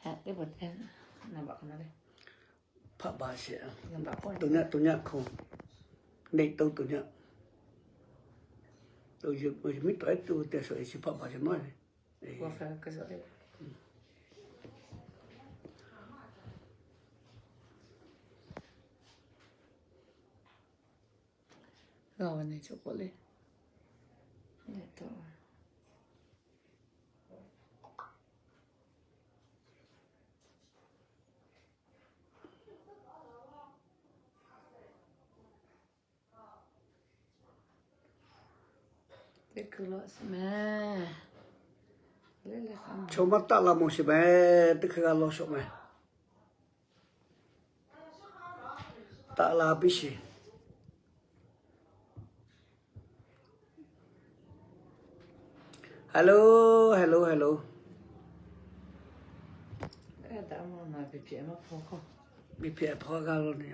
Teˇ pawˆ teˇ, nyi baꞈ k'o na le. Hpaˆ baˬ sheˍ. Nyi baꞈ k'o, to nyaˆ to nyaˆ hk'oˆ, neˆ to to nyaˆ. To yehˬ miˉ tawˆ ehˉ tuˬ te shawˍ e chi hpaˆ baˬ sheˍ nawˉ le. G'a ve ne cawˬ k'oˆ le. Chaw maˇ taˆ la mawˬ sheˍ meh, teˇ hkui g'a law shawˍ meh. Taˆ la piˇ sheˍ. Hello, hello, hello. Biˇ hpehꞈ hpawˇ g'a law ne.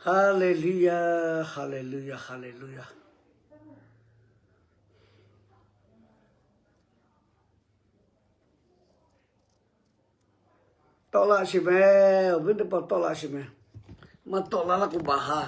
Haˍleˍluˆyaˍ, haˍleˍluˆyaˍ, haˍleˍluˆyaˍ. Tawˆ laˇ sheˍ meh, awˬ viˉ teˇ hpaˍ tawˆ laˇ sheˍ meh. Maˇ tawˆ laˇ laˇ k'o baˬ ha.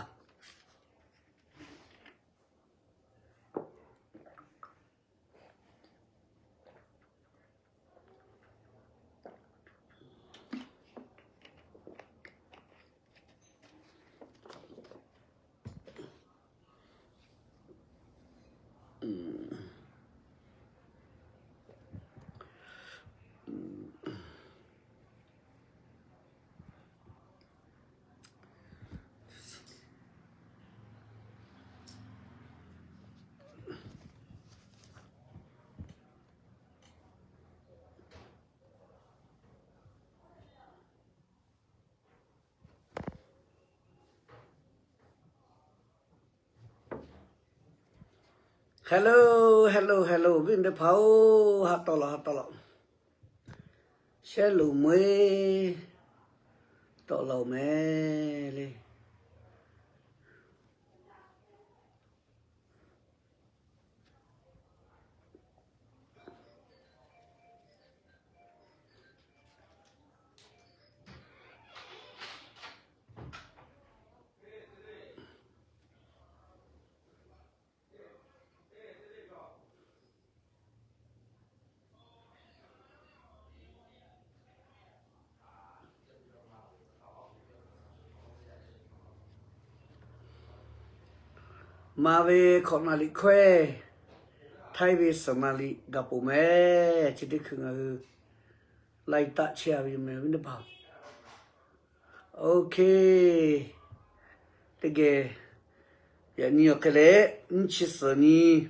Hello, hello, hello, viˉ teˇ hpaˍ-oˬ, ha tawˆ laˬ, ha tawˆ laˬ. Shehˉ loꞈ meuˇ tawˆ laˬ-oˬ meh le. Maˍ ve hkawꞈ naˍ liꞈ hkawehˇ, htaiˇ ve suhˍ naˍ liꞈ gaˬ poˬ meh. Chi teˇ hkui ngaˬ hui lai taˆ chehˇ a ve yoˬ meh, viˉ teˇ hpaˍ. Okay. Teˇ geh yaꞈ nyi awˬ hk'e leh, nyiˇ chi suhˍ nyi,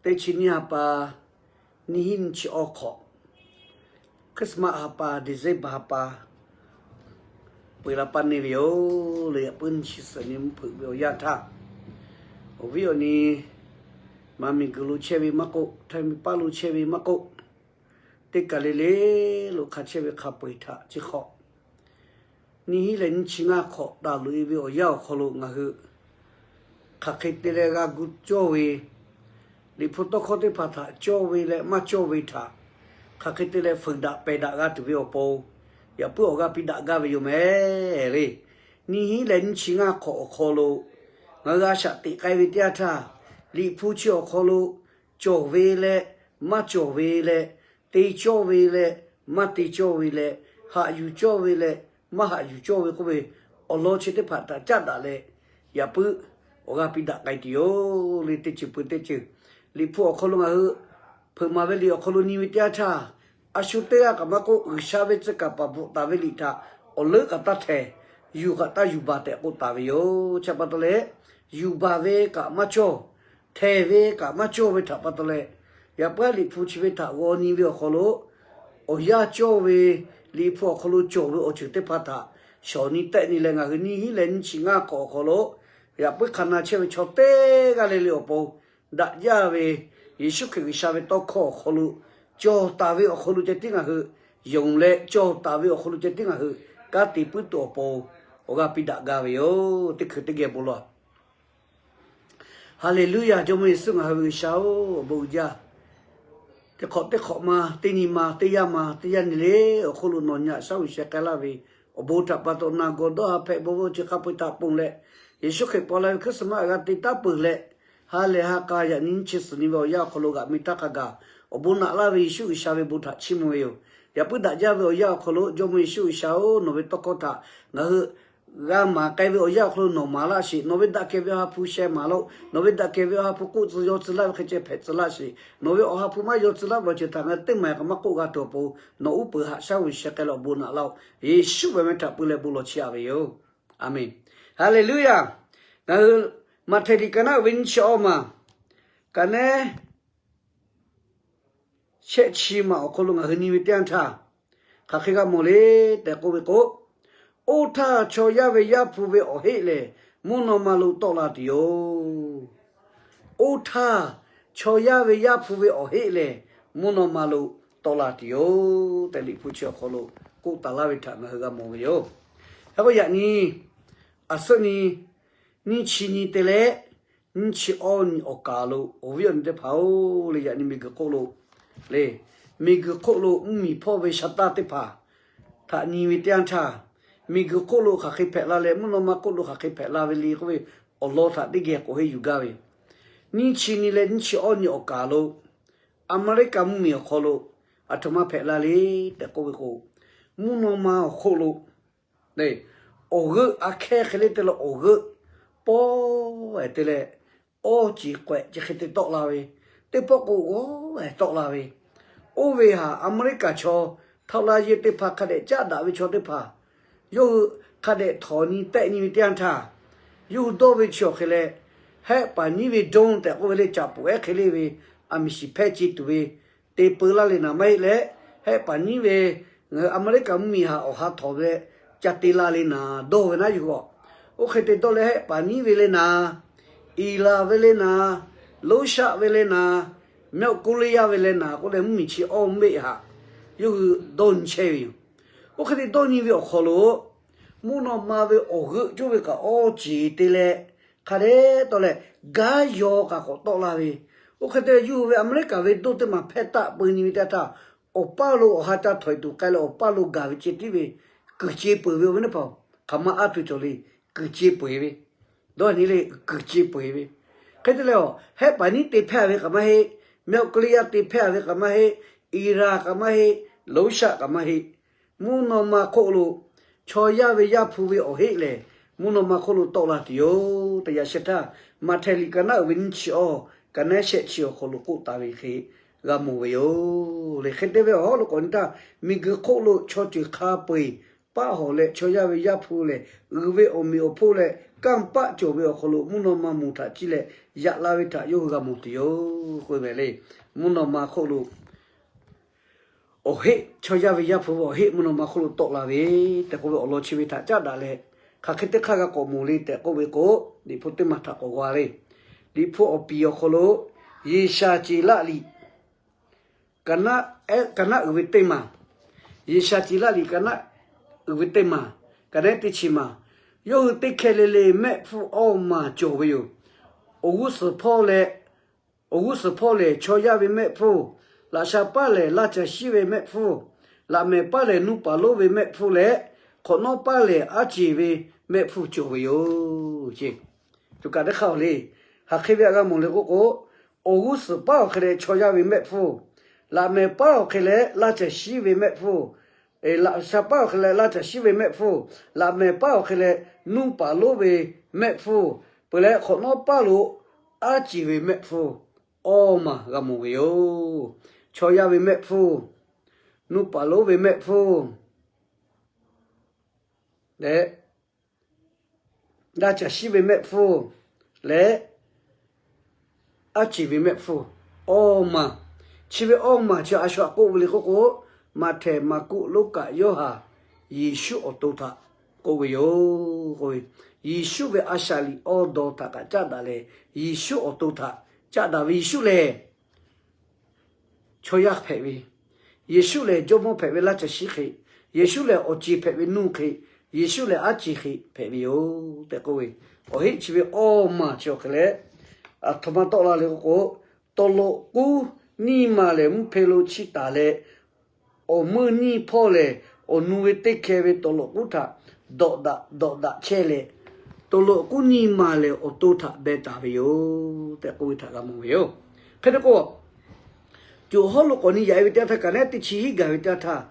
teˇ chi nyiˇ ha pa, nyiˇ hinˉ nyiˇ chi awˬ hk'awꞈ, Christmas ha pa, December ha pa, peu eˬ la paˇ neˇ ve yoˬ le. Yaꞈ puiˉ nyiˇ chi suhˍ nyi mvuhˇ hpeuꞈ ve awˬ yanˇ htaˇ, awˬ viˉ awˬ nyi, maˇ miˬguiˬ lo chehˇ ve maˇ k'oˆ, htaiˇ miˬ paˇ lo chehˇ ve maˇ k'oˆ, teˇ kaˬ le le lo hk'a chehˇ ve hk'a peu eˬ htaꞈ chi hk'awꞈ, nyiˇ hinˉ leh nyiˇ chi ngaˇ hk'awꞈ taˍ loꞈ e ve awˬ yanˇ awˬ hk'aw lo ngaˬ hui hk'aˬ hk'e te leh g'a gu cawˇ ve, Liꞈ hpu tawˇ hkawˇ teˇ hpaˍ htaꞈ cawˇ ve leh maˇ cawˇ ve htaꞈ hk'aˬ hk'e te leh fuiˍ daꞈ pehˬ daꞈ g'a tuˬ ve awˬ pon, yaꞈ puiˉ awˬ g'aˇ piˇ daꞈ gaˇ ve yoˬ meh le. Nyiˇ hinˉ leh nyiˇ chi ngaˇ hk'awꞈ awˬ hk'aw lo ngaˬ hui a shaꞈ teꞈ k'ai ve teˇ yanˇ htaˇ, Liꞈ hpu chi awˬ hk'aw lo cawˬ ve leh maˇ cawˬ ve leh, te cawˇ ve leh maˇ te cawˇ ve leh, haꞈ yuˬ cawˇ ve leh maˇ haꞈ yuˬ cawˇ ve k'oˆ ve, awˬ lawn chi teˇ hpaˍ htaꞈ caˉ daꞈ leh, yaꞈ puiˉ awˬ g'aˇ piˇ daꞈ k'ai tuˬ yoˬ le. Teˇ ceuˬ peuˬ teˇ ceuˬ, Liꞈ hpu awˬ hk'aw lo ngaˬ hui hpeuꞈ maˍ ve liꞈ awˬ hk'aw lo nyi ve teˇ yanˇ htaˇ, a shu teˇ g'aˇ kaꞈ maˇ k'oˆ, G'uiˬsha ve tcuh kaˍ paˍ bvuhꞈ taˍ ve liꞈ htaꞈ awˬ leuˉ kaꞈ taˇ htehˍ, yuˬ kaꞈ taˇ yuˬ baˬ tehꞈ k'oˆ taˍ ve yoˬ. Chi pa taw leh, yuˬ baˬ ve kaꞈ maˇ cawˇ, htehˍ ve kaꞈ maˇ cawˇ ve htaꞈ pa taw leh, yaꞈ puiˉ Liꞈ hpu chi ve htaꞈ g'aw nyi ve awˬ hk'aw lo, awˬ yanˇ cawˇ ve, Liꞈ hpu awˬ hk'aw lo cawˬ ve awˬ ceuˬ teˇ hpaˍ htaꞈ shawˍ nyi tehˆ nyi leh, ngaˬ hui nyiˇ hinˉ leh nyiˇ chi ngaˇ hk'awꞈ awˬ hk'aw lo, yaꞈ puiˉ hk'a na chehˇ ve chaw teˇ g'aˇ le le awˬ pon daꞈ jaˇ ve Yeˍsuˆ Hkriꞈ G'uiˬsha ve tawˇ hkawˇ awˬ hk'aw lo cawˬ taˍ ve awˬ hk'aw lo ceh tiˉ ngaˬ hui yonˍ leh, cawˬ taˍ ve awˬ hk'aw lo ceh tiˉ ngaˬ hui kanˉ te puiˉ tuˬ awˬ pon awˬ g'aˇ piˇ daꞈ gaˇ ve yoˬ. Teˇ hkui teˇ geh bon lawˬ. Haˍleˍluˇyaˬ. Jawˇmawˇ Yeˍsuˆ ngaˬ hui ve G'uiˬsha-oˬ, awˬ bon uiˍ jaˇ. Teˇ hk'awꞈ teˇ hk'awꞈ ma, teˇ nyi ma, teˇ yanˇ ma, teˇ yanˇ nyi le awˬ hk'oˆ lo nawˬ nyi haꞈ shaˉ g'uiˬ sheh k'ai laˇ ve awˬ bon htaꞈ pa taw, na gawˬ dawˇ ha hpehꞈ bon ve awˬ ceuˬ hk'a peu-eˬ htaꞈ ponˬ leh, Yeˍsuˆ Hkriꞈ paw la ve Christmas g'a te taˉ peuˬ leh, ha lehˬ ha k'a yaꞈ nyi nyiˇ chi suhˍ nyi ve awˬ yanˇ awˬ hk'aw lo g'aꞈ mi htaˇ hk'a gaˬ awˬ bon naꞈ laˇ ve Yeˍsuˆ G'uiˬsha ve bon htaꞈ chiˇ mvuh ve yoˬ. Yaꞈ puiˉ daꞈ jaˇ ve awˬ yanˇ awˬ hk'aw lo Jawˇmawˇ Yeˍsuˆ G'uiˬsha-oˬ, nawˬ ve tawˇ hkawˇ htaꞈ ngaˬ hui g'a maˍ k'ai ve awˬ yanˇ awˬ hk'aw lo nawˬ maˍ laˇ sheˍ. Nawˬ ve daꞈ kehˬ ve Awˬ ha hpu sheh maˍ laˇ-oˆ. Nawˬ ve daꞈ kehˬ ve Awˬ ha hpu k'oˆ tcuh yaw tcuh laˇ ve hk'e ceh hpehꞈ tcuh laˇ sheˍ. Nawˬ ve Awˬ ha hpu maˇ yaw tcuh laˇ ve awˬ ceuˬ htaꞈ ngaˬ hui teˇ maˬ kaꞈ maˇ k'oˆ g'a tuˬ awˬ pon, nawˬ uˉ peunˍ haꞈ shaˉ g'uiˬ sheh k'ai leh awˬ bon naꞈ laˇ-oˆ. Yeˍsuˆ ve meh htaꞈ pui leh bon lawˬ chiˇ aꞈ ve yoˬ. Aˍmenˍ. Haˍleˍluˇyaˬ. Ngaˬ hui Maꞈhtehˍ liꞈ ka naˆ uiˍ ve nyiˇ chi awˇ maˬ, ka nehˉ shehˆ chi maˬ awˬ hk'aw lo ngaˬ hui nyi ve teˇ yanˇ htaˇ, hk'aˬ hk'e g'a mawˬ le tehꞈ k'oˆ ve k'o, oˇ htaˇ chaw yaˇ ve Yaˇ hpu ve awˬ heˆ lehˬ, mvuhˇ naw ma lo tawˆ la tuˬ yoˬ. Oˇ htaˇ chaw yaˇ ve Yaˇ hpu ve awˬ heˆ lehˬ, mvuhˇ naw ma lo tawˆ la tuˬ yoˬ tehꞈ, Liꞈ hpu chi awˬ hk'aw lo k'oˆ taˍ laˇ ve htaꞈ ngaˬ hui g'a mawˬ ve yoˬ. Hk'e k'o yaꞈ nyi, aˬ suhˉ nyi, nyiˇ chi nyi te leh nyiˇ chi awˇ nyi awˬ kaˍ lo awˬ viˉ awˬ nyi teˇ hpaˍ-oˬ le, yaꞈ nyi miˬguiˬ hk'oˆ lo le, miˬguiˬ hk'oˆ lo mvuhˇmiˬ hpawˇ ve sha taˇ teˇ hpaˍ htaꞈ nyi ve teˇ yanˇ htaˇ, miˬguiˬ hk'oˆ lo hk'aˬ hk'e hpehꞈ la leh, mvuhˇ naw ma hk'oˆ lo hk'aˬ hk'e hpehꞈ la ve le k'oˆ ve awˬ lawn htaꞈ teˇ geh k'oˆ heˆ yuˬ gaˇ ve, nyiˇ chi nyi leh nyiˇ chi awˇ nyi awˬ kaˍ lo Aˍmeˍriˆkaˍ mvuhˇmiˬ awˬ hk'aw lo aˬ htoꞈ ma hpehꞈ la le tehꞈ k'oˆ ve k'o, mvuhˇ naw ma awˬ hk'oˆ lo awˬ g'euˆ aꞈ hkehˇ hk'e le te leh awˬ g'euˆ pawˆ ehˍ te leh, awˇ ceˬ k'awehꞈ ce hk'e te tawˆ la ve, teˇ pawˆ k'o g'awˇ ehˍ tawˆ la ve, oˇ ve htaꞈ Aˍmeˍriˆkaˍ chaw htaꞈ la yehˬ teˇ hpaˍ hk'a dehꞈ caˉ daꞈ ve chaw teˇ hpaˍ yawˇ hui hk'a dehꞈ htawnˍ nyi tehˆ nyi ve teˇ yanˇ htaˇ, yawˇ hui dawˇ ve chi awˬ hk'e leh, hehˆ paˍ nyiˉ ve drone tehꞈ k'oˆ ve le, caꞈ poꞈ ehˉ hk'e le ve, aˬ miˍ shiˍ hpehˇ ce tuˬ ve te peu laˇ le naˍ maˇ heˆ leh, hehˆ paˍ nyiˉ ve ngaˬ hui Aˍmeˍriˆkaˍ mvuhˇmiˬ htaꞈ awˬ ha htawnˍ ve ca te la le naˍ dawˇ ve naˉ yuˬ-oˬ. Oˇ hk'e te dawˇ leh hehˆ paˍ nyiˉ ve le naˍ, Iˍraˍ ve le naˍ, Loˉshaˆ ve le naˍ, Myaꞈ Koˇ le yaˇ ve le naˍ k'oˆ leh mvuhˇmiˬ chi awˇ mvuhˇ mehˆ htaꞈ yawˇ hui dawˇ nyi chehˇ ve yoˬ. Oˇ hk'e te dawˇ nyi ve awˬ hk'aw lo mvuhˇ naw ma ve awˬ g'euˆ cawˇ ve kaꞈ awˇ ceˬ te leh, hk'a dehꞈ tawˆ leh, gaˇ yaw kaꞈ k'awꞈ tawˆ la ve. Oˇ hk'e te yawˇ hui ve Aˍmeˍriˆkaˍ ve doˇ teˇ maˬ hpehˇ taˆ peu nyi ve teˇ htaˇ, awˬ paˇ lo awˬ ha ca htawnˍ tuˬ k'ai leh awˬ paˇ lo gaˬ ve ceh tiˉ ve, kuiˬ ce peuˬ ve oˇ ve teˇ hpaˍ, hk'aˬ ma a tuˬ cawˬ le, kuiˬ ce peuˬ ve. Dawˇ nyi le, kuiˬ ce peuˬ ve. Hk'e te leh, hehˆ paˍ nyiˉ te hpehˇ ve kaꞈ maˇ heˆ, Myaꞈ Koˇ le yaˇ te hpehˇ ve kaꞈ maˇ heˆ, Iˍraˍ kaꞈ maˇ heˆ, Loˉshaˆ kaꞈ maˇ heˆ. Mvuhˇ naw ma hk'oˆ lo chaw yaˇ ve Yaˇ hpu ve awˬ heˆ lehˬ, mvuhˇ naw ma hk'oˆ lo tawˆ la tuˬ yoˬ tehꞈ yaꞈ sheh htaˇ, Maꞈhtehˍ liꞈ ka naˆ uiˍ ve nyiˇ chi awˇ, ka nehˉ shehˆ chi awˬ hk'aw lo k'oˆ taˍ ve hk'e g'a mawˬ ve yoˬ le. Hk'e te ve awˬ hawˉ lo k'awꞈ nyi htaˇ, miˬguiˬ hk'oˆ lo chaw ceuˬ hk'a peu-eˬ paˆ hawˬ leh chaw yaˇ ve Yaˇ hpu lehˬ, uiˍ ve awˬ meꞈ awˬ hponˇ leh kanˇ paˆ cawˬ ve awˬ hk'aw lo mvuhˇ naw ma moˍ htaꞈ ciˇ leh yaꞈ la ve htaꞈ yawˇ hui g'a mawˬ tuˬ yoˬ k'oˆ ve le. Mvuhˇ naw ma hk'oˆ lo awˬ heˆ, chaw yaˇ ve Yaˇ hpu ve awˬ heˆ mvuhˇ naw ma hk'oˆ lo tawˆ la ve tehꞈ k'oˆ ve awˬ lawn chi ve htaꞈ caˉ daꞈ leh, hk'aˬ hk'e teˇ hk'aˇ g'a k'awꞈ mawˬ le tehꞈ k'oˆ ve k'o, Liꞈ hpu teˇ maˬ htaꞈ k'awꞈ g'a le. Liꞈ hpu awˬ piˍ awˬ hk'aw lo Yeˍsaˍceˍlaˆ liꞈ ka naˆ, ka naˆ uiˍ ve teˇ maˬ, Yeˍsaˍceˍlaˆ liꞈ ka naˆ uiˍ ve teˇ maˬ, ka nehˉ teˇ chi maˬ, yawˇ hui teˇ hkeh le le mehˆ hpfuhˇ awˇ maˬ cawˬ ve yoˬ. Awˬ g'uˇ suhˍ hpawˇ leh, awˬ g'uˇ suhˍ hpawˇ lehˬ chaw yaˇ ve mehˆ hpfuhˇ, laꞈ sha paˇ lehˬ laˇ caˬ shiˉ ve mehˆ hpfuhˇ, laꞈ mehˍ paˇ lehˬ nuˇ paˍ lonˉ ve mehˆ hpfuhˇ leh, hk'awꞈ nawˉ paˇ lehˬ aˉ ceˬ ve mehˆ hpfuhˇ cawˬ ve yoˬ ce. Tuꞈ kaꞈ teˇ hk'aˇ awˬ le, hk'aˬ hk'e ve htaꞈ g'a mawˬ le k'oˆ k'o, awˬ g'uˇ suhˍ paˉ awˬ hk'e leh chaw yaˇ ve mehˆ hpfuhˇ, laꞈ mehˍ paˉ awˬ hk'e leh laˇ caˬ shiˉ ve mehˆ hpfuhˇ, laꞈ sha paˉ awˬ hk'e leh laˇ caˬ shiˉ ve mehˆ hpfuhˇ, laꞈ mehˍ paˉ awˬ hk'e leh nuˇ paˍ lonˉ ve mehˆ hpfuhˇ, peuˬ leh hk'awꞈ nawˉ paˇ lo aˉ ceˬ ve mehˆ hpfuhˇ, awˇ maˬ g'a mawˬ ve yoˬ. Chaw yaˇ ve mehˆ hpfuhˇ, nuˇ paˍ lonˉ ve mehˆ hpfuhˇ leh, laˇ caˬ shiˉ ve mehˆ hpfuhˇ leh, aˉ ceˬ ve mehˆ hpfuhˇ, awˇ maˬ. Chi ve awˇ maˬ chi a shu htaꞈ k'oˆ ve le k'oˆ k'o, Maꞈhtehˍ, Maˍkuˆ, Luˉkaꞈ, Yoˇhanˬ, Yeˍsuˆ awˬ to htaꞈ k'oˆ ve yoˬ. Yeˍsuˆ ve a shaꞈ liꞈ awˇ daw htaꞈ kaꞈ caˉ daꞈ leh, Yeˍsuˆ awˬ to htaꞈ caˆ daꞈ ve Yeˍsuˆ lehˬ chaw yaˇ hpehꞈ ve, Yeˍsuˆ lehˬ jawˇmawˇ hpehꞈ ve laˇ caˬ shiˉ hk'e, Yeˍsuˆ lehˬ awˬ ceˬ hpehꞈ ve nuˇ hk'e, Yeˍsuˆ lehˬ aˉ ceˬ hk'e hpehꞈ ve yoˬ tehꞈ k'oˆ ve, awˬ heˆ chi ve awˇ maˬ chi awˬ hk'e leh, aˬ htoꞈ ma tawˆ la le k'oˆ k'o, tawˍ lawꞈ k'uˉ nyiˇ maˬ lehˬ mvuhˇ hpe lo chiˇ taˍ leh, awˬ meuˇ nyiˇ hpawˇ lehˬ, awˬ nu ve teˇ hkeh ve tawˍ lawꞈ k'uˉ htaꞈ dawꞈ daꞈ dawꞈ daꞈ chehˇ leh, tawˍ lawꞈ k'uˉ nyiˇ maˬ lehˬ awˬ to htaꞈ beh taˍ ve yoˬ tehꞈ k'oˆ ve htaꞈ g'a mawˬ ve yoˬ. Hk'e te k'o, co hawˉ lo k'awꞈ nyi yaꞈ e ve teˇ yanˇ htaˇ, kaꞈ neˉ teˇ chi hiˉ gaˬ ve teˇ yanˇ htaˇ,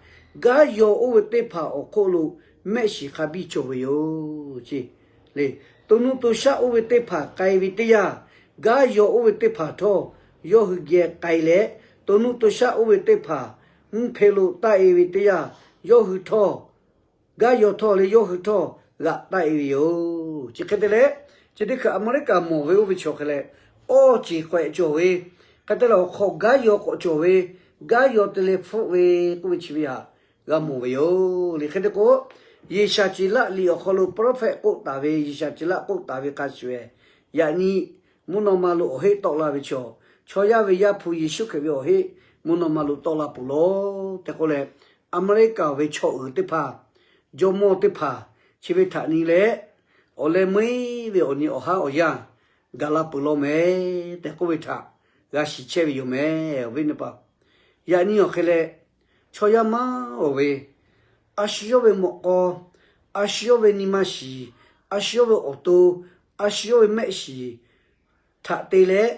gaˇ yaw oˇ ve teˇ hpaˍ awˬ hk'oˆ lo mehˆ shiˍ hk'a biˇ cawˬ ve yoˬ ce. Le, to nuˇ to shaˆ oˇ ve teˇ hpaˍ k'ai ve teˇ yanˇ, gaˇ yaw oˇ ve teˇ hpaˍ htawˇ yawˇ hui geh k'ai leh, to nuˇ to shaˆ oˇ ve teˇ hpaˍ mvuhˇ hpe lo taˆ e ve teˇ yanˇ, yawˇ hui htawˇ, gaˇ yaw htawˇ leh yawˇ hui htawˇ g'aꞈ taˆ e ve yoˬ. Chi hk'e te leh, chi teˇ hkui America mawˬ ve oˇ ve chaw hk'e leh, awˇ ceˬ k'awehꞈ cawˬ ve, hk'e te leh awˬ hk'aw gaˇ yaw k'awꞈ cawˬ ve, gaˇ yaw te leh hpfuhˆ ve k'oˆ ve chi ve htaꞈ g'a mawˬ ve yoˬ le. Hk'e te k'o, Yeˍsaˍ ceˬ laˆ liꞈ awˬ hk'aw lo prophet k'oˆ taˍ ve, Yeˍsaˍ ceˬ laˆ k'oˆ taˍ ve hk'a shuˍ shuˍ, yaꞈ nyi mvuhˇ naw ma lo awˬ heˆ tawˆ la ve chaw, chaw yaˇ ve Yaˇ hpu Yeˍsuˆ Hkriꞈ ve awˬ heˆ mvuhˇ naw ma lo tawˆ la peuˬ lawˬ tehꞈ k'oˆ leh, America ve chaw uiˍ teˇ hpaˍ, jawˇmawˇ teˇ hpaˍ, chi ve htaꞈ nyi leh, awˬ leh meuˇ ve awˬ nyi awˬ haˉ awˬ yanˇ gaˬ la peuˬ law mehˍ tehꞈ k'oˆ ve htaꞈ g'a shiˍ chehˇ ve yoˬ mehˍ. Awˬ viˉ awˬ nyi teˇ hpaˍ, yaꞈ nyi awˬ hk'e leh, chaw yaˇ maˇ awˬ ve, a shu yawˇ ve mawꞈ k'aw, a shu yawˇ ve nyi ma shiˍ, a shu yawˇ ve awˬ to, a shu yawˇ ve mehˆ shiˍ htaꞈ te leh,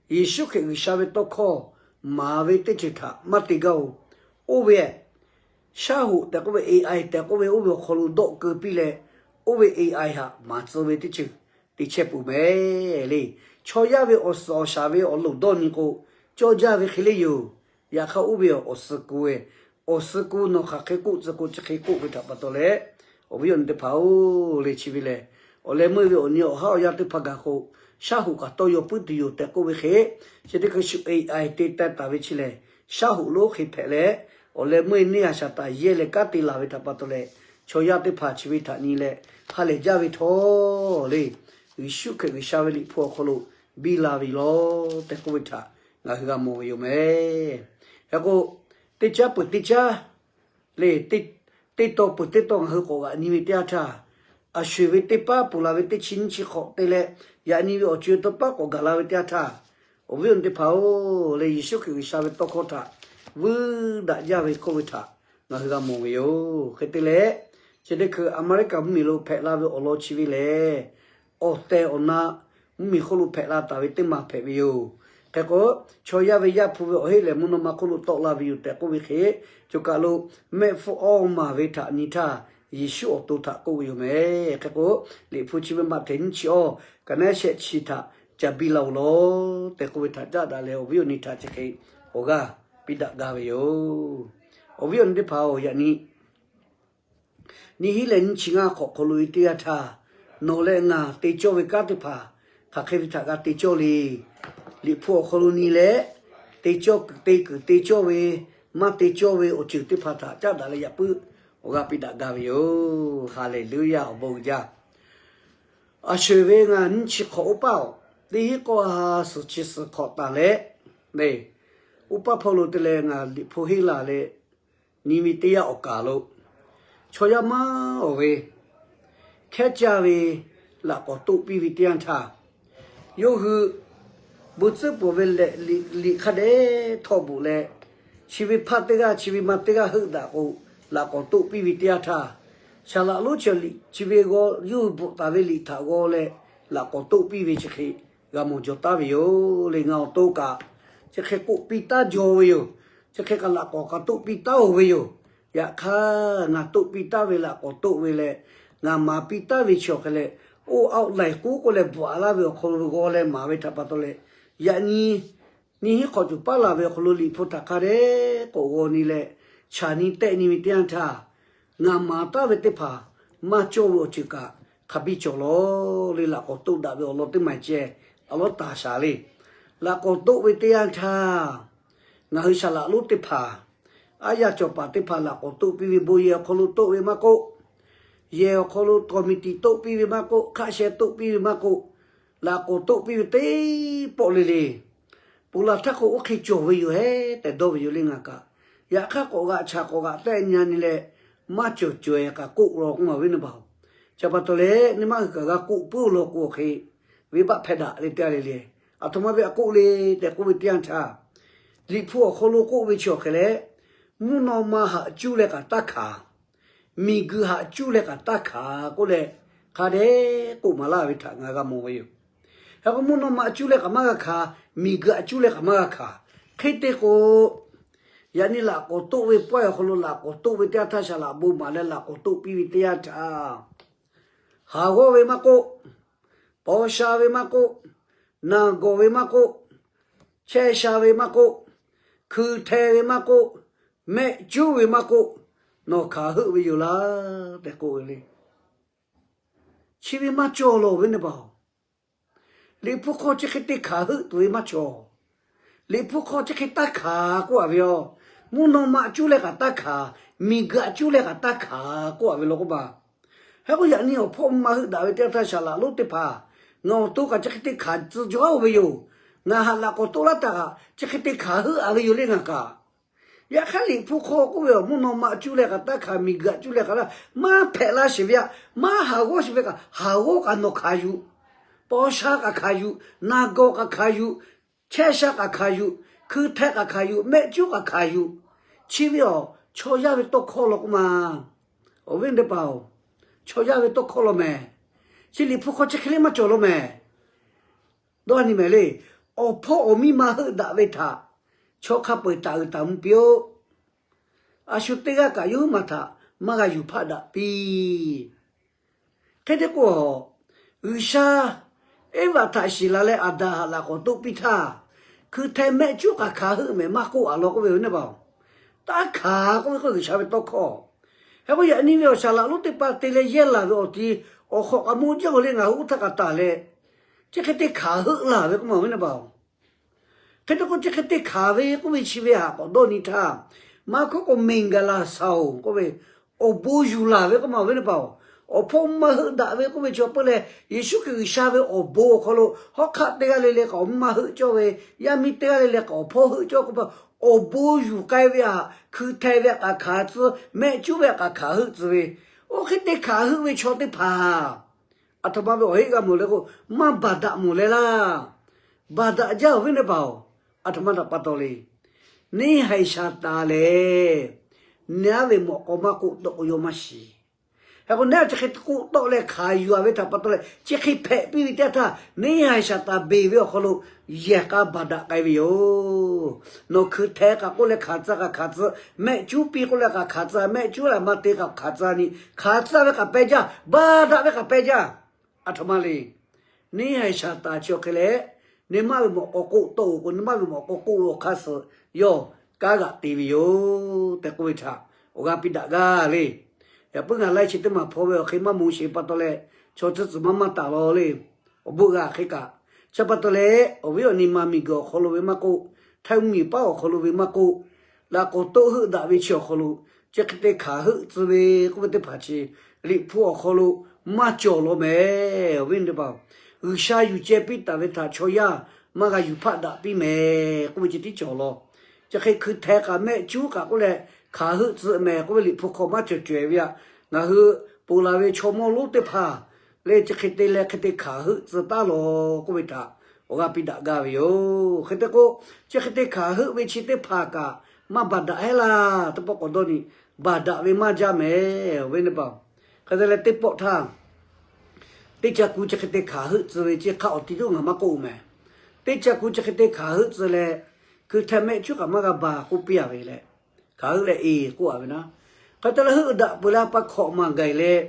Yeˍsuˆ Hkriꞈ G'uiˬsha ve tawˇ hkawˇ maˍ ve teˇ ceuˬ htaꞈ maˇ te gaˇ-oˬ. Oˇ ve shaˉ hoꞈ tehꞈ k'oˆ ve, A I tehꞈ k'oˆ ve, oˇ ve awˬ hk'aw lo dawˆ keu piˇ leh, oˇ ve A I htaꞈ maˍ tcuh ve teˇ ceuˬ te chehˇ peuˬ mehˍ le. Chaw yaˇ ve awˬ suhˍ awˬ shaˍ ve awˬ loˍ dawˇ nyi k'o, cawˇ jaˇ ve hk'e le yoˬ. Yaꞈ hk'aˇ oˇ ve awˬ suh ku ve, awˬ suh ku nawˬ hk'aˬ hk'e k'oˆ tcuh k'o, chi hk'e k'oˆ ve htaꞈ pa taw leh, awˬ viˉ awˬ nyi teˇ hpaˍ-oˬ le, chi ve lehˬ, awˬ leh meuˇ ve awˬ nyi awˬ haˉ awˬ yanˇ teˇ hpaˍ gaˬ k'o, shaˉ hoꞈ kaꞈ tawˇ yaw puiˉ tuˬ yoˬ tehꞈ k'oˆ ve hk'e, chi teˇ hkui shu A I te teh taˍ ve chi lehˬ, shaˉ hoꞈ lonˉ hk'e hpehꞈ leh, awˬ leh meuˇ neˇ a shaˍ taˍ yehˇ leh kanˉ te laˬ ve htaꞈ pa taw leh, chaw yaˇ teˇ hpaˍ chi ve htaꞈ nyi leh ha lehˬ jaˇ ve htawˇ le, Yeˍsuˆ Hkriꞈ G'uiˬsha ve liꞈ hpu awˬ hk'aw lo biˇ la ve lawˬ tehꞈ k'oˆ ve htaꞈ ngaˬ hui g'a mawˬ ve yoˬ mehˍ. Hk'e k'o, teˇ caˉ peuˬ teˇ caˉ le, teˇ tawˇ peuˬ teˇ tawˇ ngaˬ hui k'awꞈ g'aꞈ nyi ve teˇ yanˇ htaˇ, a sho-eˬ ve teˇ paˉ ponˬ la ve teˇ chi nyiˇ chi hk'awꞈ te leh, yaꞈ nyi ve awˬ co-e teˇ paˉ k'awꞈ gaˬ la ve teˇ yanˇ htaˇ, awˬ viˉ awˬ nyi teˇ hpaˍ-oˬ le, Yeˍsuˆ Hkriꞈ G'uiˬsha ve tawˇ hkawˇ htaꞈ vuiˇ daꞈ jaˇ ve k'oˆ ve htaꞈ ngaˬ hui g'a mawˬ ve yoˬ. Hk'e te leh, chi teˇ hkui America mvuhˇmiˬ lo hpehꞈ la ve awˬ lawn chi ve lehˬ, awˬ tehˬ awˬ na mvuhˇmiˬ hk'oˆ lo hpehꞈ la taˍ ve teˇ maˬ hpehꞈ ve yoˬ. Hk'e k'o, chaw yaˇ ve Yaˇ hpu ve awˬ heˆ lehˬ mvuhˇ naw ma hk'oˆ lo tawˆ la ve yoˬ tehꞈ k'oˆ ve hk'e, co kaˬ lo mehˆ hpfuhˆ awˇ maˬ ve htaꞈ nyi htaˇ, Yeˍsuˆ awˬ to htaꞈ k'oˆ ve yoˬ mehˍ. Hk'e k'o, liꞈ hpu chi ve Maꞈhtehˍ nyiˇ chi awˇ, ka naˉ shehˆ chi htaꞈ ca biˇ la-oˬ lawˬ tehꞈ k'oˆ ve htaꞈ caˉ daꞈ leh, awˬ viˉ awˬ nyi htaꞈ chi hk'e awˬ g'aˇ piˇ daꞈ gaˇ ve yoˬ. Awˬ viˉ awˬ nyi teˇ hpaˍ-oˬ, yaꞈ nyi nyiˇ hinˉ leh nyiˇ chi ngaˇ hk'awꞈ hk'aw lo e teˇ yanˇ htaˇ, nawˬ leh ngaˬ te cawˇ ve kanˉ teˇ hpaˍ hk'aˬ hk'e ve htaꞈ g'a te cawˇ le. Liꞈ hpu awˬ hk'aw lo nyi leh, te cawˇ kuiˬ te kuiˬ te cawˇ ve, maˇ te cawˇ ve awˬ ceuˬ teˇ hpaˍ htaꞈ caˉ daꞈ leh yaꞈ puiˉ awˬ g'aˇ piˇ daꞈ gaˇ ve yoˬ. Haˍleˍluˆyaˇ, awˬ bon uiˍ jaˇ. A sho-eˬ ve ngaˬ nyiˇ chi hk'awꞈ oˇ paˆ-oˬ, teˇ hinˉ k'awˇ ha suhˍ chi suhˍ hk'awꞈ taˍ leh, oˇ paˆ hpawˇ lo te leh ngaˬ liꞈ hpu henˇ laˬ leh nyi ve teˇ yanˇ awˬ kaˬ lo, chaw yaˇ maˇ awˬ ve hkehˉ caˇ ve laꞈ k'awꞈ toˆ piˇ ve teˇ yanˇ htaˇ, yawˇ hui bon tcuhˉ peuˬ ve lehꞈ liꞈ hk'a dehꞈ htawˇ bvuhꞈ leh, chi ve hpaˇ teˇ g'aˇ chi ve ma teˇ g'aˇ heuˆ daꞈ k'o, laꞈ k'awꞈ toˆ piˇ ve teˇ yanˇ htaˇ, saˍ laꞈ lonˉ chi liꞈ chi ve g'aw yawˇ hui bvuhꞈ taˍ ve liꞈ htaꞈ g'aw leh laꞈ k'awꞈ toˆ piˇ ve chi hk'e g'a mawˬ jaw taˉ ve yoˬ le. Ngaˬ awˬ to kaꞈ chi hk'e k'oˆ piˇ taˉ jaw ve yoˬ. Chi hk'e kaꞈ laꞈ k'awꞈ k'awꞈ toˆ piˇ taˉ-oˬ ve yoˬ. Yaꞈ hk'aˇ, ngaˬ toˆ piˇ taˉ ve laꞈ k'awꞈ toˆ ve leh, ngaˬ maˍ piˇ taˉ ve chi awˬ hk'e leh, oˇ outline k'oˆ k'oˆ leh bvuhꞈ laˇ ve awˬ hk'aw lo g'aw leh maˍ ve htaꞈ pa taw leh, yaꞈ nyi nyiˇ hinˉ hk'awꞈ cuˬ paˉ laˬ ve awˬ hk'aw lo liꞈ hpu htaꞈ hk'a dehꞈ k'awꞈ g'aw nyi leh, chaˬ nyi tehˆ nyi ve teˇ yanˇ htaˇ, ngaˬ maˍ taˉ ve teˇ hpaˍ maˇ cawˇ ve awˬ ceuˬ kaꞈ hk'a biˇ cawˬ lawˬ le. Laꞈ k'awꞈ toˆ daꞈ ve awˬ lawn teˇ maˬ ceh a lawˉ taˍ shaˍ le. Laꞈ k'awꞈ toˆ ve teˇ yanˇ htaˇ, ngaˬ hui saˍ laꞈ lonˉ teˇ hpaˍ, aˉ yaˇ cawˬ paˍ teˇ hpaˍ laꞈ k'awꞈ toˆ piˇ ve bon yehˬ awˬ hk'aw lo toˆ ve maˇ k'oˆ, yehˬ awˬ hk'aw lo committee toˆ piˇ ve maˇ k'oˆ, hk'aˆ sheh toˆ piˇ ve maˇ k'oˆ, laꞈ k'awꞈ toˆ piˇ ve teˇ pawˆ le le Ponˬ laˬ htaˇ k'o, oˇ hk'e cawˬ ve yoˬ hehˉ tehꞈ dawˇ ve yoˬ le ngaˬ kaꞈ. Yaꞈ hk'aˇ, k'awꞈ g'aꞈ chaꞈ k'awꞈ g'aꞈ tehˆ nyi a nyi leh, maˇ cawˬ cawˬ-e kaꞈ k'oˆ law k'oˆ ma ve ne baˬ-oˬ. Chi pa taw leh, neˇ maˇ hui kaꞈ g'a k'oˆ puiˉ law k'o hk'e, venˇbaˆ hpehˇ daꞈ le teˇ g'aˇ le le. Aˬ htoꞈ ma ve a k'oˆ le tehꞈ k'oˆ ve teˇ yanˇ htaˇ, Liꞈ hpu awˬ hk'aw lo k'oˆ ve chi awˬ hk'e leh, mvuhˇ naw ma haꞈ cuˉ leh kaꞈ taˇ hkanˍ, miˬguiˬ haꞈ cuˉ leh kaꞈ taˇ hkanˍ k'oˆ leh, hk'a dehꞈ k'oˆ maˍ laˇ ve htaꞈ ngaˬ g'a mawˬ ve yoˬ. Hk'e k'o, mvuhˇ naw ma haꞈ cuˉ leh kaꞈ maˇ g'a hkanˍ, miˬguiˬ haꞈ cuˉ leh kaꞈ maˇ g'a hkanˍ. Hk'e te k'o, yaꞈ nyi laꞈ k'awꞈ toˆ ve pawehˇ awˬ hk'aw lo laꞈ k'awꞈ toˆ ve teˇ yanˇ htaˇ, shaˍ laꞈ bon maˍ leh laꞈ k'awꞈ toˆ piˇ ve teˇ yanˇ htaˇ, haˍ g'awˇ ve maˇ k'oˆ, paw sha ve maˇ k'oˆ, naˬ gawˬ ve maˇ k'oˆ, chehˇ sha ve maˇ k'oˆ, hkui hteh ve maˇ k'oˆ, mehˆ cuˉ ve maˇ k'oˆ, nawˬ hkanˍ heuˆ ve yoˬ laˇ tehꞈ k'oˆ ve le. Chi ve maˇ cawˬ law ve ne baˬ-oˬ. Liꞈ hpu hk'aw chi hk'e te hkanˍ heuˆ tuˬ ve maˇ cawˬ. Liꞈ hpu hk'aw chi hk'e taˇ hkanˍ k'oˆ a ve yoˬ. Mvuhˇ naw ma haꞈ cuˉ leh kaꞈ taˇ hkanˍ, miˬguiˬ haꞈ cuˉ leh kaꞈ taˇ hkanˍ k'oˆ a ve law k'oˆ ma. Hk'e k'o, yaꞈ nyi awˬ hpawˇ mvuhˇ ma heuˆ daꞈ ve teˇ yanˇ htaˇ, shaˍ laꞈ lonˉ teˇ hpaˍ, ngaˬ awˬ to kaꞈ chi hk'e te hkanˍ tcuh jaw-o ve yoˬ. Ngaˬ haꞈ laꞈ k'awꞈ toˆ laˇ taˍ kaꞈ chi hk'e te hkanˍ heuˆ a ve yoˬ le ngaˬ kaꞈ. Yaꞈ hk'aˇ, Liꞈ hpu hk'aw k'oˆ ve awˬ mvuhˇ naw ma haꞈ cuˉ leh kaꞈ taˇ hkanˍ, miˬguiˬ haꞈ cuˉ leh kaꞈ taˇ, maˇ hpehꞈ laˇ sheˍ ve aꞈ, maˇ haˍ g'awˇ sheˍ ve kaꞈ, haˍ g'awˇ kaꞈ nawˬ hkanˍ yuˬ, paw sha kaꞈ hkanˍ yuˬ, naˬ gawˬ kaꞈ hkanˍ yuˬ, chehˇ sha kaꞈ hkanˍ yuˬ, hkui hteh kaꞈ hkanˍ yuˬ, mehˆ cuˉ kaꞈ hkanˍ yuˬ. Chi ve awˬ chaw yaˇ ve tawˇ hkawˇ law k'oˆ ma. Awˬ viˉ teˇ hpaˍ-oˬ, chaw yaˇ ve tawˇ hkawˇ law mehˍ. Chi Liꞈ hpu hk'aw chi hk'e le maˇ cawˬ law mehˍ. Dawˇ nyi mehˍ le. Awˬ hpawˇ awˬ miˇ ma heuˆ daꞈ ve htaꞈ chaw hk'a peu-eˬ taˍ uiˍ taˍ mvuh piˇ-oˆ. A shu teˇ g'aˇ kaꞈ yawˇ huiˉ maˬ htaꞈ maˇ g'a yuˬ hpaˆ daꞈ piˇ. Hk'e te k'o, G'uiˬsha Eˇvaꞈ htaꞈ shiˍ la leh Aˍdanˍ haꞈ laꞈ k'awꞈ toˆ piˇ htaˇ, hkui hteh mehˆ cuˉ kaꞈ hkanˍ heuˆ mehˍ maˇ k'oˆ a law k'oˆ ve yoˬ ne baˬ-oˬ. Taˇ hkanˍ k'oˆ ve k'o, G'uiˬsha ve tawˇ hkawˇ. Hk'e k'o, yaꞈ nyi ve awˬ shaˍ laꞈ lonˉ teˇ hpaˍ te leh yehˇ laˬ ve awˬ ti awˬ hk'awꞈ k'aꞈ maˇ jaˇ-oˬ le, ngaˬ hui oˇ htaˇ k'a taˍ leh, chi hk'e te hkanˍ heuˆ laˬ ve k'oˆ ma ve ne baˬ-oˬ. Hk'e te k'o, chi hk'e te hkanˍ ve k'oˆ ve chi ve haꞈ k'awꞈ dawˇ nyi htaˇ, maˇ k'oˆ k'o, miˬgaˍlaˍsaˍoˍ k'oˆ ve, awˬ bon yuˬ laˬ ve k'oˆ ma ve ne baˬ-oˬ. Awˬ hpawˇ mvuhˇ ma heuˆ daꞈ ve k'oˆ ve chi awˬ peuˬ leh, Yeˍsuˆ Hkriꞈ G'uiˬsha ve awˬ bon awˬ hk'aw lo hawˉ hk'aˆ teˇ g'aˇ le le kaꞈ awˬ mvuhˇ ma heuˆ cawˇ ve, yaˇ miˇ teˇ g'aˇ le le kaꞈ awˬ hpawˇ heuˆ cawˇ k'oˆ ve, awˬ bon yuˬ k'ai ve htaꞈ hkui hteh ve htaꞈ kaꞈ hkanˍ tcuh, mehˆ cuˉ ve htaꞈ kaꞈ hkanˍ heuˆ tcuh ve, oˇ hk'e te hkanˍ heuˆ ve chaw teˇ hpaˍ aˬ htoꞈ ma ve awˬ heˆ g'a mawˬ leh k'o, maˇ baˬ daꞈ mawˬ leh laˇ. Baˬ daꞈ jaˇ-oˬ ve ne baˬ-oˬ. Aˬ htoꞈ ma htaꞈ pa taw le. Neˇ haiˬ shaˍ taˍ lehˬ, neˇ aˉ ve mawꞈ k'aw maˇ k'oˆ tawˆ k'o yawˇ maˇ shiˍ. Hk'e k'o, neˇ aˉ chi hk'e k'oˆ tawˆ leh hkanˍ yuˬ a ve htaꞈ pa taw leh, chi hk'e hpehꞈ piˇ ve teˇ yanˇ htaˇ, neˇ haiˬ shaˍ taˍ beˬ ve awˬ hk'aw lo yehˬ k'a baˬ daꞈ k'ai ve yoˬ. Nawˬ hkui hteh kaꞈ k'oˆ leh hkanˍ tcuh kaꞈ hkanˍ tcuh, mehˆ cuˉ piˇ k'oˆ leh kaꞈ hkanˍ tcuh, mehˆ cuˉ leh maˇ te kaꞈ hkanˍ tcuh ni, hkanˍ tcuh ve kaꞈ pehˇ jaˇ, baˬ daꞈ ve kaꞈ pehˇ jaˇ. Aˬ htoꞈ ma le. Neˇ haiˬ shaˍ taˍ chi awˬ hk'e leh, neˇ maˇ ve mawꞈ k'aw k'oˆ tawˆ-oˬ k'o, neˇ maˇ ve mawꞈ k'aw k'oˆ ve awˬ hk'aˇ suh yawˇ kanˉ g'aꞈ te ve yoˬ tehꞈ k'oˆ ve htaꞈ awˬ g'aˇ piˇ daꞈ gaˇ le. Yaꞈ puiˉ ngaˬ laiˉ chi teˇ maˬ hpaw ve awˬ hk'e maˇ moˍ sheˍ pa taw leh, chaw tcuhˉ tcuhˬ maˇ maˇ taˍ law le. Awˬ bon g'a hk'e kaꞈ, chi pa taw leh awˬ viˉ awˬ nyi ma miˬguiˬ awˬ hk'aw lo ve maˇ k'oˆ, htaiˇ mvuhˇmiˬ paˉ awˬ hk'aw lo ve maˇ k'oˆ, laꞈ k'awꞈ toˆ heuˆ daꞈ ve chi awˬ hk'aw lo, chi hk'e te hkanˍ heuˆ tcuh ve k'oˆ ve teˇ hpaˍ chi, Liꞈ hpu awˬ hk'aw lo maˇ cawˬ law mehˍ. Awˬ viˉ teˇ hpaˍ, G'uiˬsha yuˬ ceh piˇ taˍ ve htaꞈ chaw yaˇ maˇ g'a yuˬ hpaˆ daꞈ piˇ mehˍ k'oˆ ve chi tiˉ cawˬ law. Chi hk'e hkui hteh kaꞈ mehˆ cuˉ kaꞈ k'oˆ leh hkanˍ heuˆ tcuh mehˍ k'oˆ ve Liꞈ hpu hk'aw maˇ cawˬ cawehˬ ve aꞈ, ngaˬ hui ponˬ laˬ ve chaw mawˇ lonˉ teˇ hpaˍ lehˬ, chi hk'e te leh hk'e te hkanˍ heuˆ tcuh taˉ law k'oˆ ve htaꞈ awˬ g'aˇ piˇ daꞈ gaˇ ve yoˬ. Hk'e te k'o, chi hk'e te hkanˍ heuˆ ve chi teˇ hpaˍ kaꞈ maˇ baˬ daꞈ heˆ laˇ. Teˇ pawˆ k'awꞈ dawˇ ni, baˬ daꞈ ve maˇ jaˇ mehˍ. Awˬ viˉ teˇ hpaˍ, hk'e te leh teˇ pawˆ htaˇ, teˇ ca ku chi hk'e te hkanˍ heuˆ tcuh ve chi hk'a awˬ ti tuˬ ngaˬ maˇ k'oˆ mehˍ. Teˇ ca ku chi hk'e te hkanˍ heuˆ tcuh leh, hkui hteh mehˆ cuˉ kaꞈ maˇ g'a baˬ k'oˆ piˇ a ve leh, hkanˍ heuˆ leh e k'oˆ a ve naˉ, hk'e te leh heuˆ daꞈ peuˬ leh a pa hkawꞈ maˬ gaˬ leh,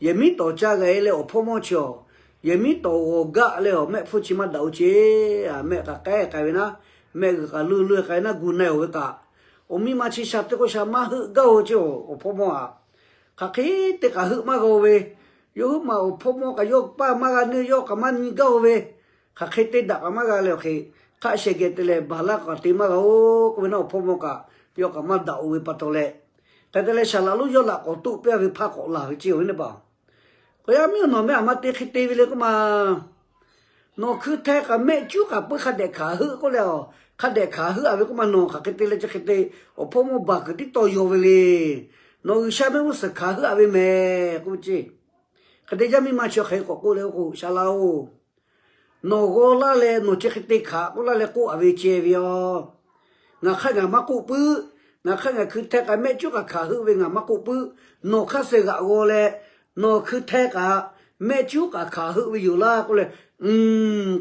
yehˬ miˉ tawˍ caˇ g'a e leh awˬ hpawˇ mawˇ chi awˬ, yehˬ miˉ tawˍ g'awˬ gaˆ leh awˬ mehˆ hpfuhˇ chi maˇ daꞈ-o ce, mehˆ k'aꞈ k'ehˉ k'ai ve naˉ, mehˆ g'uiˬ k'aꞈ luˇ luˇ k'ai naˉ gu na-e-oˬ ve kaꞈ, awˬ miˇ ma chi shaˍ teˇ k'o shaˍ maˇ heuˆ gaˇ-o ce, awˬ hpawˇ mawˇ aꞈ. Hk'aˬ hk'e te kaꞈ heuˆ maˇ g'a-o ve, yawˇ huiˉ maˬ awˬ hpawˇ mawˇ kaꞈ yawˇ paˇ maˇ g'a ne, yawˇ kaꞈ maˇ nyi gaˇ-o ve, hk'aˬ hk'e te daꞈ kaꞈ maˇ g'a leh awˬ hk'e, hk'aˆ sheh geh te leh baˬ laˇ kaꞈ te maˇ g'a-o k'oˆ ve naˉ, awˬ hpawˇ mawˇ kaꞈ yawˇ kaꞈ maˇ daꞈ-o ve pa taw leh, hk'e te leh shaˍ laꞈ lonˉ yawˇ laꞈ k'awꞈ toˆ piˇ a ve hpaˇ k'awꞈ laˬ ve ce, awˬ viˉ teˇ hpaˍ. K'o yaˇ miˇ-oˬ, nawˬ mehˆ aꞈ maˇ te hk'e te ve le k'oˆ ma. Nawˬ hkui hteh kaꞈ mehˆ cuˉ kaꞈ puiˉ hk'a dehꞈ hkanˍ heuˆ k'oˆ leh, hk'a dehꞈ hkanˍ heuˆ a ve k'oˆ ma nawˬ hk'aˬ hk'e te leh chi hk'e te awˬ hpawˇ mawˇ baˬ kuiˬ tiˉ tawˇ yaw ve le. Nawˬ G'uiˬsha mehˆ g'uˇ suhˍ hkanˍ heuˆ a ve mehˍ k'oˆ ve ceˇ. Hk'e te yaˇ miˇ ma chi hk'aˬ hk'e k'awꞈ k'oˆ leh k'o, Saˍ laꞈ-oˬ, nawˬ g'aw laˇ leh nawˬ chi hk'e te hkanˍ k'oˆ laˇ leh k'oˆ a ve ceh ve yoˬ. Ngaˬ hk'aˇ ngaˬ maˇ k'oˆ puiˉ. Ngaˬ hk'aˇ ngaˬ hkui hteh k'ai mehˆ cuˉ k'aꞈ hkanˍ heuˆ ve ngaˬ maˇ k'oˆ puiˉ. Nawˬ hk'aˇ suh g'aꞈ g'aw leh nawˬ hkui hteh k'aꞈ mehˆ cuˉ k'aꞈ hkanˍ heuˆ ve yoˬ laˇ k'oˆ leh,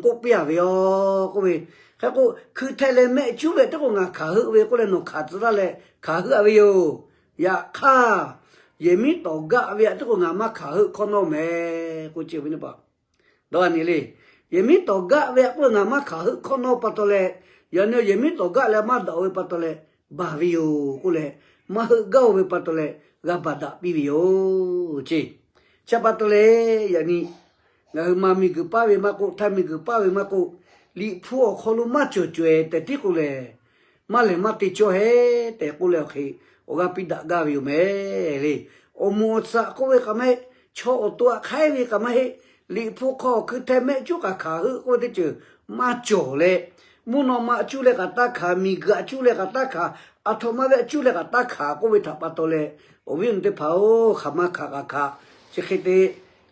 k'oˆ piˇ a ve yoˬ k'oˆ ve. Hk'e k'o, hkui hteh leh mehˆ cuˉ ve teˇ k'o ngaˬ hkanˍ heuˆ ve k'oˆ leh nawˬ hkanˍ tcuh laˇ leh hkanˍ heuˆ a ve yoˬ. Yaꞈ hk'aˇ, yehˬ miˉ tawˍ gaˆ ve aꞈ teˇ k'o ngaˬ maˇ hkanˍ heuˆ hkawˇ nawˇ mehˍ k'oˆ ce ve ne pa. Dawˇ a nyi le, yehˬ miˉ tawˍ gaˆ ve aꞈ k'oˆ ngaˬ maˇ hkanˍ heuˆ hkawˇ nawˇ pa taw leh, yaꞈ nyi yehˬ miˉ tawˍ gaˆ leh maˇ daꞈ-o ve pa taw leh, baˬ ve yoˬ k'oˆ leh, maˇ heuˆ gaˇ-o ve pa taw leh g'a baˬ daꞈ piˇ ve yoˬ ce. Chi pa taw leh, yaꞈ nyi ngaˬ hui ma miˬguiˬ paˇ ve maˇ k'oˆ, htaiˇ miˬguiˬ paˇ ve maˇ k'oˆ, Liꞈ hpu awˬ hk'aw lo maˇ cawˬ cawehˬ tehꞈ tiˉ k'oˆ lehˬ, maˇ lehˬ maˇ te cawˇ hehˉ tehꞈ k'oˆ leh awˬ hk'e awˬ g'aˇ piˇ daꞈ gaˇ ve yoˬ mehˍ le. Awˬ moˍ awˬ tsuhꞈ k'oˆ ve k'aꞈ maˇ heˆ, chaw awˬ to aꞈ hk'aiˉ ve k'aꞈ maˇ heˆ, Liꞈ hpu hk'aw hkui hteh mehˆ cuˉ k'aꞈ hkanˍ heuˆ k'oˆ ve teˇ ceuˬ maˇ cawˬ leh, mvuhˇ naw ma aꞈ cuˇ leh k'aꞈ taˇ hkanˍ, miˬguiˬ aꞈ cuˇ leh k'aꞈ taˇ hkanˍ, aˬ htoꞈ ma ve aꞈ cuˇ leh k'aꞈ taˇ hkanˍ k'oˆ ve htaꞈ pa taw leh, awˬ viˉ awˬ nyi teˇ hpaˍ-oˬ, hk'aˬ ma hkanˍ k'aꞈ hkanˍ, chi hk'e te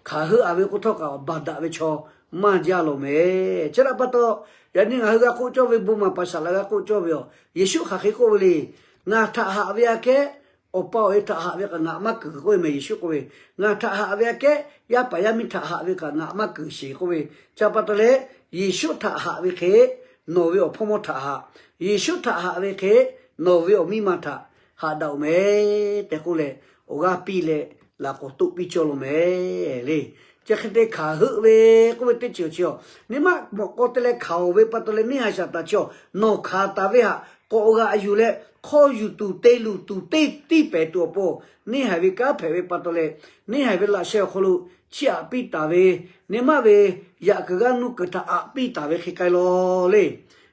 hkanˍ heuˆ a ve k'oˆ htawˇ kaꞈ baˬ daꞈ ve chaw maˇ jaˇ lawˬ mehˍ. Chi htaꞈ pa taw, yaꞈ nyi ngaˬ hui g'a k'oˆ cawˇ ve bon maˍ paˍ saˍ laꞈ g'a k'oˆ cawˇ ve yoˬ. Yeˍsuˆ hk'aˬ hk'e k'oˆ ve le. Ngaˬ htaꞈ haꞈ ve aꞈ kehˉ, Awˬ pa awˬ e htaꞈ haꞈ ve kaꞈ ngaˬ maˇ kuiˬ k'oˆ ve mehˍ. Yeˍsuˆ k'oˆ ve, Ngaˬ htaꞈ haꞈ ve aꞈ kehˉ yaˇ paˍ yaˇ miˇ htaꞈ haꞈ ve kaꞈ ngaˬ maˇ kuiˬ sheˍ k'oˆ ve. Chi pa taw leh, Yeˍsuˆ htaꞈ haꞈ ve hk'e nawˬ ve awˬ hpawˇ mawˇ htaꞈ haꞈ, Yeˍsuˆ htaꞈ haꞈ ve hk'e nawˬ ve awˬ miˇ ma htaꞈ haꞈ daꞈ-oˬ mehˍ tehꞈ k'oˆ leh, awˬ g'aˇ piˇ leh laꞈ k'awꞈ toˆ piˇ cawˇ lo mehˍ le. Chi hk'e te hkanˍ heuˆ ve k'oˆ ve teˇ ceuˬ chi-a, neˇ maˇ mawꞈ k'aw te leh hkanˍ-oˬ ve pa taw leh neˇ haiˬ shaˍ taˍ chi-a, nawˬ hkanˍ taˍ ve htaꞈ k'awꞈ g'aꞈ yuˬ leh hk'aw yuˬ tuˬ te luˬ tuˬ teˇ tiˉ pehˍ tuˬ awˬ pon, neˇ haiˬ ve kanˉ hpehꞈ ve pa taw leh, neˇ haiˬ ve laꞈ sheh awˬ hk'aw lo chiˇ aꞈ piˇ taˍ ve, neˇ maˇ ve yaꞈ kuiˬ g'aˇ nuˇ kuiˬ htaꞈ aꞈ piˇ taˍ ve hk'e k'ai law le.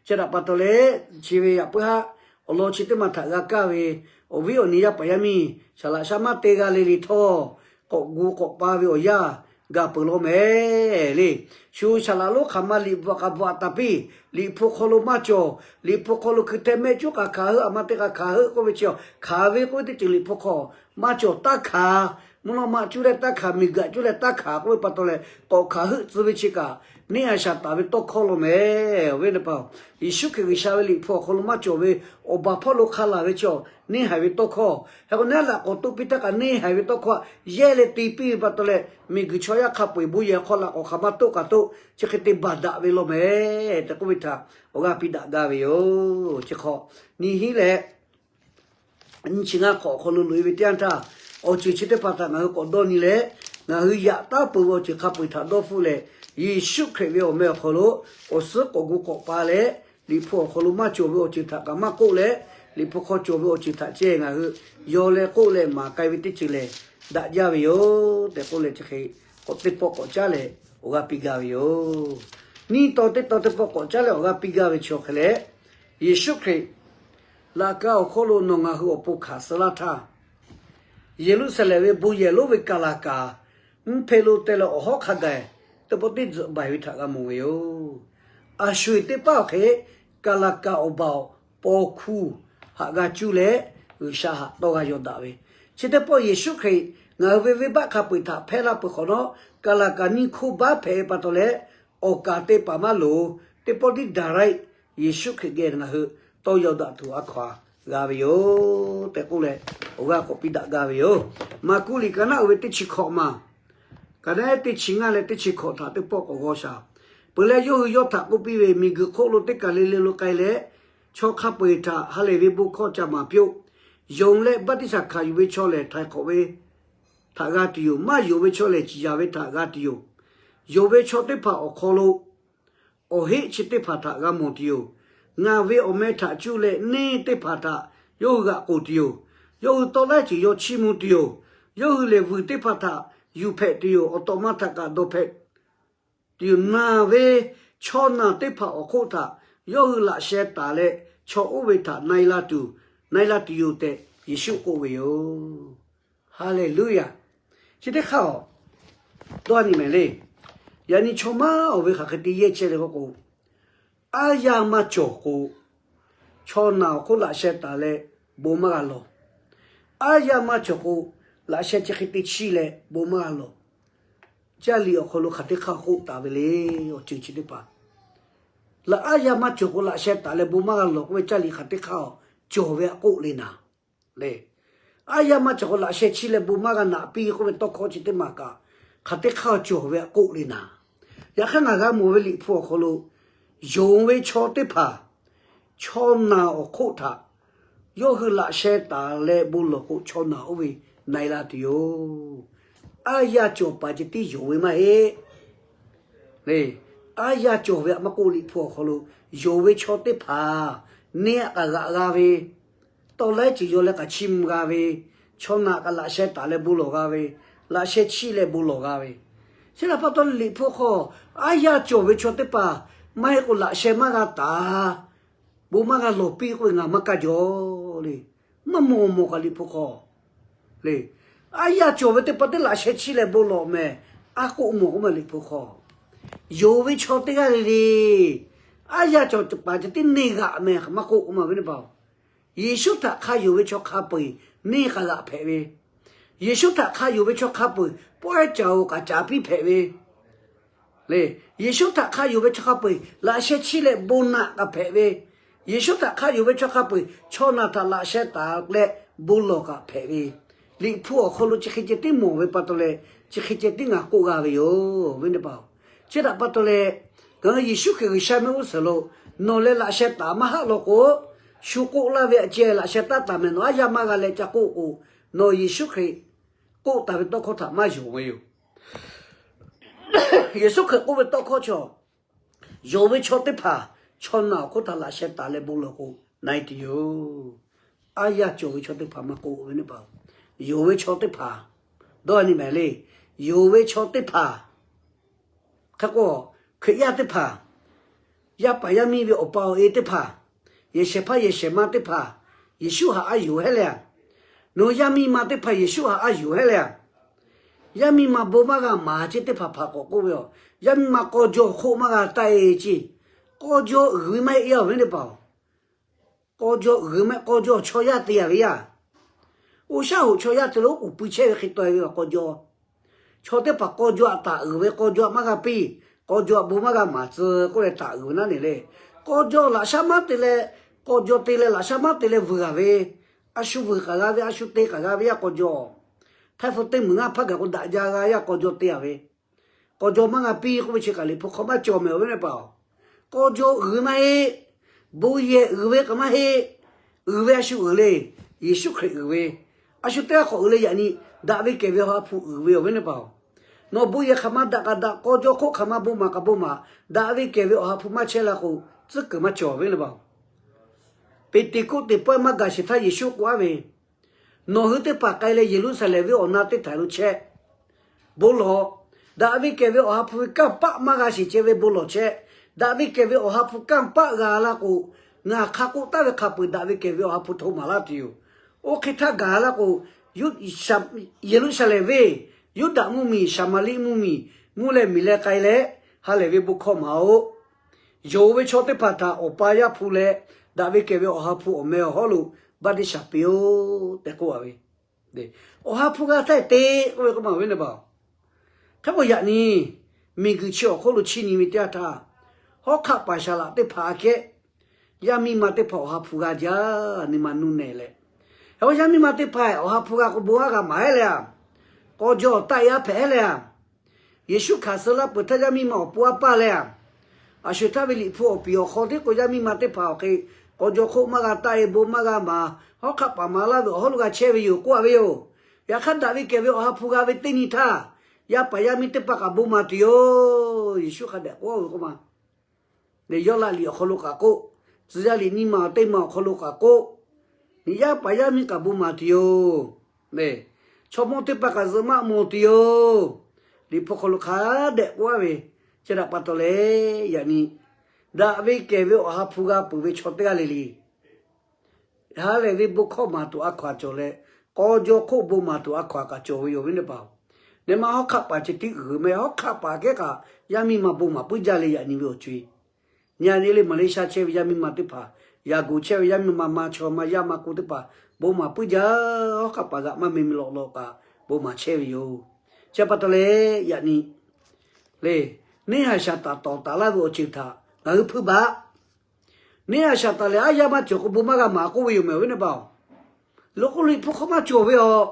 Chi htaꞈ pa taw leh, chi ve yaꞈ puiˉ haˉ awˬ lawn chi teˇ maˬ htaꞈ g'a kaˇ ve, awˬ viˉ awˬ nyi yaˇ paˍ yaˇ miˇ saˍ laꞈ shaˉ maˇ te g'a le le htawˇ, k'awꞈ gu k'awꞈ pa ve awˬ yanˇ gaˬ peuˬ law mehˍ le. Shu saˍ laꞈ lonˉ hk'aˬ ma liꞈ bvuhꞈ k'aꞈ bvuhꞈ taˍ piˇ. Liꞈ hpu hk'aw lo maˇ cawˬ. Liꞈ hpu hk'aw lo hkui hteh mehˆ cuˉ k'aꞈ hkanˍ heuˆ, aˬ ma te k'aꞈ hkanˍ heuˆ k'oˆ ve chi-a, hkanˍ ve k'oˆ ve teˇ ceuˬ Liꞈ hpu hk'aw maˇ cawˬ. Taˇ hkanˍ, mvuhˇ naw ma aꞈ cuˇ leh taˇ hkanˍ, miˬguiˬ aꞈ cuˇ leh taˇ hkanˍ k'oˆ ve pa taw leh, k'awꞈ hkanˍ heuˆ tcuh ve chi kaꞈ neˇ haiˬ shaˍ taˍ ve tawˇ hkawˇ law mehˍ. Awˬ viˉ awˬ nyi teˇ hpaˍ-oˬ, Yeˍsuˆ Hkriꞈ G'uiˬsha ve Liꞈ hpu awˬ hk'aw lo maˇ cawˬ ve awˬ baˬ hpawˇ lo hk'a laˬ ve chi-a, neˇ haiˬ ve tawˇ hkawˇ. Hk'e k'o, neˇ laꞈ k'awꞈ toˆ piˇ htaˇ kaꞈ neˇ haiˬ ve tawˇ hkawˇ yehˇ leh te piˇ ve pa taw leh, miˬguiˬ chaw yaˇ hk'a peu-eˬ bon yehˬ hk'aw laꞈ k'awꞈ hk'aˬ ma toˆ kaꞈ toˆ, chi hk'e te baˬ daꞈ ve law mehˍ tehꞈ k'oˆ ve htaꞈ awˬ g'aˇ piˇ daꞈ gaˇ ve yoˬ. Chi hk'aw nyi hiˉ leh nyi chi ngaˇ hk'awꞈ awˬ hk'aw lo loꞈ-e ve teˇ yanˇ htaˇ, awˬ ceuˬ chi teˇ hpaˍ htaꞈ ngaˬ hui k'awꞈ dawˇ nyi leh, ngaˬ hui yaꞈ taˉ peuˬ ve awˬ ceuˬ hk'a peu-eˬ htaꞈ dawˇ hpfuhˆ leh, Yeˍsuˆ Hkriꞈ ve awˬ meh awˬ hk'aw lo awˬ suhˉ k'awꞈ gu k'awꞈ pa leh, Liꞈ hpu awˬ hk'aw lo maˇ cawˬ ve awˬ ceuˬ htaꞈ kaꞈ maˇ k'oˆ leh, Liꞈ hpu hk'aw cawˬ ve awˬ ceuˬ htaꞈ ceh ngaˬ hui yaw leh k'oˆ leh maˍ k'ai ve teˇ ceuˬ lehˬ, daꞈ jaˇ ve yoˬ tehꞈ k'oˆ leh chi hk'e k'awꞈ teˇ pawˆ k'awꞈ caˉ leh awˬ g'aˇ piˇ gaˇ ve yoˬ. Nyiˇ taw teˇ taw teˇ pawˆ k'awꞈ caˉ leh awˬ g'aˇ piˇ gaˇ ve chi awˬ hk'e leh, Yeˍsuˆ Hkriꞈ laꞈ ka awˬ hk'oˆ lo nawˬ ngaˬ hui awˬ pon hkanˍ suh laˇ htaˇ, Yeˍruˆsaˍlehnˍ ve bon yehˬ lonˉ ve kaˍlaˍkaˍ mvuhˇ hpe lo te leh awˬ hawˉ hk'a gaˬ teˇ pawˆ teˇ tzuhꞈ baiˬ ve htaꞈ g'a mawˬ ve yoˬ. A sho-eˬ teˇ paˉ awˬ hk'e kaˍlaˍkaˍ awˬ baˬ awˬ paw hkuˇ haꞈ g'a cuˇ leh G'uiˬsha haꞈ tawˇ g'a yaw daꞈ ve, chi teˇ pawˆ Yeˍsuˆ Hkriꞈ ngaˬ hui ve venˇbaˆ hk'a peu-eˬ htaꞈ hpehˇ laˇ peuˬ hk'awꞈ nawˉ, kaˍlaˍkaˍ nyiˇ hkoˇ baˆ hpehꞈ ve pa taw leh, awˬ kaˍ te paˍ maˇ loˍ, teˇ pawˆ tiˉ daˍ raiˆ Yeˍsuˆ Hkriꞈ geh ngaˬ hui tawˇ yaw daꞈ tuˬ a hkaw-anˬ g'a ve yoˬ tehꞈ k'oˆ leh, awˬ g'aˇ k'awꞈ piˇ daꞈ gaˇ ve yoˬ. Maˍkuˆ liꞈ ka naˉ uiˍ ve teˇ chi hkawꞈ maˬ, ka naˉ teˇ chi ngaˇ leh teˇ chi hkawꞈ htaꞈ teˇ pawˆ k'awꞈ g'aw shaˍ. Peuˬ leh yawˇ hui yawˇ htaꞈ k'oˆ piˇ ve, Miˬguiˬ hk'oˆ lo teˇ kaˬ le le lo k'ai leh, chaw hk'a peu-eˬ htaꞈ ha lehˬ ve bon hkawˇ ca maˍ piˇ-oˆ. Yonˍ leh baˆtiˆsaˬ hkanˍ yuˬ ve chaw lehˬ htaiˍ hk'awꞈ ve htaꞈ g'a tuˬ yoˬ. Maˇ yonˍ ve chaw lehˬ ciˍ yanˍ ve htaꞈ g'a tuˬ yoˬ. Yonˍ ve chaw teˇ hpaˍ awˬ hk'aw lo awˬ heˆ chi teˇ hpaˍ htaꞈ g'a mawˬ tuˬ yoˬ. Ngaˬ ve awˬ meh htaꞈ cuˇ leh neˇ teˇ hpaˍ htaꞈ yawˇ hui g'aꞈ k'oˬ tuˬ yoˬ. Yawˇ hui tawˇ laiˉ ceuˬ yaw chiˇ mvuh tuˬ yoˬ. Yawˇ hui lehˬ vuiˬ teˇ hpaˍ htaꞈ yuˬ hpehꞈ tuˬ yoˬ. Awˬ tawꞈ ma htaꞈ kaꞈ dawˬ hpehꞈ tuˬ yoˬ. Naˬ ve chaw naˬ teˇ hpaˍ awˬ hk'oˆ htaꞈ yawˇ hui laꞈ sheh taˍ leh, chaw oˇ ve htaꞈ na-e la tuˬ, na-e la tuˬ yoˬ tehꞈ Yeˍsuˆ k'oˆ ve yoˬ. Haˍleˍluˆyaˍ. Chi teˇ hk'aˇ-oˬ, dawˇ nyi mehˍ le. Yaꞈ nyi chaw maˇ awˬ ve hk'aˬ hk'e te yehˇ chehˇ le k'oˆ k'o, aˉ yaˇ maˇ cawˬ k'o, chaw naˬ awˬ hk'oˆ laꞈ sheh taˍ leh bon maˇ g'a lawˬ. Aˉ yaˇ maˇ cawˬ k'o, laꞈ sheh chi hk'e te chiˇ leh bon maˇ g'a lawˬ. Caˇ liꞈ awˬ hk'aw lo hk'aˬ teˇ hk'aˇ k'oˆ taˍ ve le. Awˬ ceuˬ chi teˇ hpaˍ, laꞈ aˉ yaˇ maˇ cawˬ k'o laꞈ sheh taˍ leh bon maˇ g'a lawˬ k'oˆ ve caˇ liꞈ hk'aˬ teˇ hk'aˇ cawˬ ve htaꞈ k'oˆ le naˍ le. Aˉ yaˇ maˇ cawˬ k'o laꞈ sheh chiˇ leh bon maˇ g'a naꞈ piˇ k'oˆ ve tawˇ hkawˇ chi teˇ maˬ kaꞈ, hk'aˬ teˇ hk'aˇ cawˬ ve htaꞈ k'oˆ le naˍ. Yaꞈ hk'aˇ ngaˬ g'a mawˬ ve Liꞈ hpu awˬ hk'aw lo, yonˍ ve chaw teˇ hpaˍ, chaw naˬ awˬ hk'oˆ htaꞈ yawˇ hui laꞈ sheh taˍ leh bon lawˬ k'o, chaw naˬ oˇ ve na e la tuˬ yoˬ. Aˉ yaˇ cawˬ paˍ ceh tiˉ yonˍ ve maˇ heˆ le. Aˉ yaˇ cawˬ ve htaꞈ maˇ k'oˆ, Liꞈ hpu awˬ hk'aw lo yonˍ ve chaw teˇ hpaˍ neˇ htaꞈ kaꞈ g'aꞈ g'a ve, tawˇ laiˉ ceuˬ yaw leh kaꞈ chiˇ mvuh g'a ve, chaw naˬ kaꞈ laꞈ sheh taˍ leh bon lawˬ g'a ve, laꞈ sheh chiˇ leh bon lawˬ g'a ve, chi htaꞈ pa taw Liꞈ hpu hk'aw, aˉ yaˇ cawˬ ve chaw teˇ hpaˍ maˇ heˆ k'o laꞈ sheh maˇ g'a taˍ, bon maˇ g'a lawˬ piˇ k'oˆ ve ngaˬ maˇ kaˇ jaw le. Maˇ mawˬ mawˬ kaꞈ Liꞈ hpu hk'aw le. Aˉ yaˇ cawˬ ve teˇ hpaˍ teˇ laꞈ sheh chiˇ leh bon lawˬ meh, a k'oˆ mawˬ k'oˆ ma Liꞈ hpu hk'aw. Yonˍ ve chaw teˇ g'aˇ le le, aˉ yaˇ cawˬ paˍ ceh tiˉ neˇ g'aꞈ meh maˇ k'oˆ k'oˆ ma ve teˇ hpaˍ-oˬ, Yeˍsuˆ htaꞈ hk'a yonˍ ve chaw hk'a peu-eˬ neˇ k'a g'aꞈ hpehꞈ ve, Yeˍsuˆ htaꞈ hk'a yonˍ ve chaw hk'a peu-eˬ pawehˇ caˍ-oˬ kaꞈ caˍ piˇ hpehꞈ ve le. Yeˍsuˆ htaꞈ hk'a yonˍ ve chaw hk'a peu-eˬ laꞈ sheh chiˇ leh bon naꞈ kaꞈ hpehꞈ ve, Yeˍsuˆ htaꞈ hk'a yonˍ ve chaw hk'a peu-eˬ chaw naˬ htaꞈ laꞈ sheh taˍ leh bon lawˬ kaꞈ hpehꞈ ve, Liꞈ hpu awˬ hk'aw lo chi hk'e ceh tiˉ mawˬ ve pa taw leh, chi hk'e ceh tiˉ ngaˬ k'oˆ g'a ve yoˬ ve teˇ hpaˍ-oˬ. Chi htaꞈ pa taw leh, ngaˬ hui Yeˍsuˆ Hkriꞈ G'uiˬsha mehˆ g'uˇ suhˍ lo nawˬ leh laꞈ sheh taˍ maˇ haˆ law k'o, shu k'oˆ laˇ ve htaꞈ ceh laꞈ sheh taˇ taˍ meh, nawˬ aˉ yaˇ maˇ g'a leh ca k'oˆ k'o, nawˬ Yeˍsuˆ Hkriꞈ k'oˆ taˍ ve tawˇ hkawˇ htaꞈ maˇ yonˍ ve yoˬ. Yeˍsuˆ Hkriꞈ k'oˆ ve tawˇ hkawˇ chaw, yonˍ ve chaw teˇ hpaˍ chaw naˬ awˬ hk'oˆ htaꞈ laꞈ sheh taˍ leh bon lawˬ k'o, na e tuˬ yoˬ. Aˉ yaˇ cawˬ ve chaw teˇ hpaˍ maˇ k'oˆ ve teˇ hpaˍ-oˬ, yonˍ ve chaw teˇ hpaˍ, dawˇ nyi mehˍ le. Yonˍ ve chaw teˇ hpaˍ hk'e k'o, Hkriꞈ yaˇ teˇ hpaˍ, yaˇ paˍ yaˇ miˇ ve awˬ pa awˬ e teˇ hpaˍ, yehˬ shehˍ hpaˇ yehˬ shehˍ ma teˇ hpaˍ, Yeˍsuˆ htaꞈ a yonˍ hehˉ leh a, nawˬ yaˇ miˇ ma teˇ hpaˍ Yeˍsuˆ htaꞈ a yonˍ hehˉ leh a, yaˇ miˇ ma bon maˇ g'a maˍ ceˇ teˇ hpaˍ hpaˍ k'awꞈ k'oˆ ve yoˬ. Yaˇ miˇ ma k'aw jaw hk'oˆ maˇ g'a taˆ e ceˇ. K'aw jaw uiˍ ve maˇ heˆ e a ve teˇ hpaˍ-oˬ, k'aw jaw uiˍ ve maˇ heˆ, k'aw jaw chaw yaˇ te a ve yaˇ. Oˇ shaˉ hoꞈ chaw yaˇ te lo oˉ k'oˍ pui chehˇ ve hk'e taw e ve k'aw jaw. Chaw teˇ hpaˍ k'aw jaw htaꞈ taˍ uiˍ ve, k'aw jaw maˇ g'a piˇ, k'aw jaw bon maˇ g'a maˍ tcuh k'oˆ leh taˍ uiˍ ve naˉ ne le. K'aw jaw laꞈ shaˉ maˉ te leh, k'aw jaw te leh laꞈ shaˉ maˉ te leh vuiˬ g'a ve, a shu vuiˬ k'aꞈ g'a ve, a shu te k'aꞈ g'a ve yaˇ k'aw jaw. Htaiˇ hpu teˇ meunˍ ngaˇ hpaˇ gaˬ k'o daꞈ jaˇ g'a yaˇ k'aw jaw te a ve, k'aw jaw maˇ g'a piˇ k'oˆ ve chi kaꞈ Liꞈ hpu hk'aw maˇ cawˬ mehˍ awˬ viˉ awˬ nyi teˇ hpaˍ-oˬ. K'aw jaw uiˍ ve maˇ heˆ, bon yehˬ uiˍ ve k'aꞈ maˇ heˆ. Uiˍ ve a shu uiˍ le. Yeˍsuˆ Hkriꞈ uiˍ ve, a shu teˇ g'aˇ k'awꞈ uiˍ leh yaꞈ nyi daꞈ ve kehˬ ve Awˬ ha hpu uiˍ ve awˬ viˉ awˬ nyi teˇ hpaˍ-oˬ. Nawˬ bon yehˬ hk'aˬ ma daꞈ k'aꞈ daꞈ, k'aw jaw hk'oˆ hk'aˬ ma bon maˍ k'aꞈ bon maˍ, daꞈ ve kehˬ ve Awˬ ha hpu maˇ chehˇ la k'o, tcuhˉ kuiˬ maˇ cawˬ awˬ viˉ awˬ nyi teˇ hpaˍ-oˬ. Peˍteˍkoˆteˍ pawehˇ maˇ gaˬ sheˍ htaˇ Yeˍsuˆ k'oˆ aˉ ve, Nawˬ hui teˇ hpaˍ k'ai leh Yeˍruˆsaˍlehnˍ venˇ awˬ na teˇ htaiˍ lo chehˇ. Bon lawˬ. Daꞈ ve kehˬ ve Awˬ ha hpu ve kanˇ paˆ maˇ g'a shiˍ ceh ve bon lawˬ chehˇ. Daꞈ ve kehˬ ve Awˬ ha hpu kanˇ paˆ g'a laˇ k'o, ngaˬ hk'a k'oˆ taˍ ve hk'a peu-eˬ daꞈ ve kehˬ ve Awˬ ha hpu hto maˍ laˇ tuˬ yoˬ. Oˇ hk'e htaˇ gaˬ laˇ k'o, Yeˍruˆsaˍlehnˍ venˇ, Yuˇdaꞈ mvuhˇmiˬ, Saˍmaˍriˆ mvuhˇmiˬ, mvuhˇ leh miˬ leh k'ai leh, ha lehˬ ve bon hkawˇ maˍ-oˬ. Yonˍ ve chaw teˇ hpaˍ htaꞈ Awˬ pa Yaˇ hpu leh daꞈ ve kehˬ ve Awˬ ha hpu awˬ meh awˬ hawˉ lo baˆtiˆsaˬ piˇ-oˆ tehꞈ k'oˆ a ve, Awˬ ha hpu g'a htaˇ te k'oˆ ve k'oˆ ma awˬ viˉ awˬ nyi teˇ hpaˍ-oˬ. Hk'e k'o yaꞈ nyi miˬguiˬ chi awˬ hk'oˆ lo chiˇ nyi ve teˇ yanˇ htaˇ, hawˉ hk'aˆ paˍ saˍ laꞈ teˇ hpaˍ aꞈ kehˉ, yaˇ miˇ ma teˇ hpaˍ Awˬ ha hpu g'a jaˇ nyi ma nuˇ nehˬ leh, hk'e k'o yaˇ miˇ ma teˇ hpaˍ Awˬ ha hpu g'a k'o bon aˉ g'a maˍ hehˉ leh a, k'aw jaw awˬ taˆ e aˉ hpehꞈ hehˉ leh a, Yeˍsuˆ hkanˍ suh laˇ peuˬ htaˇ yaˇ miˇ ma awˬ pon aˉ paˇ leh a, a shu htaˇ ve Liꞈ hpu awˬ piˍ awˬ hk'aw tiˉ k'o yaˇ miˇ ma teˇ hpaˍ awˬ hk'e k'aw jaw hk'oˆ maˇ g'a taˆ e bon maˇ g'a maˍ, hawˉ hk'aˆ paˍ maˍ laˇ ve awˬ hawˉ lo g'a chehˇ ve yoˬ k'oˆ a ve yoˬ. Yaꞈ hk'aˇ daꞈ ve kehˬ ve Awˬ ha hpu g'a ve teˇ nyi htaˇ, yaˇ paˍ yaˇ miˇ teˇ hpaˍ kaꞈ bon maˍ tuˬ yoˬ. Yeˍsuˆ hk'a dehꞈ k'oˆ ve k'oˆ ma, yawˇ laꞈ liꞈ awˬ hk'aw lo kaꞈ k'oˆ, tcuh yaˇ liꞈ nyiˇ ma teˇ ma awˬ hk'aw lo kaꞈ k'oˆ, yaˇ paˍ yaˇ miˇ kaꞈ bon maˍ tuˬ yoˬ. Chaw mawˇ teˇ hpaˍ kaꞈ zuhꞈ maˆ mawˬ tuˬ yoˬ. Liꞈ hpu hk'aw lo hk'a dehꞈ k'oˆ a ve, chi htaꞈ pa taw leh yaꞈ nyi daꞈ ve kehˬ ve Awˬ ha hpu g'a peuˬ ve chaw teˇ g'aˇ le le, ha lehˬ ve bon hkawˇ maˍ tuˬ a hkaw-anˬ cawˬ leh, k'aw jaw hk'oˆ bon maˍ tuˬ a hkaw-anˬ kaꞈ cawˬ ve yoˬ viˉ nyi teˇ hpaˍ-oˬ. Nyi ma hawˉ hk'aˆ paˍ ceh tiˉ uiˍ meh, hawˉ hk'aˆ paˍ kehˉ kaꞈ yaˇ miˇ ma bon maˍ puiˉ jaˇ leh yaꞈ nyi ve awˬ co-e. Nyi a nyi le Maˍleˍshaˆ chehˇ ve yaˇ miˇ ma teˇ hpaˍ Yaꞈ goˍ chehˇ ve yaˇ miˇ ma ma chaw ma yaˇ ma k'oˆ teˇ hpaˍ bon maˍ puiˉ jaˇ. Hawˉ hk'aˆ paˍ g'aꞈ maˇ me me lawꞈ lawꞈ kaꞈ bon maˍ chehˇ ve yoˬ. Chi pa taw leh yaꞈ nyi le, neˇ haiˬ Saˍtanˍ tawˍ taˍ laˇ ve awˬ ceuˬ htaꞈ ngaˬ hui hpuiˇ baˬ. Neˇ haiˬ Saˍtanˍ lehˬ, aˉ yaˇ maˇ cawˬ k'o bon maˇ g'a maˍ k'oˆ ve yoˬ meh, awˬ viˉ teˇ hpaˍ-oˬ. Lo k'oˆ Liꞈ hpu hk'aw maˇ cawˬ ve aˬ.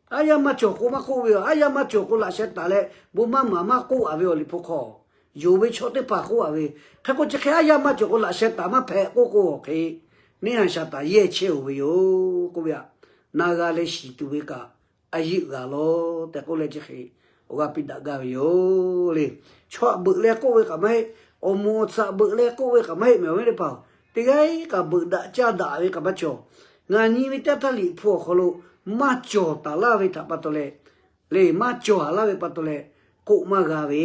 Aˉ yaˇ maˇ cawˬ k'o maˇ k'oˆ ve aˬ. Aˉ yaˇ maˇ cawˬ k'o laꞈ sheh taˍ leh bon maˇ maˍ maˇ k'oˆ a ve awˬ Liꞈ hpu hk'aw. Yonˍ ve chaw teˇ hpaˍ k'oˆ a ve. Hk'e k'o chi hk'e aˉ yaˇ maˇ cawˬ k'o laꞈ sheh taˍ maˇ hpehꞈ k'oˆ k'o, hk'e neˇ haiˬ Saˍtanˍ yehˇ chehˇ-oˬ ve yoˬ k'oˆ ve aˬ. Na g'a leh shiˍ tuˬ ve kaꞈ a yeˆ g'a lawˬ tehꞈ k'oˆ leh chi hk'e awˬ g'aˇ piˇ daꞈ gaˇ ve yoˬ le. Chaw htaꞈ beuꞈ leh k'oˆ ve kaꞈ maˇ heˆ. Awˬ moˍ awˬ tcuhˍ beuꞈ leh k'oˆ ve kaꞈ maˇ heˆ meh, awˬ viˉ teˇ hpaˍ-oˬ. Teˇ g'aˇ kaꞈ beuꞈ daꞈ caˇ daꞈ ve kaꞈ maˇ cawˬ. Ngaˬ nyi ve teˇ yanˇ htaˇ Liꞈ hpu awˬ hk'aw lo maˇ cawˬ taˍ laˇ ve htaꞈ pa taw leh, le maˇ cawˬ a laˇ ve pa taw leh k'oˆ maˇ g'a ve.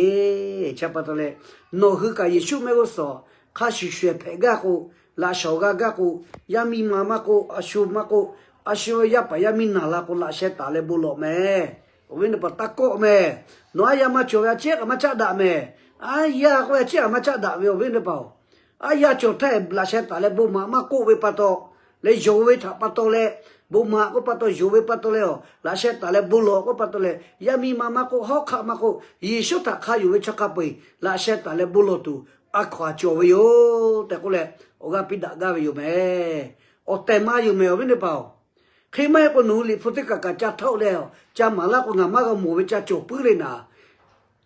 Chi pa taw leh, nawˬ hui kaꞈ Yeˍsuˆ mehˆ g'uˇ suhˍ hk'a shuˍ shuˍ hpehꞈ gaˇ k'o, laꞈ shawnˍ g'a gaˇ k'o, yaˇ miˇ ma maˇ k'oˆ, a shu maˇ k'oˆ, a shu ve yaˇ paˍ yaˇ miˇ naˬ la k'o laꞈ sheh taˍ leh bon lawˬ meh. Awˬ viˉ teˇ hpaˍ taˇ kawˆ meh. Nawˬ aˉ yaˇ maˇ cawˬ ve a ciˉ kaꞈ maˇ caˆ daꞈ meh. Aˉ yaˇ k'oˆ ve a ciˉ kaꞈ maˇ caˆ daꞈ ve, awˬ viˉ teˇ hpaˍ-oˬ. Aˉ yaˇ cawˬ htaˇ laꞈ sheh taˍ leh bon maˍ maˇ k'oˆ ve pa taw leh, yonˍ ve htaꞈ pa taw leh, bon maˍ k'oˆ pa taw, yonˍ ve pa taw leh, laꞈ sheh taˍ leh bon lawˬ k'oˆ pa taw leh, yaˇ miˇ ma maˇ k'oˆ, hawˉ hk'aˆ maˇ k'oˆ, Yeˍsuˆ htaꞈ hk'a yonˍ ve chaw hk'a peu-eˬ laꞈ sheh taˍ leh bon lawˬ tuˬ a hkaw-anˬ cawˬ ve yoˬ tehꞈ k'oˆ leh awˬ g'aˇ piˇ daꞈ gaˇ ve yoˬ meh. Awˬ tehˬ ma yoˬ meh, awˬ viˉ teˇ hpaˍ-oˬ. Hk'e maˇ heˆ k'o nawˬ hui Liꞈ hpu teˇ kaˬ kaꞈ ca htaˇ-oˆ leh, ca maˍ laˇ k'o ngaˬ maˇ g'a mawˬ ve ca cawˬ puiˉ le naˍ.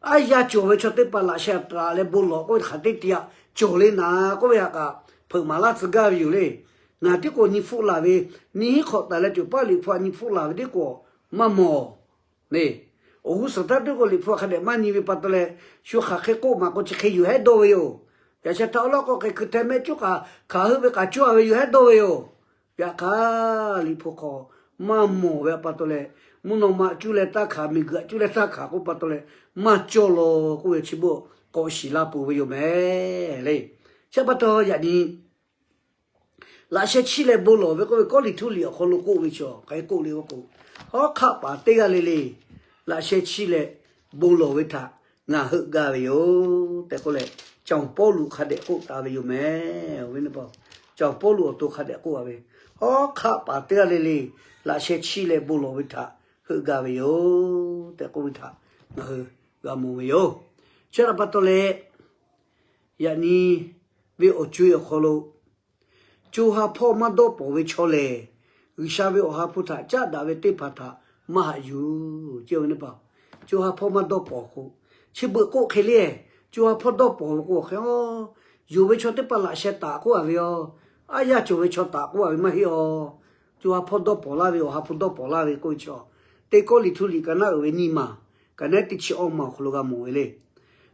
Aˉ yaˇ cawˬ ve chaw teˇ hpaˍ laꞈ sheh taˍ leh bon lawˬ k'oˆ ve hk'aˬ teˇ tiꞈ yaꞈ cawˬ le naˍ k'oˆ ve htaꞈ kaꞈ hpeuꞈ maˍ laˇ tcuh gaˇ ve yoˬ le. Ngaˬ tiˉ k'o nyi hpfuhˆ laˬ ve, nyiˇ hinˉ hk'awꞈ taˍ leh cawˬ paˇ Liꞈ hpu htaꞈ nyi hpfuhˆ laˬ ve tiˉ k'o maˇ mawˬ le. Awˬ g'uˇ suhˍ htaˇ tiˉ k'o Liꞈ hpu hk'a dehꞈ maˇ nyi ve pa taw leh, shu hk'aˬ hk'e k'oˆ maˍ k'o chi hk'e yuˬ hehˉ dawˇ ve yoˬ. Yaꞈ sheh htaˇ awˬ lawn k'o hk'e hkui hteh mehˆ cuˉ kaꞈ hkanˍ heuˆ ve k'aꞈ cawˇ a ve yuˬ hehˉ dawˇ ve yoˬ. Yaꞈ hk'aˇ Liꞈ hpu hk'aw maˇ mawˬ ve pa taw leh, mvuhˇ naw ma cuˇ leh taˇ hkanˍ, miˬguiˬ cuˇ leh taˇ hkanˍ k'oˆ pa taw leh, maˇ cawˇ lawˬ k'oˆ ve chi beuꞈ k'awꞈ shiˍ la peuˬ ve yoˬ meh le. Chi pa taw yaꞈ nyi laꞈ sheh chiˇ leh bon lawˬ ve k'oˆ ve Kawˇrenˍhtuˆ liꞈ awˬ hk'aw lo k'oˆ ve chaw hk'aˬ hk'e k'oˆ le k'o, hawˉ hk'aˆ paˍ teˇ g'aˇ le le laꞈ sheh chiˇ leh bon lawˬ ve htaꞈ ngaˬ heuˆ gaˇ ve yoˬ tehꞈ k'oˆ leh, caˇ-oˬ Pawˇluꞈ hk'a dehꞈ k'oˆ taˍ ve yoˬ meh. Caˇ-oˬ Pawˇluꞈ awˬ to hk'a dehꞈ k'oˆ a ve, hawˉ hk'aˆ paˍ teˇ g'aˇ le le laꞈ sheh chiˇ leh bon lawˬ ve htaꞈ heuˆ gaˇ ve yoˬ tehꞈ k'oˆ ve htaꞈ ngaˬ hui g'a mawˬ ve yoˬ. Chi htaꞈ pa taw leh, yaꞈ nyi ve awˬ co-e awˬ hk'aw lo, co ha hpawˇ maˇ dawˇ pawnˍ ve chaw lehˬ, G'uiˬsha ve Awˬ ha hpu htaꞈ caˉ daꞈ ve teˇ hpaˍ htaꞈ maˇ haꞈ yuˬ. Chi ve teˇ hpaˍ, co ha hpawˇ maˇ dawˇ pawnˍ k'o, chi beuꞈ k'oˆ hk'e le, co ha hpawˇ dawˇ pawnˍ ve k'o hk'e, yonˍ ve chaw teˇ hpaˍ laꞈ sheh taˍ k'oˆ a ve yoˬ. Aˉ yaˇ cawˬ ve chaw taˍ k'oˆ a ve maˇ heˆ a. Co ha hpawˇ dawˇ pawnˍ laˇ ve, Awˬ ha hpu dawˇ pawnˍ laˇ ve k'oˆ ve chaw, Teˇ Kawˇrenˍhtuˆ liꞈ ka naˉ uiˍ ve nyiˇ maˬ, ka naˉ teˇ chi awˇ maˬ awˬ hk'aw lo g'a mawˬ ve le.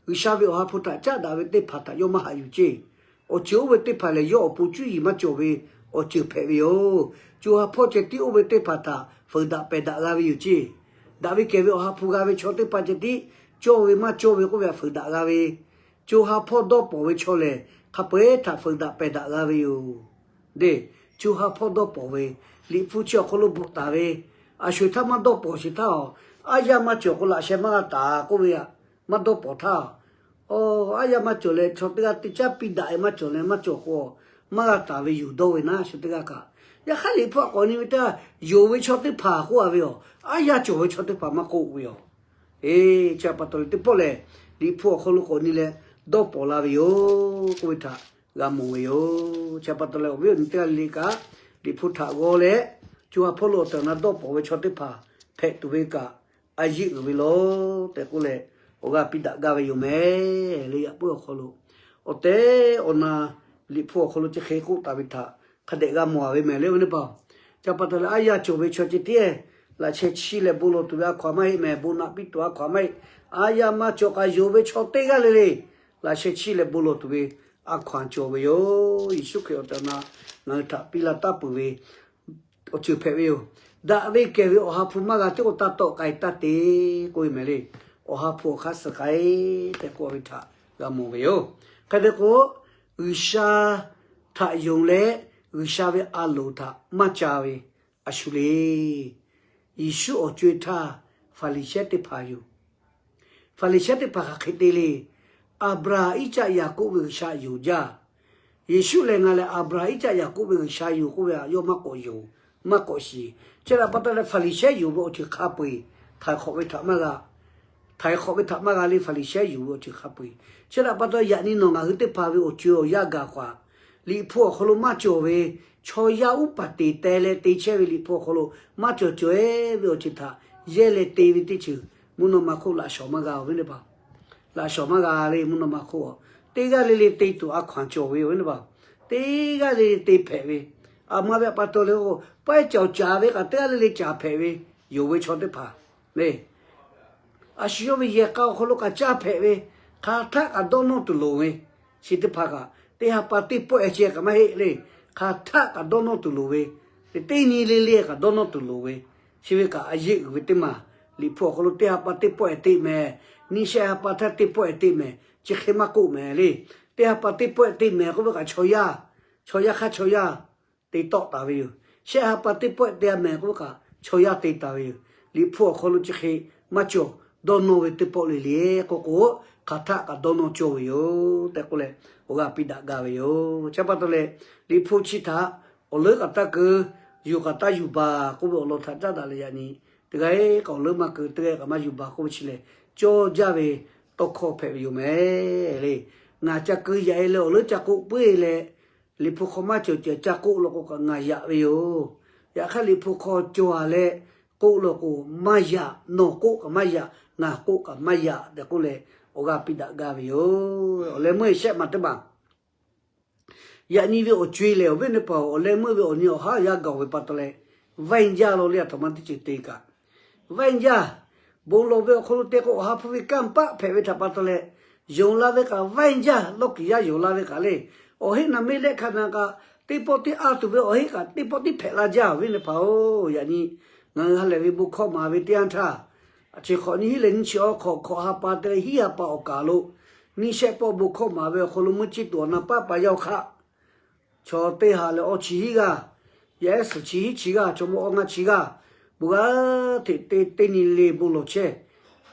G'uiˬsha ve Awˬ ha hpu htaꞈ caˉ daꞈ ve teˇ hpaˍ htaꞈ yawˇ maˇ haꞈ yuˬ ceˇ. Awˬ ceuˬ oˇ ve teˇ hpaˍ lehˬ, yawˇ awˬ pon cuˇ yiˍ maˇ cawˬ ve awˬ ceuˬ hpehꞈ ve yoˬ. Co ha hpawˇ ceh tiˉ oˇ ve teˇ hpaˍ htaꞈ feuˍ daꞈ pehˬ daꞈ g'a ve yoˬ ceˇ. Daꞈ ve kehˬ ve Awˬ ha hpu g'a ve chaw teˇ hpaˍ ceh tiˉ cawˇ ve maˇ cawˇ ve k'oˆ ve htaꞈ feuˍ daꞈ g'a ve, co ha hpawˇ dawˇ pawnˍ ve chaw lehˬ, hk'a peu-eˬ htaꞈ feuˍ daꞈ pehˬ daꞈ g'a ve yoˬ. Deˇ, co ha hpawˇ dawˇ pawnˍ ve, Liꞈ hpu chi awˬ hk'aw lo bvuhꞈ taˍ ve, a sho-eˬ htaˇ maˇ dawˇ pawnˍ sheˍ htaˇ a, aˉ yaˇ maˇ cawˬ k'o laꞈ sheh maˇ g'a taˍ k'oˆ ve, maˇ dawˇ pawnˍ htaˇ, aˉ yaˇ maˇ cawˬ leh chaw teˇ g'aˇ teˇ caˉ piˇ daꞈ e maˇ cawˬ leh maˇ cawˬ k'o, maˇ g'a taˍ ve yoˬ dawˇ ve naˉ shu teˇ g'aˇ kaꞈ. Yaꞈ hk'aˇ Liꞈ hpu htaꞈ k'awꞈ nyi ve teˇ g'aˇ, yonˍ ve chaw teˇ hpaˍ k'oˆ a ve yoˬ. Aˉ yaˇ cawˬ ve chaw teˇ hpaˍ maˇ k'oˆ ve yoˬ. Eˬ, chi pa taw leh teˇ pawˆ lehˬ, Liꞈ hpu awˬ hk'aw lo k'awꞈ nyi leh dawˇ pawnˍ la ve yoˬ k'oˆ ve htaꞈ g'a mawˬ ve yoˬ. Chi pa taw leh awˬ viˉ awˬ nyi teˇ g'aˇ le le kaꞈ, Liꞈ hpu htaꞈ g'aw leh, co ha hpawˇ lo awˬ tehˬ awˬ na dawˇ pawnˍ ve chaw teˇ hpaˍ hpehꞈ tuˬ ve kaꞈ, a yeˆ uiˍ ve lawˬ tehꞈ k'oˆ leh, awˬ g'aˇ piˇ daꞈ gaˇ ve yoˬ meh le. Yaꞈ puiˉ awˬ hk'aw lo awˬ tehˬ awˬ na Liꞈ hpu awˬ hk'aw lo chi hk'e k'oˆ taˍ ve htaꞈ hk'a dehꞈ g'a mawˬ a ve meh le, awˬ viˉ teˇ hpaˍ-oˬ. Chi pa taw leh aˉ yaˇ cawˬ ve chaw ceh tiˉ laꞈ sheh chiˇ leh bon lawˬ tuˬ ve a hkaw-anˬ maˇ heˆ meh. Bon naꞈ piˇ tuˬ a hkaw-anˬ maˇ heˆ. Aˉ yaˇ maˇ cawˬ k'o yonˍ ve chaw teˇ g'aˇ le le laꞈ sheh chiˇ leh bon lawˬ tuˬ ve a hkaw-anˬ cawˬ ve yoˬ. Yeˍsuˆ Hkriꞈ awˬ tehˬ awˬ na ngaˬ hui htaꞈ piˇ laˇ taˍ peuˬ ve awˬ ceuˬ hpehꞈ ve yoˬ. Daꞈ ve kehˬ ve Awˬ ha hpu maˇ g'a tiˉ k'o taˇ tawˆ k'ai taˇ te k'oˆ ve meh le. Awˬ ha hpu awˬ hk'aˇ suh k'ai tehꞈ k'oˆ ve htaꞈ g'a mawˬ ve yoˬ. Hk'e te k'o, G'uiˬsha htaꞈ yonˍ leh G'uiˬsha ve a loˍ htaꞈ maˇ ca ve a shu le. Yeˍsuˆ awˬ co-e htaˇ Hpaˍriˍsehˇ teˇ hpaˍ yoˬ. Hpaˍriˍsehˇ teˇ hpaˍ hk'aˬ hk'e te le. Aˍbraˍhanˍ, Iˉcaˆ, Yaˍkoˆ ve G'uiˬsha yonˍ jaˇ. Yeˍsuˆ lehˬ ngaˬ lehˬ Aˍbraˍhanˍ, Iˉcaˆ, Yaˍkoˆ ve G'uiˬsha yoˬ k'oˆ ve htaꞈ yawˇ maˇ k'awꞈ yonˍ, maˇ k'awꞈ shiˍ. Chi htaꞈ pa taw leh Hpaˍriˍsehˇ yonˍ ve awˬ ceuˬ hk'a peu-eˬ htaiˍ hk'awꞈ ve htaꞈ maˇ g'a, htaiˍ hk'awꞈ ve htaꞈ maˇ g'a le. Hpaˍriˍsehˇ yonˍ ve awˬ ceuˬ hk'a peu-eˬ. Chi htaꞈ pa taw yaꞈ nyi nawˬ ngaˬ hui teˇ hpaˍ ve awˬ co-e awˬ yanˇ gaˬ hk'aw, Liꞈ hpu awˬ hk'aw lo maˇ cawˬ ve, chaw yaˇ uˉ paˍ te teh leh te chehˇ ve Liꞈ hpu awˬ hk'aw lo maˇ cawˬ cawˬ-e ve awˬ ceuˬ htaꞈ yehˇ leh te ve teˇ ceuˬ mvuhˇ naw ma hk'oˆ laꞈ shawˍ maˇ g'a-oˬ ve teˇ hpaˍ. Laꞈ shawˍ maˇ g'a le. Mvuhˇ naw ma hk'oˆ a, teˇ g'aˇ le le te tuˬ a hkaw-anˬ cawˬ ve yoˬ ve teˇ hpaˍ. Teˇ g'aˇ le le te hpehꞈ ve, a ma ve pa taw le k'o, pawehˇ cawˬ caˍ ve kaꞈ teˇ g'aˇ le le caˍ hpehꞈ ve yoˬ ve chaw teˇ hpaˍ le. A shu yawˇ ve yehˬ k'a awˬ hk'aw lo kaꞈ caˇ hpehꞈ ve, hk'aˬ htaˆ kaꞈ dawˇ nawˇ tuˬ loˍ ve, chi teˇ hpaˍ kaꞈ teˇ ha pa teˇ pawehˇ ceh kaꞈ maˇ heˆ le. Hk'aˬ htaˆ kaꞈ dawˇ nawˇ tuˬ loˍ ve, teˇ nyi le le kaꞈ dawˇ nawˇ tuˬ loˍ ve, chi ve kaꞈ a yeˆ uiˍ ve teˇ maˬ. Liꞈ hpu awˬ hk'aw lo teˇ ha pa teˇ pawehˇ te mehˍ, nyiˇ shehˆ ha pa htaˇ teˇ pawehˇ te mehˍ, chi hk'e maˇ k'oˆ mehˍ le. Teˇ ha pa teˇ pawehˇ te mehˍ k'oˆ ve kaꞈ chaw yaˇ, chaw yaˇ hk'aˇ chaw yaˇ te tawˆ taˍ ve yoˬ. Shehˆ ha pa teˇ pawehˇ te-a mehˍ k'oˆ ve kaꞈ chaw yaˇ te taˍ ve yoˬ. Liꞈ hpu awˬ hk'aw lo chi hk'e maˇ cawˬ, dawˇ nawˇ ve teˇ pawˆ le le k'oˆ k'o, hk'aˬ htaˆ kaꞈ dawˇ nawˇ cawˇ ve yoˬ tehꞈ k'oˆ leh awˬ g'aˇ piˇ daꞈ gaˇ ve yoˬ. Chi pa taw leh, Liꞈ hpu chi htaꞈ awˬ leuˉ k'aꞈ taˇ keu, yuˬ k'aꞈ taˇ yuˬ baˬ k'oˆ ve awˬ lawn htaꞈ caˉ daꞈ leh yaꞈ nyi, teˇ g'aˇ kaꞈ awˬ leuˉ maˇ keu, teˇ g'aˇ kaꞈ maˇ yuˬ baˬ k'oˆ ve chi lehˬ, cawˇ jaˇ ve tawˇ hkawˇ hpehꞈ ve yoˬ mehˍ le. Ngaˬ ca keu yaꞈ-e leh awˬ leuˉ ca k'oˆ puiˉ leh, Liꞈ hpu hk'aw maˇ cawˬ ceh ca k'oˆ law k'o kaꞈ ngaˬ yaꞈ ve yoˬ. Yaꞈ hk'aˇ Liꞈ hpu hk'aw cawˬ-a leh k'oˆ law k'o maˇ yaꞈ, nawˬ k'oˆ kaꞈ maˇ yaꞈ, ngaˬ k'oˆ kaꞈ maˇ yaꞈ tehꞈ k'oˆ leh awˬ g'aˇ piˇ daꞈ gaˇ ve yoˬ. Awˬ leh meuˇ shehˆ maˬ teˇ maˬ, yaꞈ nyi ve awˬ co-e lehˬ, awˬ viˉ awˬ nyi teˇ hpaˍ, awˬ leh meuˇ ve awˬ nyi awˬ haˉ awˬ yanˇ gaˬ-oˬ ve pa taw leh, vaiˇ jaˇ law le, a htoꞈ ma teˇ ceuˬ te kaꞈ vaiˇ jaˇ. Bon lawˬ ve awˬ hk'aw lo te k'o, awˬ ha hpu ve kanˇ paˆ hpehꞈ ve htaꞈ pa taw leh, yonˍ la ve kaꞈ vaiˇ jaˇ, lawˇ kiˍ yaˇ yonˍ la ve kaꞈ le. Awˬ heˆ naˍ meˇ lehˆ hk'a naˍ kaꞈ, teˇ pawˆ tiˉ a tuˬ ve awˬ heˆ kaꞈ teˇ pawˆ tiˉ hpehꞈ la jaˇ, awˬ viˉ awˬ nyi teˇ hpaˍ-oˬ. Yaꞈ nyi ngaˬ hui ha lehˬ ve bon hkawˇ maˍ ve teˇ yanˇ htaˇ, chi hk'awꞈ nyiˇ hiˉ leh nyiˇ chi awˬ hk'awꞈ hk'awꞈ ha pa te leh hiˉ ha pa awˬ kaˍ lo, nyiˇ shehˆ pawˆ bon hkawˇ maˍ ve awˬ hk'aw lo meuˇ ciˇ tuˬ awˬ na paˉ pa yaˇ awˬ hk'aˆ, chaw teˇ ha lehˬ awˇ chi hiˉ g'aˇ, yaˇ ehˉ suhˍ chi hiˉ chi g'aˇ, chaw mawˇ awˇ ngaˇ chi g'aˇ, bon g'a hteꞈ te teˇ nyi le bon lawˬ chehˇ,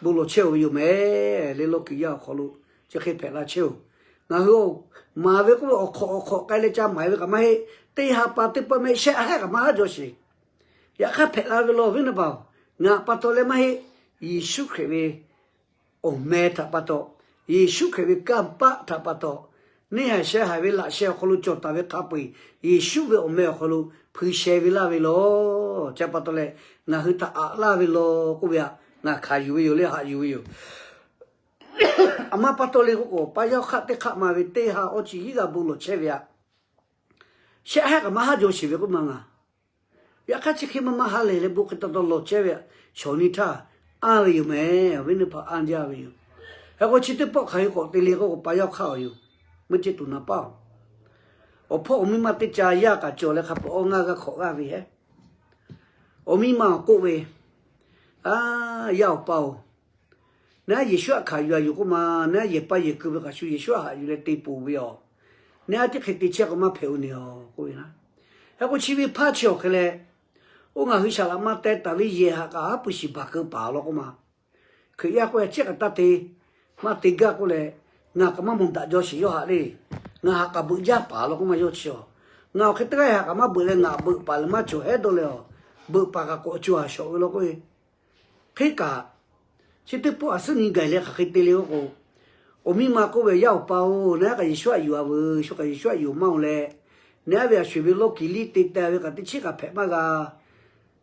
bon lawˬ chehˇ-oˬ ve yoˬ mehˍ le. Lawˇ kiˍ yaˇ awˬ hk'aw lo chi hk'e hpehꞈ la chehˇ-oˬ. Ngaˬ hui maˍ ve k'oˆ ve awˬ hk'awꞈ awˬ hk'awꞈ k'ai leh ca maˍ ve kaꞈ maˇ heˆ. Teˇ ha pa teˇ pawˆ mehˆ shehˆ ha kaꞈ maˇ haˉ jaw sheˍ. Yaꞈ hk'aˇ hpehꞈ la ve law, awˬ viˉ awˬ nyi teˇ hpaˍ-oˬ, ngaˬ pa taw leh maˇ heˆ. Yeˍsuˆ Hkriꞈ ve awˬ meh htaꞈ pa taw, Yeˍsuˆ Hkriꞈ ve kanˇ paˆ htaꞈ pa taw, neˇ haiˬ sheh haiˬ ve laꞈ sheh awˬ hk'aw lo cawˬ taˍ ve hk'a peu-eˬ, Yeˍsuˆ ve awˬ meh awˬ hk'aw lo hpui sheh ve laˇ ve lawˬ. Chi pa taw leh ngaˬ hui htaꞈ aꞈ laˇ ve law k'oˆ ve htaꞈ ngaˬ hkanˍ yuˬ ve yoˬ le, haꞈ yuˬ ve yoˬ. Aˬ ma pa taw le k'oˆ k'o, pa yaˇ hk'aˆ teˇ hk'aˆ ma ve teˇ ha awˇ chi hiˉ g'aˇ bon lawˬ chehˇ ve htaꞈ shehˆ ha kaꞈ maˇ haˉ jaw sheˍ ve k'oˆ ma ngaˬ. Yaꞈ hk'aˇ chi hk'e maˇ maˇ ha lehˬ leh bon hk'e taw taw lawˬ chehˇ ve htaꞈ shawˍ nyi htaˇ anˇ ve yoˬ mehˍ. Awˬ viˉ awˬ nyi teˇ hpaˍ, anˇ jaˇ ve yoˬ. Hk'e k'o chi teˇ pawˆ hk'aˬ hk'e k'awꞈ te le k'oˆ k'o, pa yaˇ hk'aˆ awˬ yoˬ. Meuˇ ceˇ tuˬ naˍ paˉ-oˬ, awˬ hpawˇ awˬ miˇ ma teˇ ca yaˇ kaꞈ cawˬ leh hk'a peuˬ awˇ ngaˇ g'aˇ hk'awꞈ g'aˇ ve heˆ. Awˬ miˇ ma awˬ k'oˆ ve, A, yaˇ awˬ pa-oˬ, naˉ Yeˍsuˆ htaꞈ hkanˍ yuˬ-a yoˬ k'oˆ ma, naˉ yehˬ paˇ yehˬ keu ve hk'a shuˍ Yeˍsuˆ htaꞈ haꞈ yuˬ leh te poˬ ve yoˬ. Naˉ teˇ hk'e te chehˇ k'o maˇ hpehꞈ-oˬ ne-oˬ k'oˆ ve na. Hk'e k'o chi ve hpaˇ chi awˬ hk'e leh, oˇ ngaˬ hui saˍ laꞈ ma teh taˍ ve yehˬ htaꞈ kaꞈ haˉ pui shiˍ baˬ keu paˍ law k'oˆ ma. Hkriꞈ yaˇ k'oˆ ve, Chi kaꞈ taˇ te, maˇ te gaˇ k'oˆ leh, ngaˬ kaꞈ maˇ mawˬ daꞈ jaw sheˍ yawˇ htaꞈ le. Ngaˬ htaꞈ kaꞈ beuꞈ jaˇ paˍ law k'oˆ ma yawˇ chi-oˬ. Ngaˬ awˬ hk'e teˇ g'aˇ htaꞈ kaꞈ maˇ beuꞈ leh ngaˬ beuꞈ paˍ leh maˇ cawˬ hehˉ dawˇ leh-oˬ. Beuꞈ paˍ kaꞈ k'awꞈ cawˬ-a shawˍ ve law k'oˆ ve. Hk'e kaꞈ, chi teˇ pawˆ a suhˉ nyi gaˬ leh hk'aˬ hk'e te le k'oˆ k'o, awˬ miˇ ma k'oˆ ve, Yaˇ awˬ pa-oˬ, naˉ kaꞈ Yeˍsuˆ htaꞈ yuˬ-a veuˬ, shu kaꞈ Yeˍsuˆ htaꞈ yuˬ maˇ-oˬ leh, naˉ ve a shuˍ ve lawˇ kiˍ liˇ te teh ve kaꞈ teˇ chiˉ kaꞈ hpehꞈ maˇ g'a.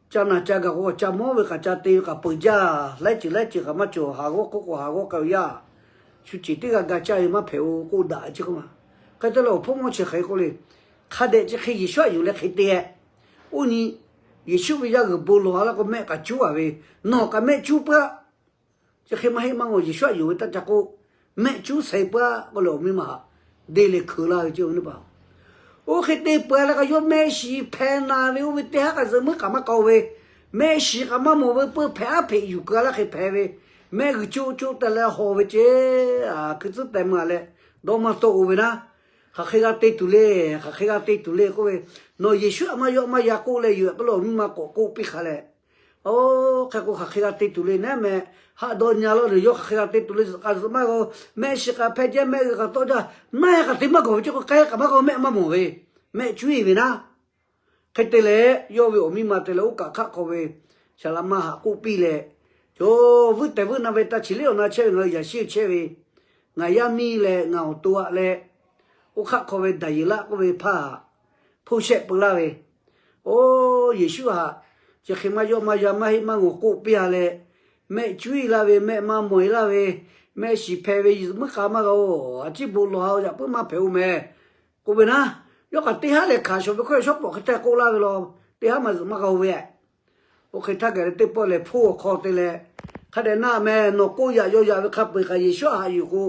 Ca naˬ ca gaˬ k'o, ca mawˉ ve kaꞈ ca te ve kaꞈ peuˬ jaˇ. Laiˉ ceuˬ laiˉ ceuˬ kaꞈ maˇ cawˬ, haˍ g'awˇ k'oˆ k'o haˍ g'awˇ k'ai-o yaˇ. Shu ceuˬ teˇ g'aˇ ga caˇ ve maˇ hpehꞈ-o k'oˆ daꞈ ve ceˇ k'oˆ ma. Hk'e te leh awˬ hpawˇ mawˇ chi hk'e k'oˆ le, Hk'a dehꞈ chi hk'e Yeˍsuˆ htaꞈ yuˬ leh hk'e te-e. Oˇ nyi, Yeˍsuˆ ve yaˇ g'uiˬ bon lawˬ-a laˇ k'o mehˆ kaꞈ cuˉ-a ve, nawˬ kaꞈ mehˆ cuˉ peuˬ-aˆ. Chi hk'e maˇ heˆ maˇ g'awˬ, Yeˍsuˆ htaꞈ yuˬ ve taˇ ca k'oˆ, mehˆ cuˉ sheh peuˬ-aˆ k'oˆ leh awˬ miˇ ma htaꞈ de leh hkeuꞈ laˇ ve ceˇ, awˬ viˉ teˇ hpaˍ. Oˇ hk'e te peuˬ-a leh kaꞈ yawˇ mehˆ shiˍ hpehꞈ naˍ ve, oˇ ve teˇ haˉ kaꞈ zuhꞈ muiˉ kaꞈ maˇ k'aw ve, mehˆ shiˍ kaꞈ maˇ mawˬ ve peu hpehꞈ haˉ hpehꞈ yuˬ keu-a laˇ hk'e hpehꞈ ve, mehˆ g'uiˬ co co teh leh hawˬ ve ceˇ, hkui tcuhˉ teh meuˇ-a leh dawˇ maˇ tawˆ-o ve naˉ. Hk'aˬ hk'e g'a te tuˬ le, hk'aˬ hk'e g'a te tuˬ le k'oˆ ve, nawˬ Yeˍsuˆ htaꞈ maˇ yaw maˇ ya k'oˆ leh yoˬ-e k'oˆ leh awˬ miˇ ma k'awꞈ k'oˆ piˇ hk'a leh, Oˇ hk'e k'o, hk'aˬ hk'e g'a te tuˬ le naˉ meh. Haˆ dawˇ nya laˇ leh yawˇ hk'aˬ hk'e g'a te tuˬ le. Zuhꞈ k'a zuhꞈ maˇ g'a-o, mehˆ shiˍ k'a hpehˇ jaˇ, mehˆ g'uiˬ k'a tawˆ jaˇ, naˆ k'a te maˇ gawˬ ve ceˇ k'o, k'ai k'a maˇ g'a-o, mehˆ maˇ mawˬ ve, mehˆ cuˇ e ve naˉ. Hk'e te leh, yawˇ ve awˬ miˇ ma te leh oˇ kaꞈ hk'aˆ hk'aw ve Saˍ laꞈ ma haꞈ k'oˆ piˇ leh, Yawˇ vuiˇ tehˬ vuiˇ na ve ta chi liꞈ awˬ na chehˇ ve ngaˬ hui yaꞈ shiˉ chehˇ ve, ngaˬ yaˇ miˇ leh ngaˬ awˬ to aꞈ leh, oˇ hk'aˆ hk'aw ve Daˍyeˍlaˆ k'oˆ ve hpaˇ htaꞈ hpoˇ shehˆ peu laˇ ve, Oˇ Yeˍsuˆ htaꞈ chi hk'e maˇ yawˆ maˇ yan maˇ heˆ maˇ ngawˬ k'oˆ piˇ a leh, mehˆ cuˇ e laˇ ve, mehˆ maˇ mawˬ e laˇ ve, mehˆ shiˍ hpehꞈ ve, muiˉ k'a maˇ g'a-o, a ciˉ bon lawˬ ha-o, yaꞈ puiˉ maˇ hpehꞈ-o meh. K'oˆ ve naˉ, yawˇ kaꞈ teˇ haˉ leh hkanˍ shawˍ ve hkawˇ shawˉ pawˍ hk'e te k'oˆ laˇ ve law, teˇ haˉ maˇ zuhꞈ maˇ g'a-o ve. Oˇ hk'e htaˇ gaˬ leh teˇ pawˆ lehˬ, hpoˇ awˬ hk'aw te leh, hk'a dehꞈ naˆ meh, nawˬ k'oˆ yaꞈ yaw yaꞈ ve hk'a peu-eˬ kaꞈ Yeˍsuˆ htaꞈ haꞈ yuˬ k'o,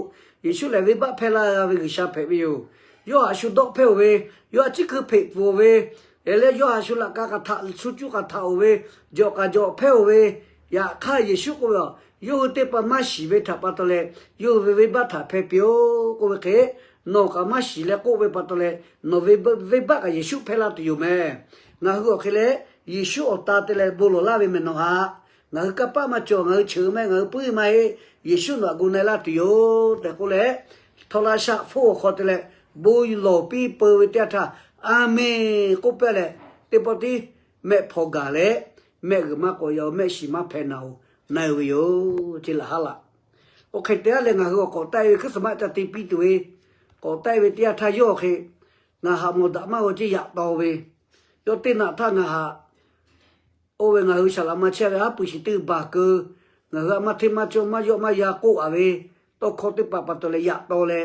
Yeˍsuˆ lehˬ venˇbaˆ hpehˇ laˇ g'a ve G'uiˬsha hpehꞈ ve yoˬ. Yawˇ htaꞈ shu dawˆ hpehˇ-oˬ ve, yawˇ htaꞈ ciˉ hkui hpeꞈ pfuhˍ-oˬ ve, leh yawˇ htaꞈ shu laꞈ ka kaꞈ htaꞈ shu cuˇ kaꞈ htaꞈ-oˬ ve, jawꞈ kaꞈ jawꞈ hpehˇ-oˬ ve, yaꞈ hk'aˇ Yeˍsuˆ k'oˆ ve, Yawˇ hui teˇ hpaˍ maˇ shiˍ ve htaꞈ pa taw leh, yawˇ hui ve venˇbaˆ htaꞈ hpehˇ piˇ-oˆ k'oˆ ve hk'e, nawˬ kaꞈ maˇ shiˍ leh k'oˆ ve pa taw leh, nawˬ ve venˇbaˆ kaꞈ Yeˍsuˆ hpehˇ laˇ tuˬ yoˬ meh. Ngaˬ hui awˬ hk'e leh, Yeˍsuˆ awˬ ta te leh bon lawˬ laˇ ve meh nawˬ haꞈ. Ngaˬ hui kanˇ paˆ maˇ cawˬ, ngaˬ hui cheuˬ meh, ngaˬ hui puiˉ maˇ heˆ. Yeˍsuˆ nawˬ htaꞈ gu na-e laˇ tuˬ yoˬ tehꞈ k'oˆ leh, htaw laˇ shaˆ hpoˇ awˬ hk'aw te leh, bon lawˬ piˇ peu ve teˇ yanˇ htaˇ, A menˬ k'oˆ piˇ leh, teˇ pawˆ tiˉ mehˆ hpaw gaˬ leh, mehˆ g'uiˬ maˇ k'awꞈ yaꞈ-oˬ, mehˆ shiˍ maˇ hpehꞈ naˍ-oˬ, na-e ve yoˬ ce laꞈ haˉ laꞈ. Oˇ hk'e te a leh ngaˬ hui awˬ k'awꞈ taˆ-e ve Christmas ca te piˇ tuˬ ve, k'awꞈ taˆ-e ve teˇ yanˇ htaˇ yawˇ hk'e, ngaˬ haꞈ mawˬ daꞈ maˇ g'aw ce yaꞈ taw ve, yawˇ teˇ naꞈ htaˇ ngaˬ haꞈ oˇ ve ngaˬ hui Saˍ laꞈ ma chehˇ ve haˉ pui shiˍ teˇ baˬ keu, ngaˬ hui a maˇ hteˇ maˇ cawˇ maˇ yawˆ maˇ yan k'oˆ a ve, tawˇ hkawˇ teˇ hpaˍ pa taw leh yaꞈ taw leh,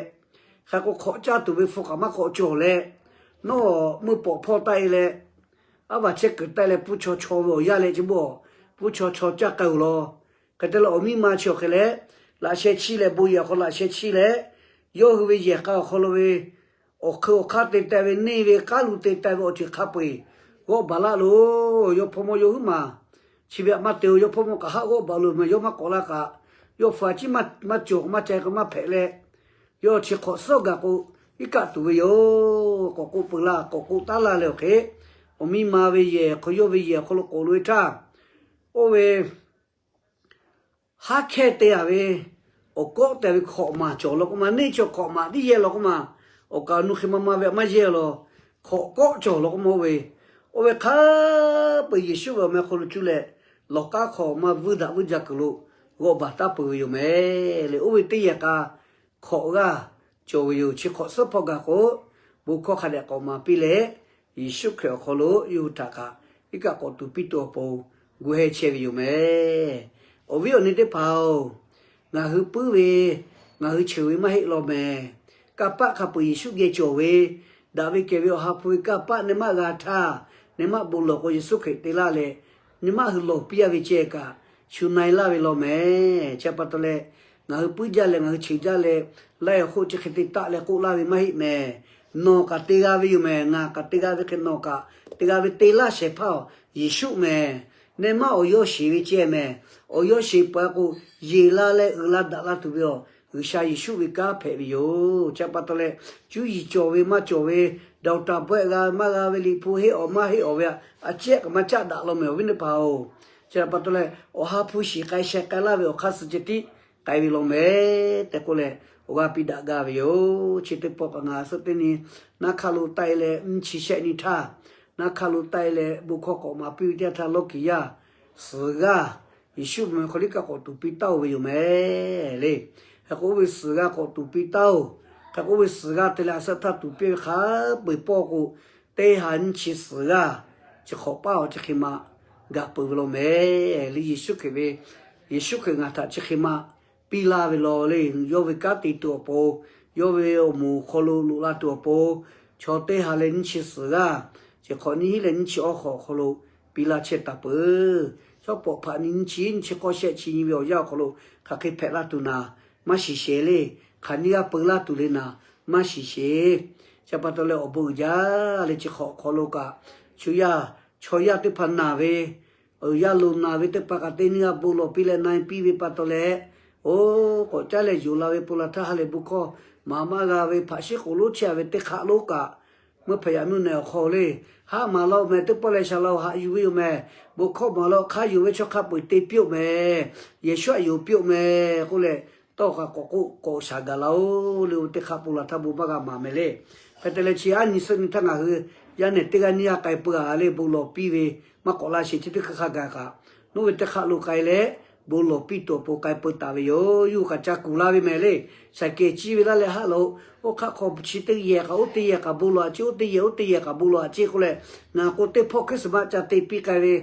hk'a k'o hk'awꞈ caˇ tuˬ ve hpu kaꞈ maˇ k'awꞈ cawˬ leh, nawˬ meuˇ pawꞈ hpawˇ taˆ-e leh, aˉ vaˬ chehˇ kuiˬ taˆ-e leh pfuhˇ chaw chaw ve awˬ yanˇ leh chi beuꞈ, pfuhˇ chaw chaw caˇ k'ai-oˬ law. Hk'e te leh awˬ miˇ ma chi awˬ hk'e leh, laꞈ sheh chiˇ leh bon yehˬ awˬ hk'aw laꞈ sheh chiˇ leh, yawˇ hui ve yehˬ k'a awˬ hk'aw lo ve awˬ hk'eun awˬ hk'aˇ te teh ve neˇ ve k'aˉ lu te teh ve awˬ ceuˬ hk'a peu-eˬ g'awˆ baˬ laˇ loˬ. Yawˇ hpawˇ mawˇ yawˇ huiˉ maˬ chi ve htaꞈ maˇ te-o. Yawˇ hpawˇ mawˇ kaꞈ haˆ g'awˆ baˬ loˬ meh, yawˇ maˇ k'awꞈ laˇ kaꞈ, yawˇ hpu a ciˉ maˇ cawˬ maˇ ca k'o maˇ hpehꞈ leh, yawˇ chi hk'awꞈ suhˉ gaˬ k'o, iˉ kaˆ tuˬ ve yoˬ. K'awꞈ k'oˆ peu laˇ, k'awꞈ k'oˆ taˉ laˇ leh awˬ hk'e, awˬ miˇ ma ve yehˬ hk'aw, yawˇ ve yehˬ awˬ hk'aw lo k'oꞈ loꞈ-e htaˇ, oˇ ve haˉ hkehˇ te-a ve, awˬ kawˆ te ve hkawꞈ maˍ cawˬ law k'oˆ ma, neˇ chi awˬ hkawꞈ maˍ tiˉ yehˇ law k'oˆ ma, awˬ kaˍ awˬ nu hk'e ma ma ve maˇ yehˇ law, hkawꞈ kawˆ cawˬ law k'oˆ ma oˇ ve, oˇ ve hk'a peu-eˬ Yeˍsuˆ ve awˬ meh hk'aw lo cuˇ leh, lawˬ k'aˉ hk'aw maˇ vuiˇ daꞈ vuiˇ ja kuiˬ lo g'awˆ baˬ taˉ peuˬ ve yoˬ meh le. Oˇ ve teˇ yehˬ k'a hkawꞈ g'aˇ cawˬ ve yoˬ. Chi hk'awꞈ suhˉ hpawˇ gaˬ k'o, bon hkawˇ hk'a dehꞈ k'awꞈ maˍ piˇ leh, Yeˍsuˆ Hkriꞈ awˬ hk'aw lo yawˇ hui htaꞈ kaꞈ iˉ kaˆ k'awꞈ tuˬ piˇ tuˬ awˬ pon gu heh chehˇ ve yoˬ meh. Awˬ viˉ awˬ nyi teˇ hpaˍ-oˬ, ngaˬ hui puiˉ ve, ngaˬ hui cheuˬ ve maˇ heˆ law meh. Kanˇ paˆ hk'a peu-eˬ Yeˍsuˆ geh cawˬ ve, daꞈ ve kehˬ ve Awˬ ha hpu ve kanˇ paˆ neh maˆ g'a htaˇ, neh maˆ bon lawˬ k'o Yeˍsuˆ Hkriꞈ te laˇ leh, nyi maˆ hui lawˬ piˇ-a ve ceh kaꞈ, shu na-e laˇ ve law meh. Chi pa taw leh, ngaˬ hui puiˉ jaˇ leh ngaˬ hui cheuˬ jaˇ leh, laiˉ awˬ hk'oˆ chi hk'e te taˆ leh k'oˆ laˇ ve maˇ heˆ meh. Nawˬ kaꞈ te g'a ve yoˬ meh. Ngaˬ kaꞈ te g'a ve hk'e nawˬ kaꞈ te g'a ve te laˇ shehˍ hpaˇ-oˬ, Yeˍsuˆ meh. Neh maˆ awˬ yawˇ sheˍ ve ceh meh. Awˬ yawˇ sheˍ peuˬ-a k'o, yeˬ la leh uiˍ la daꞈ la tuˬ ve awˬ G'uiˬsha Yeˍsuˆ ve kanˉ hpehꞈ ve yoˬ. Chi pa taw leh, cuˇ yiˍ cawˬ ve maˇ cawˬ ve, doctor bawehˆ g'a maˇ g'a ve, liꞈ hpu heˆ awˬ maˇ heˆ awˬ ve, a ciˉ kaꞈ maˇ caˆ daꞈ law meh awˬ viˉ teˇ hpaˍ-oˬ. Chi pa taw leh, Awˬ ha hpu shiˍ k'ai sheh k'ai laˇ ve awˬ hk'aˇ suh ceh tiˉ k'ai ve law meh tehꞈ k'oˆ leh, awˬ g'aˇ piˇ daꞈ gaˇ ve yoˬ. Chi teˇ pawˆ kaꞈ ngaˬ suhˆ teˇ nyi, naˆ hk'aˇ lo taˆ-e leh nyiˇ chi shehˆ nyi htaˇ, naˆ hk'aˇ lo taˆ-e leh bon hkawˇ k'awꞈ maˍ piˇ ve teˇ yanˇ htaˇ, lawˇ kiˍ yaˇ suhˍ g'aˇ Yeˍsuˆ meh hk'aw liˇ kaꞈ k'awꞈ tuˍ piˇ taˉ-oˬ ve yoˬ meh le. Hk'e k'o, oˇ ve suhˍ g'aˇ k'awꞈ tuˍ piˇ taˉ-oˬ. Hk'e k'o, oˇ ve suhˍ g'aˇ te leh a suhˆ htaˇ tuˍ piˇ ve hk'a peu-eˬ pawˆ k'o, teˇ ha nyiˇ chi suhˍ g'aˇ chi hk'awꞈ paˇ awˬ chi hk'e ma gaˬ peuˬ ve law meh le. Yeˍsuˆ Hkriꞈ ve, Yeˍsuˆ Hkriꞈ ngaˬ htaꞈ chi hk'e ma piˇ laˇ ve law le. Yawˇ ve kanˉ te tuˬ awˬ pon, yawˇ ve awˬ moˍ hk'aw lo loꞈ la tuˬ awˬ pon, chaw teˇ ha leh nyiˇ chi suhˍ g'aˇ, chi hk'awꞈ nyiˇ hinˉ leh nyiˇ chi awˇ hk'awꞈ awˬ hk'aw lo piˇ laˇ chehˇ taˍ peuˬ. Shawˉ pawˍ hpaꞈ nyi nyiˇ chi nyiˇ chi k'awˇ shehˆ chi nyi ve awˬ yanˇ awˬ hk'aw lo hk'aˬ hk'e hpehꞈ laˇ tuˬ naˍ maˇ shiˍ sheˍ le. Hk'aˬ nyiˇ g'aˇ peu laˇ tuˬ le naˍ maˇ shiˍ sheˍ. Chi pa taw leh awˬ bon uiˍ jaˇ leh chi hk'awꞈ hk'aw lo kaꞈ, chaw yaˇ, chaw yaˇ teˇ hpaˍ naˬ ve, awˬ yanˇ lo naˬ ve teˇ hpaˍ kaꞈ teˇ nyiˇ g'aˇ bon lawˬ piˇ leh na-e piˇ ve pa taw leh, oˇ k'awꞈ caˉ leh yonˍ la ve pon la htaˇ ha lehˬ bon hkawˇ maˍ maˇ g'a ve hpaꞈ shiˉ k'oˍ lonˉ chehˇ-a ve teˇ hk'aˆ lonˉ kaꞈ, mvuhˇ hpehꞈ yaꞈ mvuhˇ nehˬ awˬ hk'aw le, haˆ maˍ laˇ-oˬ meh, teˇ pawˆ leh sha la-oˬ, haꞈ yuˬ ve yoˬ meh, bon hkawˇ maˍ laˇ-oˬ, hk'aˇ yuˬ ve chaw hk'a peu-eˬ te piˇ-oˆ meh, Yeˍsuˆ htaꞈ yonˍ piˇ-oˆ meh k'oˆ leh, tawˇ k'a k'awꞈ k'oˆ k'awꞈ shaˍ gaˬ laˇ-oˬ le, oˇ teˇ hk'aˆ pon la htaˇ bon maˇ g'a maˍ meh le. Hk'e te leh chi aˉ nyi suhˆ nyi htaˇ ngaˬ hui yaˇ nehˬ teˇ g'aˇ nyiˇ g'aˇ k'ai peu-a le, bon lawˬ piˇ ve maˇ k'awꞈ laˇ sheˍ, chi teˇ hkui hk'a gaˬ kaꞈ, nawˬ ve teˇ hk'aˆ lo k'ai leh bon lawˬ piˇ tuˬ awˬ pon k'ai peu taˍ ve yoˬ. Yuˇ kaꞈ ca kuˬ laˇ ve meh le. Shaiˍ kehˬ ciˇ ve laˇ leh haˆ lo, oˇ hk'aˆ hk'aw chi teˇ yehˬ kaꞈ oˇ teˇ yehˬ kaꞈ bon lawˬ-a ceˇ, oˇ teˇ yehˬ oˇ teˇ yehˬ kaꞈ bon lawˬ-a ceˇ k'oˆ leh, ngaˬ k'o teˇ hpawˇ Christmas ca te piˇ k'ai ve,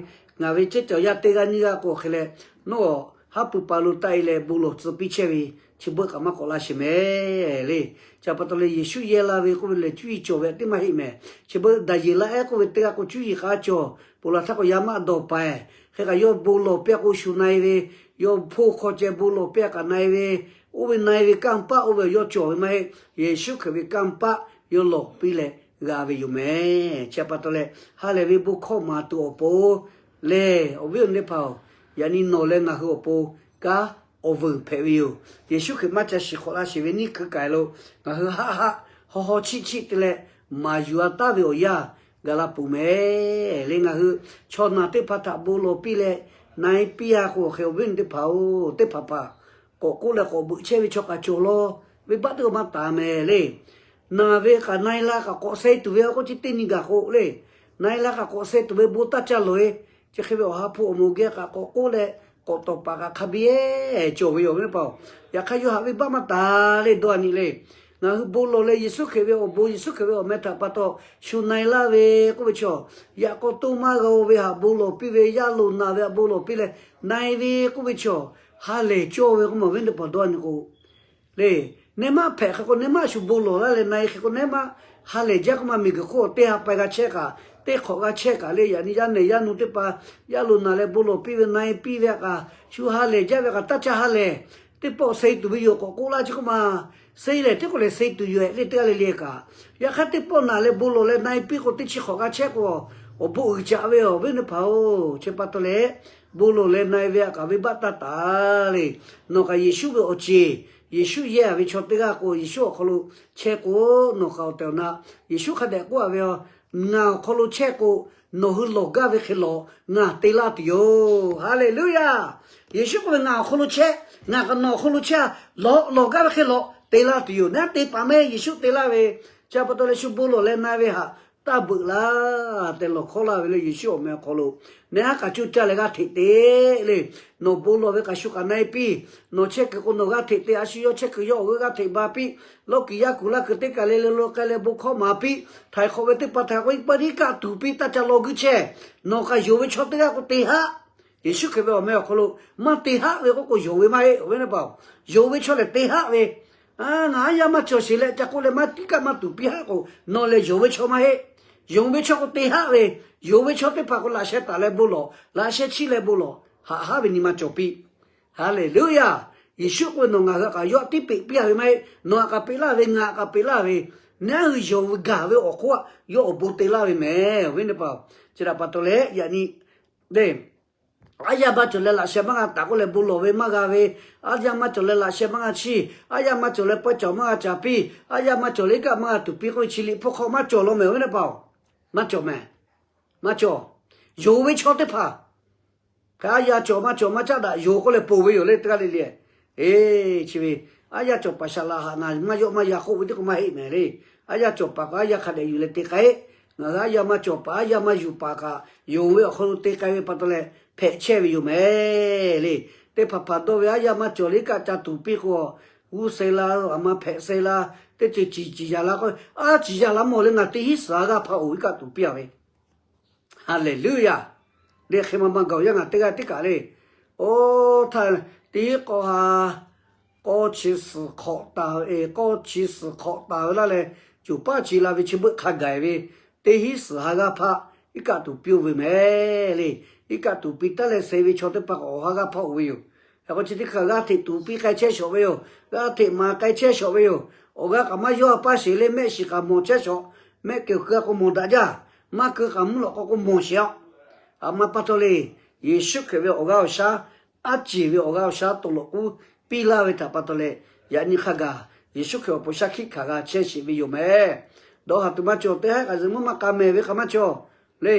ngaˬ ve ceˉ cawˬ yaˇ teˇ g'aˇ nyiˇ g'aˇ k'o hk'e leh, nawˬ haˉ pui pa lo taˆ-e leh bon lawˬ tcuh piˇ chehˇ ve, chi beuꞈ kaꞈ maˇ k'awꞈ laˇ sheˍ meh le. Chi pa taw leh Yeˍsuˆ yehˇ laˇ ve k'oˆ ve lehˬ cuˇ yiˍ cawˬ ve teˇ maˇ heˆ meh. Chi beuꞈ daꞈ yeˬ laˇ-ehˉ k'oˆ ve teˇ g'aˇ k'o cuˇ yiˍ k'a cawˬ, ponˬ laˬ htaˇ k'o yaˇ maˆ dawˬ paiˍ. Hk'e kaꞈ yawˇ bon lawˬ piˇ-a k'o shu na-e ve, yawˇ hpoˇ hk'aw ceh bon lawˬ piˇ-a kaꞈ na-e ve, oˇ ve na-e ve kanˇ paˆ oˇ ve yawˇ cawˬ ve maˇ heˆ. Yeˍsuˆ Hkriꞈ ve kanˇ paˆ yawˇ lawˬ piˇ leh g'a ve yoˬ meh. Chi pa taw leh ha lehˬ ve bon hkawˇ maˍ tuˬ awˬ pon lehˬ, awˬ viˉ awˬ nyi teˇ hpaˍ-oˬ, yaꞈ nyi nawˬ leh ngaˬ hui awˬ pon kanˉ awˬ vuiˬ hpehꞈ ve yoˬ. Yeˍsuˆ Hkriꞈ maˇ ca shiˍ hk'awꞈ laˇ sheˍ ve nyiˇ hkui k'ai lo, ngaˬ hui haˆ haˆ haw haw chiˆ chiˆ te leh maˍ yuˬ-a taˉ ve awˬ yanˇ gaˬ la peuˬ meh le. Ngaˬ hui chaw naˬ teˇ hpaˍ htaꞈ bon lawˬ piˇ leh na-e piˇ-a k'o, hk'e awˬ viˉ awˬ nyi teˇ hpaˍ-oˬ, teˇ hpaˍ hpaˍ k'awꞈ k'oˆ leh k'awꞈ beuꞈ chehˇ ve chaw kaꞈ cawˬ law, venˇbaˆ teˇ g'aˇ maˇ taˍ meh le. Naˬ ve kaꞈ na-e la kaꞈ k'awꞈ seh tuˬ ve k'oˆ chi teˇ nyi gaˬ k'o le. Na-e la kaꞈ k'awꞈ seh tuˬ ve bon taˇ ca lawˬ-e. Chi hk'e ve awˬ ha hpu awˬ moˍ geh kaꞈ k'awꞈ k'oˆ leh k'awꞈ tawˍ paˍ kaꞈ hk'a biˇ cawˬ ve yoˬ ve paˍ-oˬ. Yaꞈ hk'aˇ yawˇ haꞈ venˇbaˆ maˇ taˍ le dawˇ-a nyi le. Ngaˬ hui bon lawˬ leh Yeˍsuˆ Hkriꞈ ve awˬ bon, Yeˍsuˆ Hkriꞈ ve awˬ meh htaꞈ pa taw shu na-e laˇ ve k'oˆ ve chaw, yaꞈ k'aw toˇ maˇ g'a-o ve htaꞈ bon lawˬ piˇ ve, yaˇ loꞈ naˬ ve htaꞈ bon lawˬ piˇ leh na-e ve k'oˆ ve chaw, ha lehˬ cawˇ ve k'oˆ maˬ ve teˇ hpaˍ dawˇ-a nyi k'o le, nehˇ maˇ hpehꞈ hk'e k'o nehˇ maˇ shu bon lawˬ laˇ leh na-e hk'e k'o nehˇ maˇ ha lehˬ jaˇ k'oˆ maˬ. Miˬguiˬ hk'oˆ teˇ ha pa g'a chehˇ kaꞈ, teˇ hk'awꞈ g'a chehˇ kaꞈ le, yaꞈ nyi yaˇ nehˬ yaˇ nu teˇ hpaˍ yaˇ loꞈ naˬ leh bon lawˬ piˇ ve na-e piˇ ve htaꞈ kaꞈ shu ha lehˬ jaˇ ve kaꞈ taˇ caˇ ha lehˬ. Teˇ pawˆ seh tuˬ ve yoˬ k'awꞈ k'oˆ laˇ chi k'oˆ maˬ. Seh lehˬ teˇ k'oˆ lehˬ seh tuˬ yoˬ-ehˍ le teˇ g'aˇ le le kaꞈ. Yaꞈ hk'aˇ teˇ pawˆ naˬ leh bon lawˬ leh na-e piˇ k'o teˇ chi hk'awꞈ g'a chehˇ k'o, awˬ bon uiˍ caꞈ ve awˬ viˉ teˇ hpaˍ-oˬ, chi pa taw leh bon lawˬ leh na-e ve htaꞈ kaꞈ venˇbaˆ taˇ taˍ le. Nawˬ kaꞈ Yeˍsuˆ ve awˬ ceˬ, Yeˍsuˆ yehˇ-a ve chaw teˇ g'aˇ k'o Yeˍsuˆ awˬ hk'aw lo chehˇ k'o, nawˬ kaꞈ awˬ tehˬ awˬ na Yeˍsuˆ hk'a dehꞈ k'oˆ-a ve, ngaˬ awˬ hk'aw lo chehˇ k'o nawˬ hui lawˬ gaˇ ve hk'e lawˬ ngaˬ te laˇ tuˬ yoˬ. Haˍleˍluˆyaˬ. Yeˍsuˆ k'oˆ ve ngaˬ awˬ hk'aw lo chehˇ, ngaˬ kaꞈ nawˬ awˬ hk'aw lo chehˇ, lawˬ lawˬ gaˇ ve hk'e lawˬ te laˇ tuˬ yoˬ. Neˇ haˉ te paˍ meh Yeˍsuˆ te laˇ ve, chi pa taw leh shu bon lawˬ leh na-e ve htaꞈ taˇ beuꞈ laˇ tehꞈ lawˬ hkawˇ laˇ ve le Yeˍsuˆ awˬ meh awˬ hk'aw lo. Neˇ haˉ kaꞈ cuˇ caˇ leh g'aˇ hteꞈ te le. Nawˬ bon lawˬ ve kaꞈ shu kaꞈ na-e piˇ. Nawˬ chehˇ kuiˬ k'o nawˬ g'aˇ hteꞈ te, a shu yawˇ chehˇ kuiˬ yawˇ awˬ g'euˆ g'aˇ hteꞈ ba piˇ. Lawˇ kuiˬ yaˇ kuiˬ laˇ kuiˬ teˇ kaˬ le le lo k'ai leh bon hkawˇ maˍ piˇ. Htaiˍ hk'awꞈ ve teˇ hpaˍ htaiˍ hk'awꞈ ve pa tiˉ kaꞈ tuˍ piˇ taˇ ca law guiˇ chehˇ. Nawˬ kaꞈ yonˍ ve chaw teˇ g'aˇ k'o te haˆ. Yeˍsuˆ Hkriꞈ ve awˬ meh awˬ hk'aw lo maˇ te haˆ ve k'oˆ k'o yonˍ ve maˇ heˆ, awˬ viˉ teˇ hpaˍ-oˬ. Yonˍ ve chaw lehˬ te haˆ ve, ngaˬ aˉ yaˇ maˇ cawˬ sheˍ leh ca k'oˆ leh maˇ tiˉ kaˆ maˇ tuˍ piˇ haˆ k'o, nawˬ lehˬ yonˍ ve chaw maˇ heˆ. Yonˍ ve chaw k'o te haˆ ve, yonˍ ve chaw teˇ hpaˍ k'o laꞈ sheh taˍ leh bon lawˬ, laꞈ sheh chiˇ leh bon lawˬ, haꞈ haˉ ve nyi ma cawˬ piˇ. Haˍleˍluˆyaˬ. Yeˍsuˆ k'oˆ ve, nawˬ ngaˬ hui htaꞈ kaꞈ yawˇ htaꞈ tiˉ peꞈ piˇ-a ve maˇ heˆ. Nawˬ htaꞈ kaꞈ peꞈ laˇ ve, ngaˬ htaꞈ kaꞈ peꞈ laˇ ve, neˇ aˉ hui yonˍ ve gaˬ ve awˬ hk'oˆ yawˇ awˬ bon te laˇ ve meh, awˬ viˉ teˇ hpaˍ-oˬ. Chi htaꞈ pa taw leh yaꞈ nyi le, aˉ yaˇ maˇ cawˬ leh laꞈ sheh maˇ g'a taˍ k'oˆ leh bon lawˬ ve maˇ g'a ve, aˉ yaˇ maˇ cawˬ leh laꞈ sheh maˇ g'a chiˇ, aˉ yaˇ maˇ cawˬ leh pawehˇ cawˬ maˇ g'a caˍ piˇ, aˉ yaˇ maˇ cawˬ leh iˉ kaˆ maˇ g'a tuˍ piˇ k'oˆ ve chi liꞈ hpu hk'aw maˇ cawˬ law meh, awˬ viˉ teˇ hpaˍ-oˬ. Maˇ cawˬ meh. Maˇ cawˬ. Yonˍ ve chaw teˇ hpaˍ hk'e aˉ yaˇ cawˬ maˇ cawˬ maˇ caˉ daꞈ yonˍ k'oˆ leh ponˬ ve yoˬ le teˇ g'aˇ le le. Eˬ, chi ve aˉ yaˇ cawˬ paˍ shaˍ laꞈ haꞈ ngaˬ maˇ yawˆ maˇ yan k'oˆ ve teˇ k'o maˇ heˆ meh le. Aˉ yaˇ cawˬ paˍ k'o aˉ yaˇ hk'a dehꞈ yuˬ leh te k'ai. Ngaˬ hui aˉ yaˇ maˇ cawˬ paˍ aˉ yaˇ maˇ yuˬ paˍ kaꞈ yonˍ ve awˬ hk'aw lo te k'ai ve pa taw leh hpehꞈ chehˇ ve yoˬ meh le. Teˇ hpaˍ hpaˍ dawˇ ve aˉ yaˇ maˇ cawˬ leh iˉ kaˆ ca tuˍ piˇ k'o, g'uˇ suh la, aˬ ma hpehꞈ suh la, teˇ ceuˬ ciˍ ciˍ yaˇ la k'o, aˉ ciˍ yaˇ la mawˬ leh ngaˬ teˇ hinˉ suhˍ ha g'aˇ hpaˇ oˬ iˉ kaˆ tuˍ piˇ-a ve. Haˍleˍluˆyaˬ. Leh hk'e ma ma gaˬ-oˬ yaˇ ngaˬ teˇ g'aˇ teˇ kaꞈ le. Oˇ htaˇ teˇ k'aw ha, k'aw chi suhˍ hk'awꞈ taˍ ve, k'aw chi suhˍ hk'awꞈ taˍ ve laˇ leh, coˬ paˉ ci la ve chi beuꞈ hk'a gaˬ ve, teˇ hinˉ suhˍ ha g'aˇ hpaˇ iˉ kaˆ tuˍ piˇ-oˆ ve meh le. Iˉ kaˆ tuˍ piˇ taˉ leh suh ve chaw teˇ hpaˍ k'awꞈ awˬ ha g'aˇ hpaˇ oˬ ve yoˬ. Hk'e k'o chi teˇ hkui g'aˇ hteꞈ tuˍ piˇ k'ai chehˇ shawˍ ve yoˬ. G'aˇ hteꞈ maˍ k'ai chehˇ shawˍ ve yoˬ. Awˬ g'aˇ kaꞈ maˇ yawˇ a paˇ sheˍ leh mehˆ shiˍ kaꞈ mawˬ chehˇ shawˍ. Mehˆ keu keu k'o mawˬ daꞈ jaˇ. Maˇ keu kaꞈ mvuhˇ lawꞈ k'aw k'o mawˬ sheˍ-aꞈ. Aˬ ma pa taw le, Yeˍsuˆ Hkriꞈ ve awˬ g'aˇ awˬ shaˉ, aˉ ceˬ ve awˬ g'aˇ awˬ shaˉ tawˍ lawꞈ k'uˉ piˇ laˇ ve htaꞈ pa taw leh, yaꞈ nyi hk'a gaˬ Yeˍsuˆ Hkriꞈ awˬ pon shaˉ hkiˆ hkanˍ g'a chehˇ sheˍ ve yoˬ meh. Dawˇ haˍ tuˬ maˇ cawˬ, teˇ haˉ kaꞈ zuhꞈ muˇ maˇ k'a mehˍ ve hk'a maˇ cawˬ le.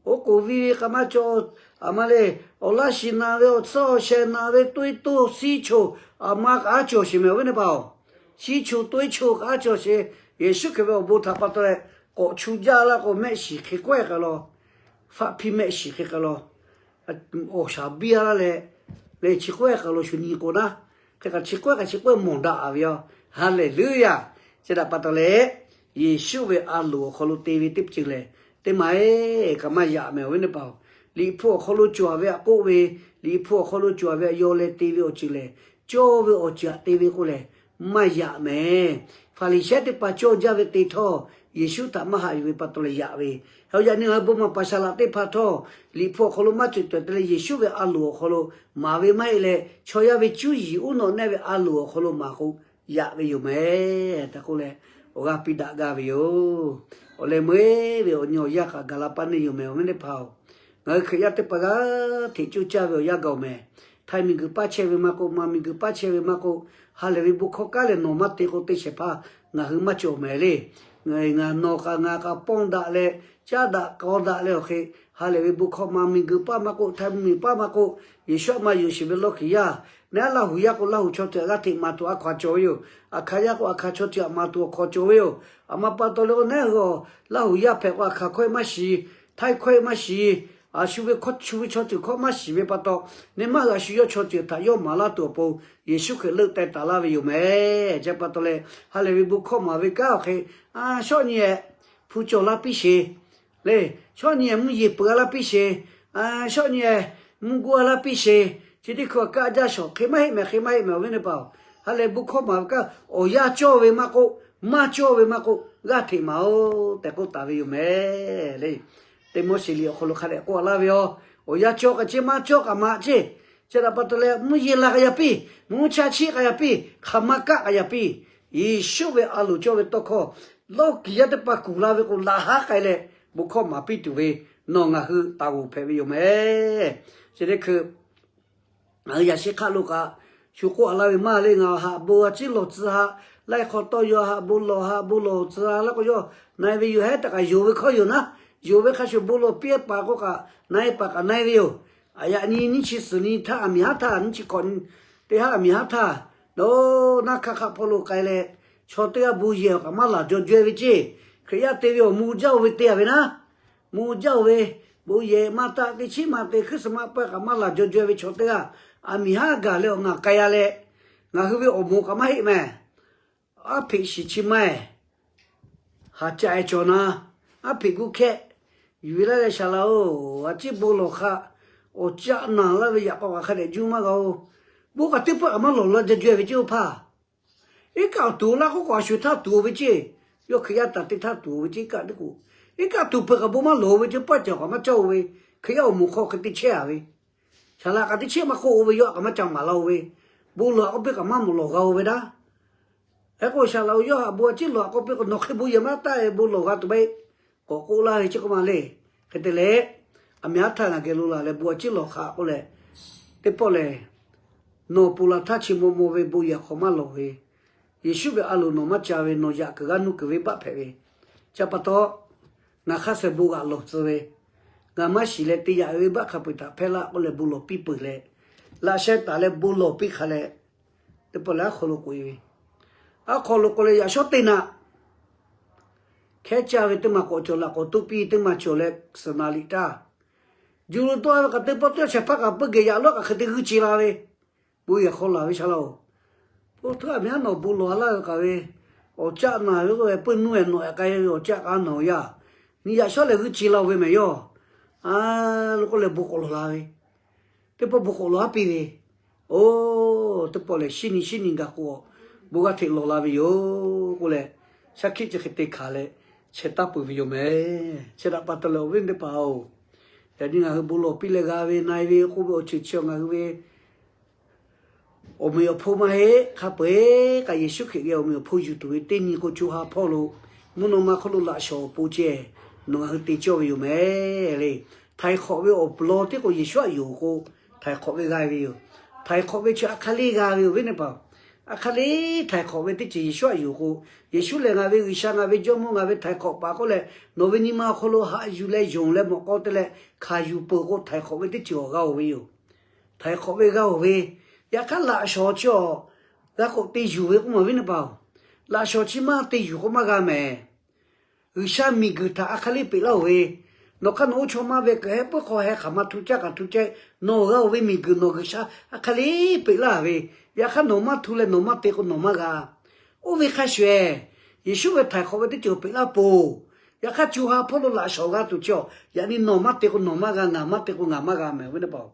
Oˉ k'oˍ viˇ ve hk'a maˇ cawˬ. Aˬ ma le, awˬ laˇ shiˍ naˍ ve, awˬ tsuhˇ awˬ shehˍ naˍ ve, toˇ e toˇ siˉ choˬ, aˬ ma kaꞈ aˉ cawˬ sheˍ mehˍ awˬ viˉ teˇ hpaˍ-oˬ. Siˉ choˬ toˇ e choˬ kaꞈ aˉ cawˬ sheˍ. Yeˍsuˆ Hkriꞈ ve awˬ bon htaꞈ pa taw leh, k'awꞈ chu jaˇ laˇ k'o, mehˆ shiˍ hk'e kawehˇ k'ai law. Faˆ hpiˇ mehˆ shiˍ hk'e k'ai law. Awˬ shaˍ biˇ a laˇ leh, leh chi kawehˇ k'ai lo shu nyi k'o naˉ, hk'e kaꞈ chi kawehˇ kaꞈ chi kawehˇ mawˬ daꞈ ve yoˬ. Haˍleˍluˆyaˬ. Chi htaꞈ pa taw leh, Yeˍsuˆ ve a loˍ awˬ hk'aw lo te ve teˇ ceuˬ lehˬ, teˇ ma eˬ kaꞈ maˇ yaꞈ mehˍ awˬ viˉ teˇ hpaˍ-oˬ. Liꞈ hpu awˬ hk'aw lo cawˬ ve aꞈ k'oˆ ve, Liꞈ hpu awˬ hk'aw lo cawˬ ve aꞈ yaw leh te ve awˬ ceuˬ lehˬ, cawˇ ve awˬ ceuˬ aꞈ te ve k'o lehˬ, maˇ yaꞈ mehˍ. Faˍriˍsehˇ teˇ hpaˍ cawˇ jaˇ ve te htawˇ, Yeˍsuˆ htaꞈ maˇ haꞈ yuˬ ve pa taw leh yaꞈ ve. Yaꞈ nyi ngaˬ hui bon maˍ paˍ saˍ laꞈ teˇ hpaˍ htawˇ, Liꞈ hpu awˬ hk'aw lo maˇ cawˬ cawˬ te leh Yeˍsuˆ ve a loˍ awˬ hk'aw lo maˍ ve maˇ heˆ leh, chaw yaˇ ve cuˇ yiˍ uˉ nawꞈ neˆ ve a loˍ awˬ hk'aw lo maˍ k'o, yaꞈ ve yoˬ mehˍ tehꞈ k'oˆ leh, awˬ g'aˇ piˇ daꞈ gaˇ ve yoˬ. Awˬ leh meuˇ eˬ ve awˬ nyi awˬ yanˇ kaꞈ gaˬ la paˇ neˇ yoˬ mehˍ awˬ viˉ teˇ hpaˍ-oˬ. Ngaˬ hui Hkriꞈ yaˇ teˇ hpaˍ g'aˇ hteꞈ coˇ caˇ ve awˬ yanˇ gaˬ-oˬ mehˍ. Htaiˇ miˬguiˬ paˇ chehˇ ve maˇ k'oˆ, maˇ miˬguiˬ paˇ chehˇ ve maˇ k'oˆ, ha lehˬ ve bon hkawˇ kaˉ leh nawˬ maˇ te k'o, teˇ shehˍ hpaˇ ngaˬ hui maˇ cawˬ mehˍ le. Ngaˬ nawˬ kaꞈ ngaˬ kaꞈ pawˇ daꞈ leh, caˉ daꞈ k'aw daꞈ leh awˬ hk'e, ha lehˬ ve bon hkawˇ maˇ miˬguiˬ paˇ maˇ k'oˆ, Htaiˇ miˬ paˇ maˇ k'oˆ, Yeˍsuˆ maˇ yonˍ sheˍ ve lawˇ hkiˬ yaˇ, neˇ aˉ Laˇ huˍ yaˇ k'o Laˇ huˍ chaw ceuˬ g'aˇ hteꞈ maˍ tuˬ a hkaw-anˬ cawˬ ve yoˬ. Aˬ hkaˍ yaˇ k'o Aˬ hkaˍ chaw ceuˬ maˍ tuˬ awˬ hkaw cawˬ ve yoˬ. Aˬ ma pa taw leh k'o, neˇ hui-aˬ, Laˇ huˍ yaˇ hpehꞈ k'o Aˬ hkaˍ hkawehˇ maˇ shiˍ, Htaiˇ hkawehˇ maˇ shiˍ, a shu ve hkawˇ shu ve chaw ceuˬ hkawˇ maˇ shiˍ ve pa taw, neˇ maˇ hui a shu yawˇ chaw ceuˬ htaꞈ yawˇ maˍ laˇ tuˬ awˬ pon, Yeˍsuˆ Hkriꞈ leuˆ teh taˍ laˇ ve yoˬ mehˍ. Chi pa taw leh, ha lehˬ ve bon hkawˇ maˍ ve kanˉ awˬ hk'e, shawˉ nyi-ehˍ hpu cawˬ laˇ piˇ sheˍ le. Shawˉ nyi-ehˍ mvuhˇ yeˬ peuˬ a laˇ piˇ sheˍ. Shawˉ nyi-ehˍ mvuhˇ guˇ a laˇ piˇ sheˍ. Chi teˇ hkui kaˆ jaˇ shawˍ, hk'e maˇ heˆ mehˍ, hk'e maˇ heˆ mehˍ awˬ viˉ teˇ hpaˍ-oˬ. Ha lehˬ bon hkawˇ maˍ ve kanˉ awˬ yanˇ cawˇ ve maˇ k'oˆ, maˇ cawˇ ve maˇ k'oˆ, g'aˇ hteꞈ maˍ-oˬ tehꞈ k'oˆ taˍ ve yoˬ mehˍ le. Teˇ Moˉseˍ liꞈ awˬ hk'aw lo hk'a dehꞈ k'oˆ laˇ ve yoˬ. Awˬ yanˇ cawˇ kaꞈ ceˇ, maˇ cawˇ kaꞈ maꞈ ceˇ. Chi htaꞈ pa taw leh mvuhˇ yeˬ la k'a yaꞈ piˇ, mvuhˇ chaˇ chiˆ k'a yaꞈ piˇ, hk'aˬ ma kaˆ k'a yaꞈ piˇ. Yeˍsuˆ ve a loˍ cawˇ ve tawˇ hkawˇ, lawˇ kiˬ yaˇ teˇ hpaˍ kuˬ la ve k'o, laꞈ haˉ k'ai leh bon hkawˇ maˍ piˇ tuˬ ve nawˬ ngaˬ hui taˍ g'oˍ hpehꞈ ve yoˬ mehˍ. Chi teˇ hkui ngaˬ hui yaꞈ shehˍ hk'aˆ lo kaꞈ shu k'oˆ a laˇ ve maˇ le, ngaˬ haꞈ bon a ciˉ lawˬ tcuh haꞈ, laiˉ hk'aw tawˇ yaw haꞈ bon lawˬ, haꞈ bon lawˬ tcuh laˇ k'o, yawˇ na-e ve yoˬ. Hehˉ htaꞈ kaꞈ yonˍ ve hkawˇ yoˬ naˉ, yonˍ ve hk'a shuˍ bon lawˬ piˇ paˍ k'oˆ kaꞈ na-e paˍ kaꞈ na-e ve yoˬ. Aˬ yaꞈ nyi nyiˇ chi suhˍ nyi htaˇ aˬ miˍ haˉ htaˇ, nyiˇ chi hkawꞈ teˇ haˉ aˬ miˍ haˉ htaˇ, dawˇ naˆ hkaˆ hk'aˆ hpawˇ lo k'ai leh, chaw teˇ g'aˇ bon yehˬ awˬ kaꞈ maˇ laˬ jaw jaweh ve ceˇ. Hkriꞈ yaˇ te ve awˬ mvuh jaˇ-oˬ ve te-a ve naˉ, mvuh jaˇ-oˬ ve, bon yehˬ maˇ taˆ teˇ chiˉ maˇ te Christmas pawehˇ kaꞈ maˇ laˬ jaw jaweh ve chaw teˇ g'aˇ, aˬ miˍ haˉ gaˬ leh awˬ ngaˬ k'ai-a leh, ngaˬ hui ve awˬ moˍ kaꞈ maˇ heˆ mehˍ. Aˉ hpeꞈ shiˍ chi maˇ-ehˍ, haˍ caˆ-e cawˬ na, aˉ hpeꞈ guˇ hkehˆ yuˬ ve laˇ leh, Saˍ laꞈ-oˬ, a ciˉ bon lawˬ hk'a, awˬ caˆ naˬ laˇ ve yaꞈ k'aw kaꞈ hk'a dehꞈ juˇ maˇ g'a-oˬ. Bon kaꞈ teˇ pawˆ kaꞈ maˇ lawˬ la jaw jaweh ve ceˇ-oˬ hpaˇ. Iˉ kaˆ tuˍ laˇ k'oˆ k'o, a shu htaˇ tuˍ-oˬ ve ceˇ. Yawˇ Hkriꞈ yaˇ taˍ teˇ htaˇ tuˍ-oˬ ve ceˇ, iˉ kaˆ teˇ k'o, iˉ kaˆ tuˍ peuˬ kaꞈ bon maˇ lawˬ ve ceˇ, paˆ caˬ kaꞈ maˇ caˇ-oˬ ve, Hkriꞈ yaˇ awˬ moˍ hk'aw hk'e te chehˇ-a ve, Saˍ laꞈ kaꞈ teˇ chehˇ maˇ k'oˆ-o ve, yawˇ kaꞈ maˇ ca maˍ laˇ-oˬ ve, bon lawˬ-a k'oˆ piˇ kaꞈ maˇ lawˬ g'a-oˬ ve daꞈ. Hk'e k'o, Saˍ laꞈ-oˬ, yawˇ haꞈ bon a ciˉ lawˬ-a k'oˆ piˇ k'o, nawˬ hk'e bon yehˬ maˇ taˆ-e, bon lawˬ g'a tuˬ ve k'awꞈ k'oˆ laˇ ve ceˇ k'oˆ ma le. Hk'e te leh, aˬ miˍ haˉ htaˇ ngaˬ geh lo laˬ leh bon a ciˉ lawˬ hk'a k'oˆ leh, teˇ pawˆ lehˬ, nawˬ ponˬ laˬ htaˇ chi maw maw ve bon yehˬ hk'aw maˇ lawˬ ve, Yeˍsuˆ ve a loˍ nawˬ maˇ ca ve, nawˬ yaꞈ kuiˬ g'aˇ nuˇ kuiˬ ve baˆ hpehꞈ ve, chi pa taw, ngaˬ hk'aˇ suh bon g'aꞈ lawˬ tcuh ve, ngaˬ maˇ shiˍ leh te yaꞈ ve baˆ hk'a peu-eˬ htaꞈ hpehˇ laˇ k'oˆ leh bon lawˬ piˇ peuˬ leh, laꞈ sheh taˍ leh bon lawˬ piˇ hk'a leh, teˇ pawˆ lehˬ aˉ hk'aw lo k'oꞈ-e ve, aˉ hk'aw lo k'oꞈ leh yaꞈ shawˉ teˇ naꞈ hkehˉ caˇ ve teˇ maˬ k'awꞈ cawˬ, laꞈ k'awꞈ toˇ piˇ teˇ maˬ cawˬ leh, suhˍ naˍ liꞈ taˇ juˬ lo tawˆ-a ve kaꞈ teˇ pawˆ teˇ shehˍ hpaˇ kaꞈ peuˇ geh yaꞈ lawˉ kaꞈ hk'e te g'uiˇ ce la ve, bon yehˬ hk'aw laˬ ve Saˍ laꞈ-oˬ, po hteuˇ aˬ miˍ haˉ nawˬ bon lawˬ laˇ ve kaꞈ ve, awˬ caˆ naˬ ve k'oˆ ve peuˇ nuˇ-ehˍ nawˬ-ehˍ k'ai ve awˬ caˆ k'a nawˬ yaˇ, nyi yaꞈ shawˉ leh g'uiˇ ce la-o ve mehˍ yawˇ, a lo k'oˆ leh bon k'awꞈ lawˬ la ve, teˇ pawˆ bon k'awꞈ lawˬ haˉ piˇ ve, oˬ, teˇ pawˆ lehˬ shinˉ nyi shinˉ nyi gaˬ k'o, bon g'aˇ hteꞈ lawˬ la ve yoˬ k'oˆ leh, shaˉ hkiˆ chi hk'e te hkanˍ leh, chehˇ taˍ peuˬ ve yoˬ mehˍ. Chi htaꞈ pa taw leh awˬ viˉ teˇ hpaˍ-oˬ, yaꞈ nyi ngaˬ hui bon lawˬ piˇ leh g'a ve na-e ve k'oˆ ve awˬ ceuˬ chi ngaˬ hui ve awˬ meꞈ awˬ hponˇ maˇ heˆ. Hk'a peu-eˬ kaꞈ Yeˍsuˆ Hkriꞈ geh awˬ meꞈ awˬ hponˇ yuˬ tuˬ ve teˇ nyi k'o, co ha hpawˇ lo mvuhˇ naw ma hk'oˆ lo laꞈ shawˍ awˬ pon ceh nawˬ ngaˬ hui te cawˇ ve yoˬ mehˍ le. Htaiˍ hk'awꞈ ve awˬ lawn tiˉ k'o Yeˍsuˆ htaꞈ yonˍ k'o, htaiˍ hk'awꞈ ve g'a ve yoˬ. Htaiˍ hk'awꞈ ve chi a hk'aˇ le g'a ve yoˬ, awˬ viˉ teˇ hpaˍ-oˬ. A hk'aˇ le htaiˍ hk'awꞈ ve teˇ ceuˬ Yeˍsuˆ htaꞈ yuˬ k'o, Yeˍsuˆ lehˬ ngaˬ ve G'uiˬsha, ngaˬ ve Jawˇmawˇ, ngaˬ ve htaiˍ hk'awꞈ paˍ k'oˆ leh, nawˬ ve nyi ma awˬ hk'aw lo haꞈ yuˬ leh yonˍ leh mawꞈ k'aw te leh hkanˍ yuˬ peuˬ k'o, htaiˍ hk'awꞈ ve teˇ ceuˬ awˬ g'a-oˬ ve yoˬ. Htaiˍ hk'awꞈ ve g'a-oˬ ve, yaꞈ hk'aˇ laꞈ shawnˍ chi awˬ g'a k'awꞈ te yuˬ ve k'oˆ maˬ viˉ nyi paˍ-oˬ, laꞈ shawnˍ chi maˇ te yuˬ k'o maˇ g'a mehˍ. G'uiˬsha miˬguiˬ htaꞈ a hk'aˇ le peꞈ laˇ-oˬ ve, nawˬ hk'aˇ nawˬ oˇ chaw maˇ ve kuiˬ heh puiˉ hk'aw heh hk'aˬ ma htu caˇ kaꞈ htu caˇ, nawˬ g'a-oˬ ve miˬguiˬ nawˬ G'uiˬsha a hk'aˇ le peꞈ laˇ ve, yaꞈ hk'aˇ nawˬ maˇ htu leh nawˬ maˇ te k'o nawˬ maˇ g'a. Oˇ ve hk'a shuˍ-ehˍ, Yeˍsuˆ ve htaiˍ hk'awꞈ ve teˇ ceuˬ peꞈ laˇ peuˬ. Yaꞈ hk'aˇ co ha hpawˇ lo laꞈ shawnˍ g'a tuˬ chi awˬ, yaꞈ nyi nawˬ maˇ te k'o nawˬ maˇ g'a, ngaˬ maˇ te k'o ngaˬ maˇ g'a mehˍ ve teˇ hpaˍ-oˬ.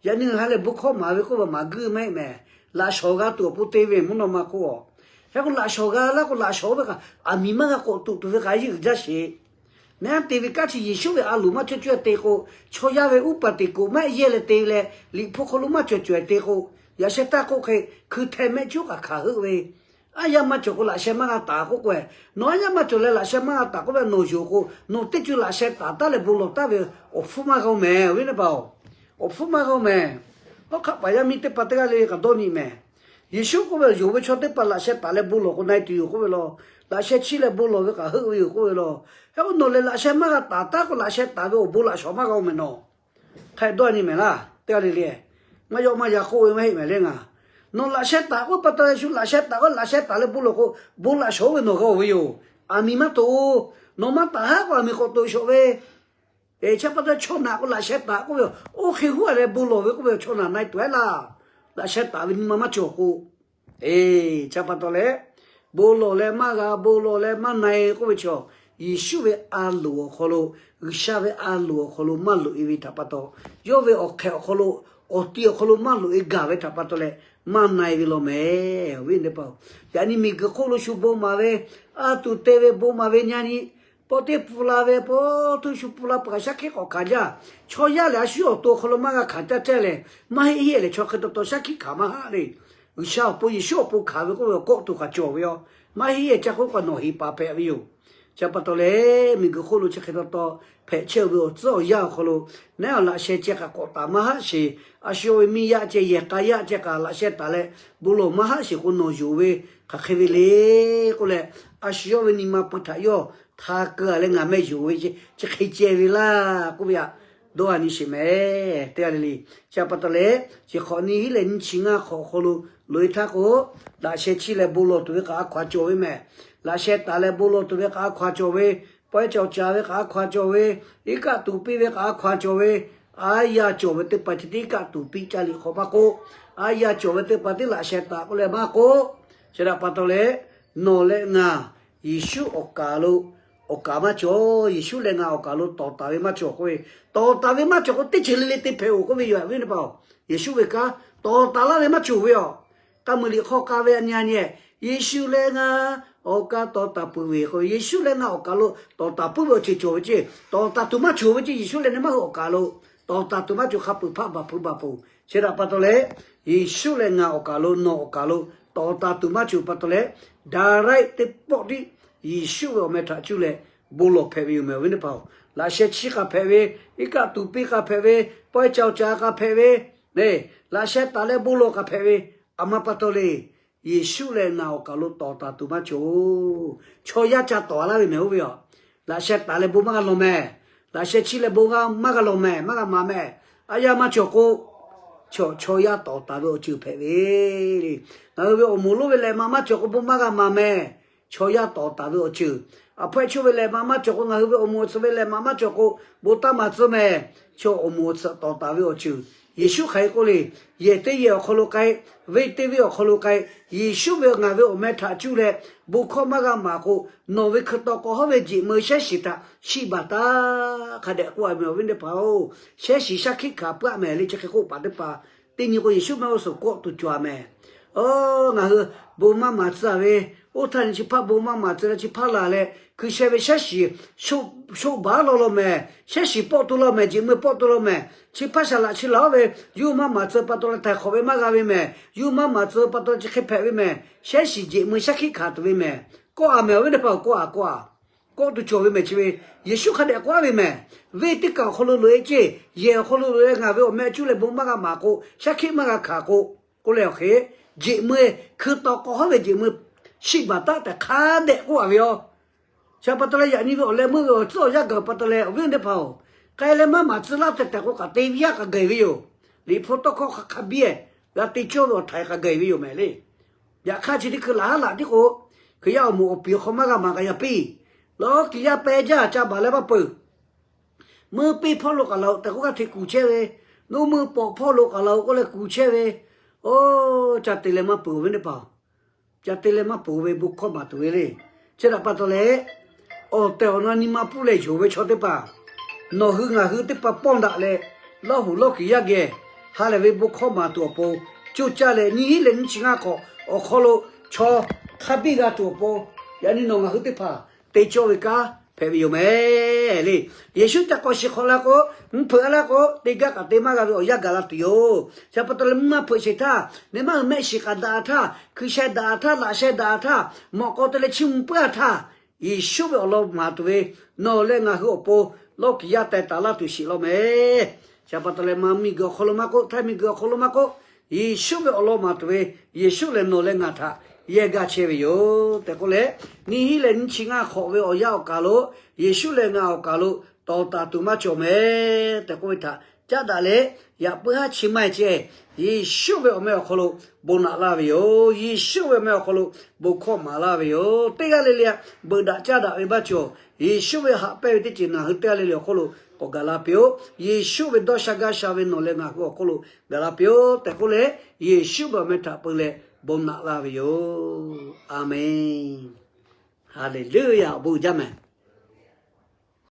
Yaꞈ nyi ngaˬ ha lehˬ bon hkawˇ maˍ ve k'oˆ ve maˇ guˇ maˇ heˆ mehˍ. Laꞈ shawnˍ g'a tuˬ awˬ pon te ve mvuhˇ naw ma hk'oˆ-a. Hk'e k'o laꞈ shawnˍ g'a laˇ k'o laꞈ shawnˍ oˇ ve kaꞈ aˬ miˍ maˇ g'a k'awꞈ tuꞈ tuˬ ve kaꞈ yeˇ uiˍ jaˇ sheˍ. Neˇ te ve kanˉ chi Yeˍsuˆ ve a loˍ maˇ cawˇ caweh te k'o, chaw yaˇ ve uˉ paˍ teꞈ koꞈ maˇ yehˇ leh te leh liꞈ hpu hk'aw lo maˇ cawˬ caweh te k'o, yaꞈ sheh taˇ k'oˆ hk'e hkui hteh mehˆ cuˉ kaꞈ hkanˍ heuˆ ve, aˉ yaˇ maˇ cawˬ k'o laꞈ sheh maˇ g'a taˍ k'oˆ k'o-e, nawˬ aˉ yaˇ maˇ cawˬ leh laꞈ sheh maˇ g'a taˍ k'oˆ ve nawˬ yonˍ k'o, nawˬ teˇ co laꞈ sheh taˍ taˉ leh bon lawˬ taˍ ve awˬ hpfuhˇ maˇ g'a-oˬ mehˍ ve teˇ hpaˍ-oˬ. Awˬ hpfuhˇ maˇ g'a-oˬ mehˍ. Awˉ hk'aˆ paˍ yaˇ miˇ teˇ hpaˍ teˇ g'aˇ le kaꞈ dawˇ nyi mehˍ. Yeˍsuˆ k'oˆ ve, yonˍ ve chaw teˇ hpaˍ laꞈ sheh taˍ leh bon lawˬ k'o na e tuˬ yoˬ k'oˆ ve law. Laꞈ sheh chiˇ leh bon lawˬ ve kaꞈ heuˆ ve yoˬ k'oˆ ve law. Hk'e k'o nawˬ lehˬ laꞈ sheh maˇ g'a taˍ taˉ k'o laꞈ sheh taˍ ve awˬ bon laꞈ shawnˍ maˇ g'a-oˬ mehˍ nawˬ. Hk'e dawˇ nyi mehˍ laˇ, teˇ g'aˇ le le. Maˇ yawˆ maˇ yan k'oˆ ve maˇ heˆ mehˍ le ngaˬ. Nawˬ laꞈ sheh taˍ k'oˆ pa taw leh shu laꞈ sheh taˍ k'o laꞈ sheh taˍ leh bon lawˬ k'o, bon laꞈ shawnˍ oˇ ve nawˬ g'a-oˬ ve yoˬ. Aˬ miˍ maˇ toꞈ-oˬ. Nawˬ maˇ taˍ haˉ k'o aˬ miˍ k'awꞈ toꞈ shawˍ ve Eˬ, chi pa taw chaw naꞈ k'o laꞈ sheh taˍ k'oˆ ve yoˬ. Oˇ hk'e huˉ a leh bon lawˬ ve k'oˆ ve yoˬ. Chaw naꞈ na e tuˬ ehˉ laˇ. Laꞈ sheh taˍ ve nyi ma maˇ cawˬ k'o, eˬ, chi pa taw leh, bon lawˬ leh maˇ g'a, bon lawˬ leh maˇ na e k'oˆ ve chi, Yeˍsuˆ ve a loˍ awˬ hk'aw lo, G'uiˬsha ve a loˍ awˬ hk'aw lo maˇ loꞈ e ve htaꞈ pa taw, yawˇ ve awˬ hk'ehꞈ awˬ hk'aw lo, awˬ ti awˬ hk'aw lo maˇ loꞈ e gaˬ ve htaꞈ pa taw leh, maˇ na e ve law mehˍ. Awˬ viˉ teˇ hpaˍ-oˬ, yaꞈ nyi miˬguiˬ hk'oˆ lo shu bon maˍ ve, a tuˬ te ve bon maˍ ve nyi a nyi, pawˆ teˇ pun la ve pawˆ htuˇ shu pun la peuˬ kaꞈ shaˉ hkiˆ k'awꞈ hkanˍ jaˇ. Chaw yaˇ lehˬ a shu awˬ to awˬ hk'aw lo maˇ g'a hkanˍ caˇ caˇ lehˬ, maˇ heˆ heˆ lehˬ chaw hk'e taw taw shaˉ hkiˆ hkanˍ maˇ haˆ le. G'uiˬsha awˬ pon Yeˍsuˆ awˬ pon hkanˍ ve k'oˆ ve awˬ kawˆ tuˬ kaꞈ cawˬ ve yoˬ. Maˇ heˆ heˆ ca k'oˆ kaꞈ nawˬ heˍ paˍ hpehꞈ ve yoˬ. Chi pa taw leh, miˬguiˬ hk'oˆ lo chi hk'e taw taw hpehꞈ chehˇ ve awˬ tcuhˉ awˬ yanˇ awˬ hk'aw lo, neˉ laꞈ sheh ceh kaꞈ k'awꞈ taˍ maˇ haˆ sheˍ. A shu ve miˇ yaˇ ceh, yehˬ k'a yaˇ ceh kaꞈ laꞈ sheh taˍ leh bon lawˬ maˇ haˆ sheˍ k'o, nawˬ yonˍ ve hk'aˬ hk'e ve le k'oˆ leh, a shu yawˇ ve nyi ma pui htaꞈ yawˇ htaꞈ keu a leh ngaˬ meh yonˍ ve chi hk'e ceh ve laˇ k'oˆ ve htaꞈ dawˇ a nyi sheˍ mehˍ. Teˇ g'aˇ le le, chi pa taw leh, chi hk'awꞈ nyiˇ hinˉ leh nyiˇ chi ngaˇ hk'awꞈ awˬ hk'aw lo loꞈ e htaˇ k'o, laꞈ sheh chiˇ leh bon lawˬ tuˬ ve kaꞈ a hkaw-anˬ cawˬ ve mehˍ. Laꞈ sheh taˍ leh bon lawˬ tuˬ ve kaꞈ a hkaw-anˬ cawˬ ve, pawehˇ cawˬ caˍ ve kaꞈ a hkaw-anˬ cawˬ ve, iˉ kaˆ tuˍ piˇ ve kaꞈ a hkaw-anˬ cawˬ ve, a yaˇ cawˬ ve teˇ hpaˍ chi teˇ iˉ kaˆ tuˍ piˇ caˇ liꞈ hk'awꞈ maˇ k'oˆ, a yaˇ cawˬ ve teˇ hpaˍ teˇ laꞈ sheh taˍ k'oˆ leh maˇ k'oˆ, chi htaꞈ pa taw leh, nawˬ leh ngaˬ Yeˍsuˆ awˬ kaˍ lo awˬ kaˍ maˇ cawˬ. Yeˍsuˆ leh ngaˬ awˬ kaˍ lo tawˍ taˍ ve maˇ cawˬ k'oˆ ve, tawˍ taˍ ve maˇ cawˬ k'o teˇ ceuˬ le le te hpehꞈ-oˬ k'oˆ ve yoˬ. Awˬ viˉ teˇ hpaˍ-oˬ, Yeˍsuˆ ve kanˉ tawˍ taˍ laˇ ve maˇ cawˬ ve yoˬ. K'a muiˬ liꞈ hk'aw k'a ve a nyi a nyi, Yeˍsuˆ leh ngaˬ awˬ kaˍ tawˍ taˍ peuˬ ve k'o, Yeˍsuˆ leh ngaˬ awˬ kaˍ lo tawˍ taˍ peuˬ ve awˬ ceuˬ cawˬ ve ceˇ. Tawˍ taˍ tuˬ maˇ cawˬ ve ceˇ. Yeˍsuˆ leh nehˬ maˇ hui awˬ kaˍ lo tawˍ taˍ tuˬ maˇ cawˬ. Hk'a peuˬ hpaˆ baˬ pui baˬ peuˬ. Chi htaꞈ pa taw leh, Yeˍsuˆ leh ngaˬ awˬ kaˍ lo nawˬ awˬ kaˍ lo tawˍ taˍ tuˬ maˇ cawˬ pa taw leh, daˍ raiˆ teˇ pawˆ tiˉ Yeˍsuˆ ve awˬ meh htaꞈ cuˇ leh bon lawˬ hpehꞈ ve yoˬ mehˍ. Awˬ viˉ teˇ hpaˍ-oˬ, laꞈ sheh chiˇ k'a hpehꞈ ve, iˉ kaˆ tuˍ piˇ k'a hpehꞈ ve, pawehˇ cawˬ caˍ k'a hpehꞈ ve, laꞈ sheh taˍ leh bon lawˬ k'a hpehꞈ ve, aˬ ma pa taw le, Yeˍsuˆ leh ngaˬ awˬ kaˍ lo tawˍ taˍ tuˬ maˇ cawˬ. Chaw yaˇ ca tawˍ laˇ ve mehˍ oˇ ve yoˬ. Laꞈ sheh taˍ leh bon maˇ g'a lawˬ mehˍ. Laꞈ sheh chiˇ leh bon maˇ g'a lawˬ mehˍ, maˇ g'a maˍ mehˍ. A yaˇ maˇ cawˬ k'o, chaw yaˇ tawˍ taˍ ve awˬ ceuˬ hpehꞈ ve le. Ngaˬ hui ve awˬ moˍ lonˉ ve lehˬ maꞈ maˇ cawˬ k'o bon maˇ g'a maˍ mehˍ. Chaw yaˇ tawˍ taˍ ve awˬ ceuˬ, aˬ hpawehˇ chaw ve lehˬ maꞈ maˇ cawˬ k'o, ngaˬ hui ve awˬ moˍ awˬ tcuhꞈ ve lehˬ maꞈ maˇ cawˬ k'o, bon taˇ maˍ tcuhˇ mehˍ. Chaw awˬ moˍ awˬ tcuhꞈ tawˍ taˍ ve awˬ ceuˬ, Yeˍsuˆ hk'aˬ hk'e k'oˆ le, yehˬ teˇ yehˬ awˬ hk'aw lo k'ai, venˇ teˇ venˇ awˬ hk'aw lo k'ai, Yeˍsuˆ ve ngaˬ ve awˬ meh htaꞈ cuˇ leh bon hkawˇ maˇ g'a maˍ k'o, nawˬ ve hkui taw k'awꞈ hawˉ ve jeꞈ meu shehˉ shiˍ htaꞈ chiˇ baˬ taˉ hk'a dehꞈ k'oˆ a mehˍ. Awˬ viˉ teˇ hpaˍ-oˬ, shehˉ shiˍ shaˉ hkiˆ hkanˍ puiˉ a mehˍ le. Chi hk'e k'oˆ paˍ teˇ hpaˍ teˇ nyi k'o, Yeˍsuˆ mehˆ g'uˇ suhˍ kawˆ tuˬ cawˬ a mehˍ. Oˬ, ngaˬ hui bon maˇ maˍ tcuh a ve, oˇ htaˇ nyi chi hpaˇ bon maˇ maˍ tcuh leh chi hpaˇ laˬ leh hkui sheh ve shehˉ shiˍ shoˆ baˬ law law mehˍ. Shehˉ shiˍ pawˆ to law mehˍ, jeꞈ meu pawˆ to law mehˍ. Chi hpaˇ shaˍ laꞈ chi laˬ oˇ ve, yawˇ maˇ maˍ tcuh pa taw leh htaiˍ hk'awꞈ ve maˇ g'a ve mehˍ. Yawˇ maˇ maˍ tcuh pa taw leh chi hk'e hpehꞈ ve mehˍ. Shehˉ shiˍ jeꞈ meu shaˉ hkiˆ hkanˍ tuˬ ve mehˍ. Kawˆ a mehˍ. Awˬ viˉ teˇ hpaˍ-oˬ, kawˆ a, kawˆ a. Kawˆ tuˬ cawˬ ve mehˍ. Chi ve Yeˍsuˆ hk'a dehꞈ k'oˆ a ve mehˍ. Venˇ teˇ kaˬ awˬ hk'aw lo loꞈ e ceˇ, yehˬ awˬ hk'aw lo loꞈ e, ngaˬ ve awˬ meh cuˇ leh bon maˇ g'a maˍ k'o, shaˉ hkiˆ maˇ g'a hkanˍ k'o, k'oˆ leh awˬ hk'e jeꞈ meu, hkui taw k'aw hawˉ ve jeꞈ meu, shiˆ baˬ taˉ tehꞈ hk'a dehꞈ k'oˆ a ve yoˬ. Chi pa taw leh yaꞈ nyi ve awˬ leh meuˇ ve awˬ tcuhˉ awˬ yanˇ gaˬ pa taw leh awˬ viˉ awˬ nyi teˇ hpaˍ-oˬ, k'ai leh maˇ maˍ tcuh laˇ tehꞈ tehꞈ k'o kaꞈ te ve yaˇ k'aꞈ gaˬ ve yoˬ. Liꞈ hpu tawˇ hkawˇ hk'a hk'a biˇ g'a te cawˇ ve awˬ htaiˍ k'aꞈ gaˬ ve yoˬ mehˍ le. Yaꞈ hk'aˇ chi teˇ hkui laꞈ haˉ laꞈ tiˉ k'o, Hkriꞈ yaˇ awˬ moˍ awˬ piˍ awˬ hk'aw maˇ g'a maˍ kaꞈ yaꞈ piˇ. Lawˇ kiˍ yaˇ peh jaˇ ca baˬ leh maˇ peuˬ. Meuˇ piˇ hpawˇ lo k'aꞈ la-o tehꞈ k'oˆ g'aˇ hteꞈ kuˬ chehˇ ve, nuˇ meuˇ pawꞈ hpawˇ lo k'aꞈ la-o k'oˆ leh kuˬ chehˇ ve, oˇ ca te leh maˇ peuˬ ve teˇ hpaˍ, ca te leh maˇ peuˬ ve bon hkawˇ maˍ tuˬ ve le. Chi htaꞈ pa taw leh, awˬ tehˬ awˬ na nyi ma pfuhˇ leh yonˍ ve chaw teˇ hpaˍ, nawˬ hui ngaˬ hui teˇ hpaˍ pawˇ daꞈ leh, Lawˇ huˍ lawˇ kiˍ yaˇ geh ha lehˬ ve bon hkawˇ maˍ tuˬ awˬ pon, coˇ caˇ leh nyiˇ hinˉ leh nyiˇ chi ngaˇ hk'awꞈ awˬ hk'aw lo chaw hk'a biˇ g'a tuˬ awˬ pon, yaꞈ nyi nawˬ ngaˬ hui teˇ hpaˍ te cawˇ ve kanˉ hpehꞈ ve yoˬ mehˍ le. Yeˍsuˆ ca k'awꞈ shiˍ hk'awꞈ la k'o, mvuhˇ hpeuꞈ a laˇ k'o, te gaˇ kaꞈ te maˇ g'a ve awˬ yanˇ gaˬ la tuˬ yoˬ. Chi pa taw leh mvuhˇ maˇ hpeuꞈ sheˍ htaˇ, neˇ maˇ hui mehˆ shiˍ k'aꞈ daꞈ htaˇ, hkui sheh daꞈ htaˇ, laꞈ sheh daꞈ htaˇ, mawꞈ k'aw te leh chiˇ mvuh puiˉ a htaˇ, Yeˍsuˆ ve awˬ lawn maˍ tuˬ ve, nawˬ leh ngaˬ hui awˬ pon lawˇ kiˍ yaˇ teh taˍ laˇ tuˬ sheˍ law mehˍ. Chi pa taw leh maˇ miˬguiˬ awˬ hk'aw lo maˇ k'oˆ, htaiˇ miˬguiˬ awˬ hk'aw lo maˇ k'oˆ, Yeˍsuˆ ve awˬ lawn maˍ tuˬ ve, Yeˍsuˆ lehˬ nawˬ leh ngaˬ htaꞈ yehˇ gaˇ chehˇ ve yoˬ tehꞈ k'oˆ leh, nyiˇ hinˉ leh nyiˇ chi ngaˇ hk'awꞈ ve awˬ yanˇ awˬ kaˬ lo, Yeˍsuˆ leh ngaˬ awˬ kaˬ lo tawˍ taˍ tuˬ maˇ cawˬ mehˍ tehꞈ k'oˆ ve htaꞈ caˉ daꞈ leh, yaꞈ puiˉ haˉ chi maˇ heˆ ceh, Yeˍsuˆ ve awˬ meh awˬ hk'aw lo bon naꞈ laˇ ve yoˬ. Yeˍsuˆ ve awˬ meh awˬ hk'aw lo bon hkawˇ maˍ laˇ ve yoˬ. Teˇ g'aˇ le le beuꞈ daꞈ caˇ daꞈ ve maˇ cawˬ. Yeˍsuˆ ve haꞈ pehnˇ ve teˇ ceuˬ ngaˬ hui teˇ g'aˇ le le awˬ hk'oˆ lo k'awꞈ gaˬ la piˇ-oˆ. Yeˍsuˆ ve dawˇ sha gaˇ sha ve nawˬ leh ngaˬ hui awˬ hk'oˆ lo gaˬ la piˇ-oˆ tehꞈ k'oˆ leh, Yeˍsuˆ ve awˬ meh htaꞈ peu leh bon naꞈ laˇ ve yoˬ. A menˬ. Haˍleˍluˆyaꞈ, awˬ bon uiˍ jaˇ mehˍ.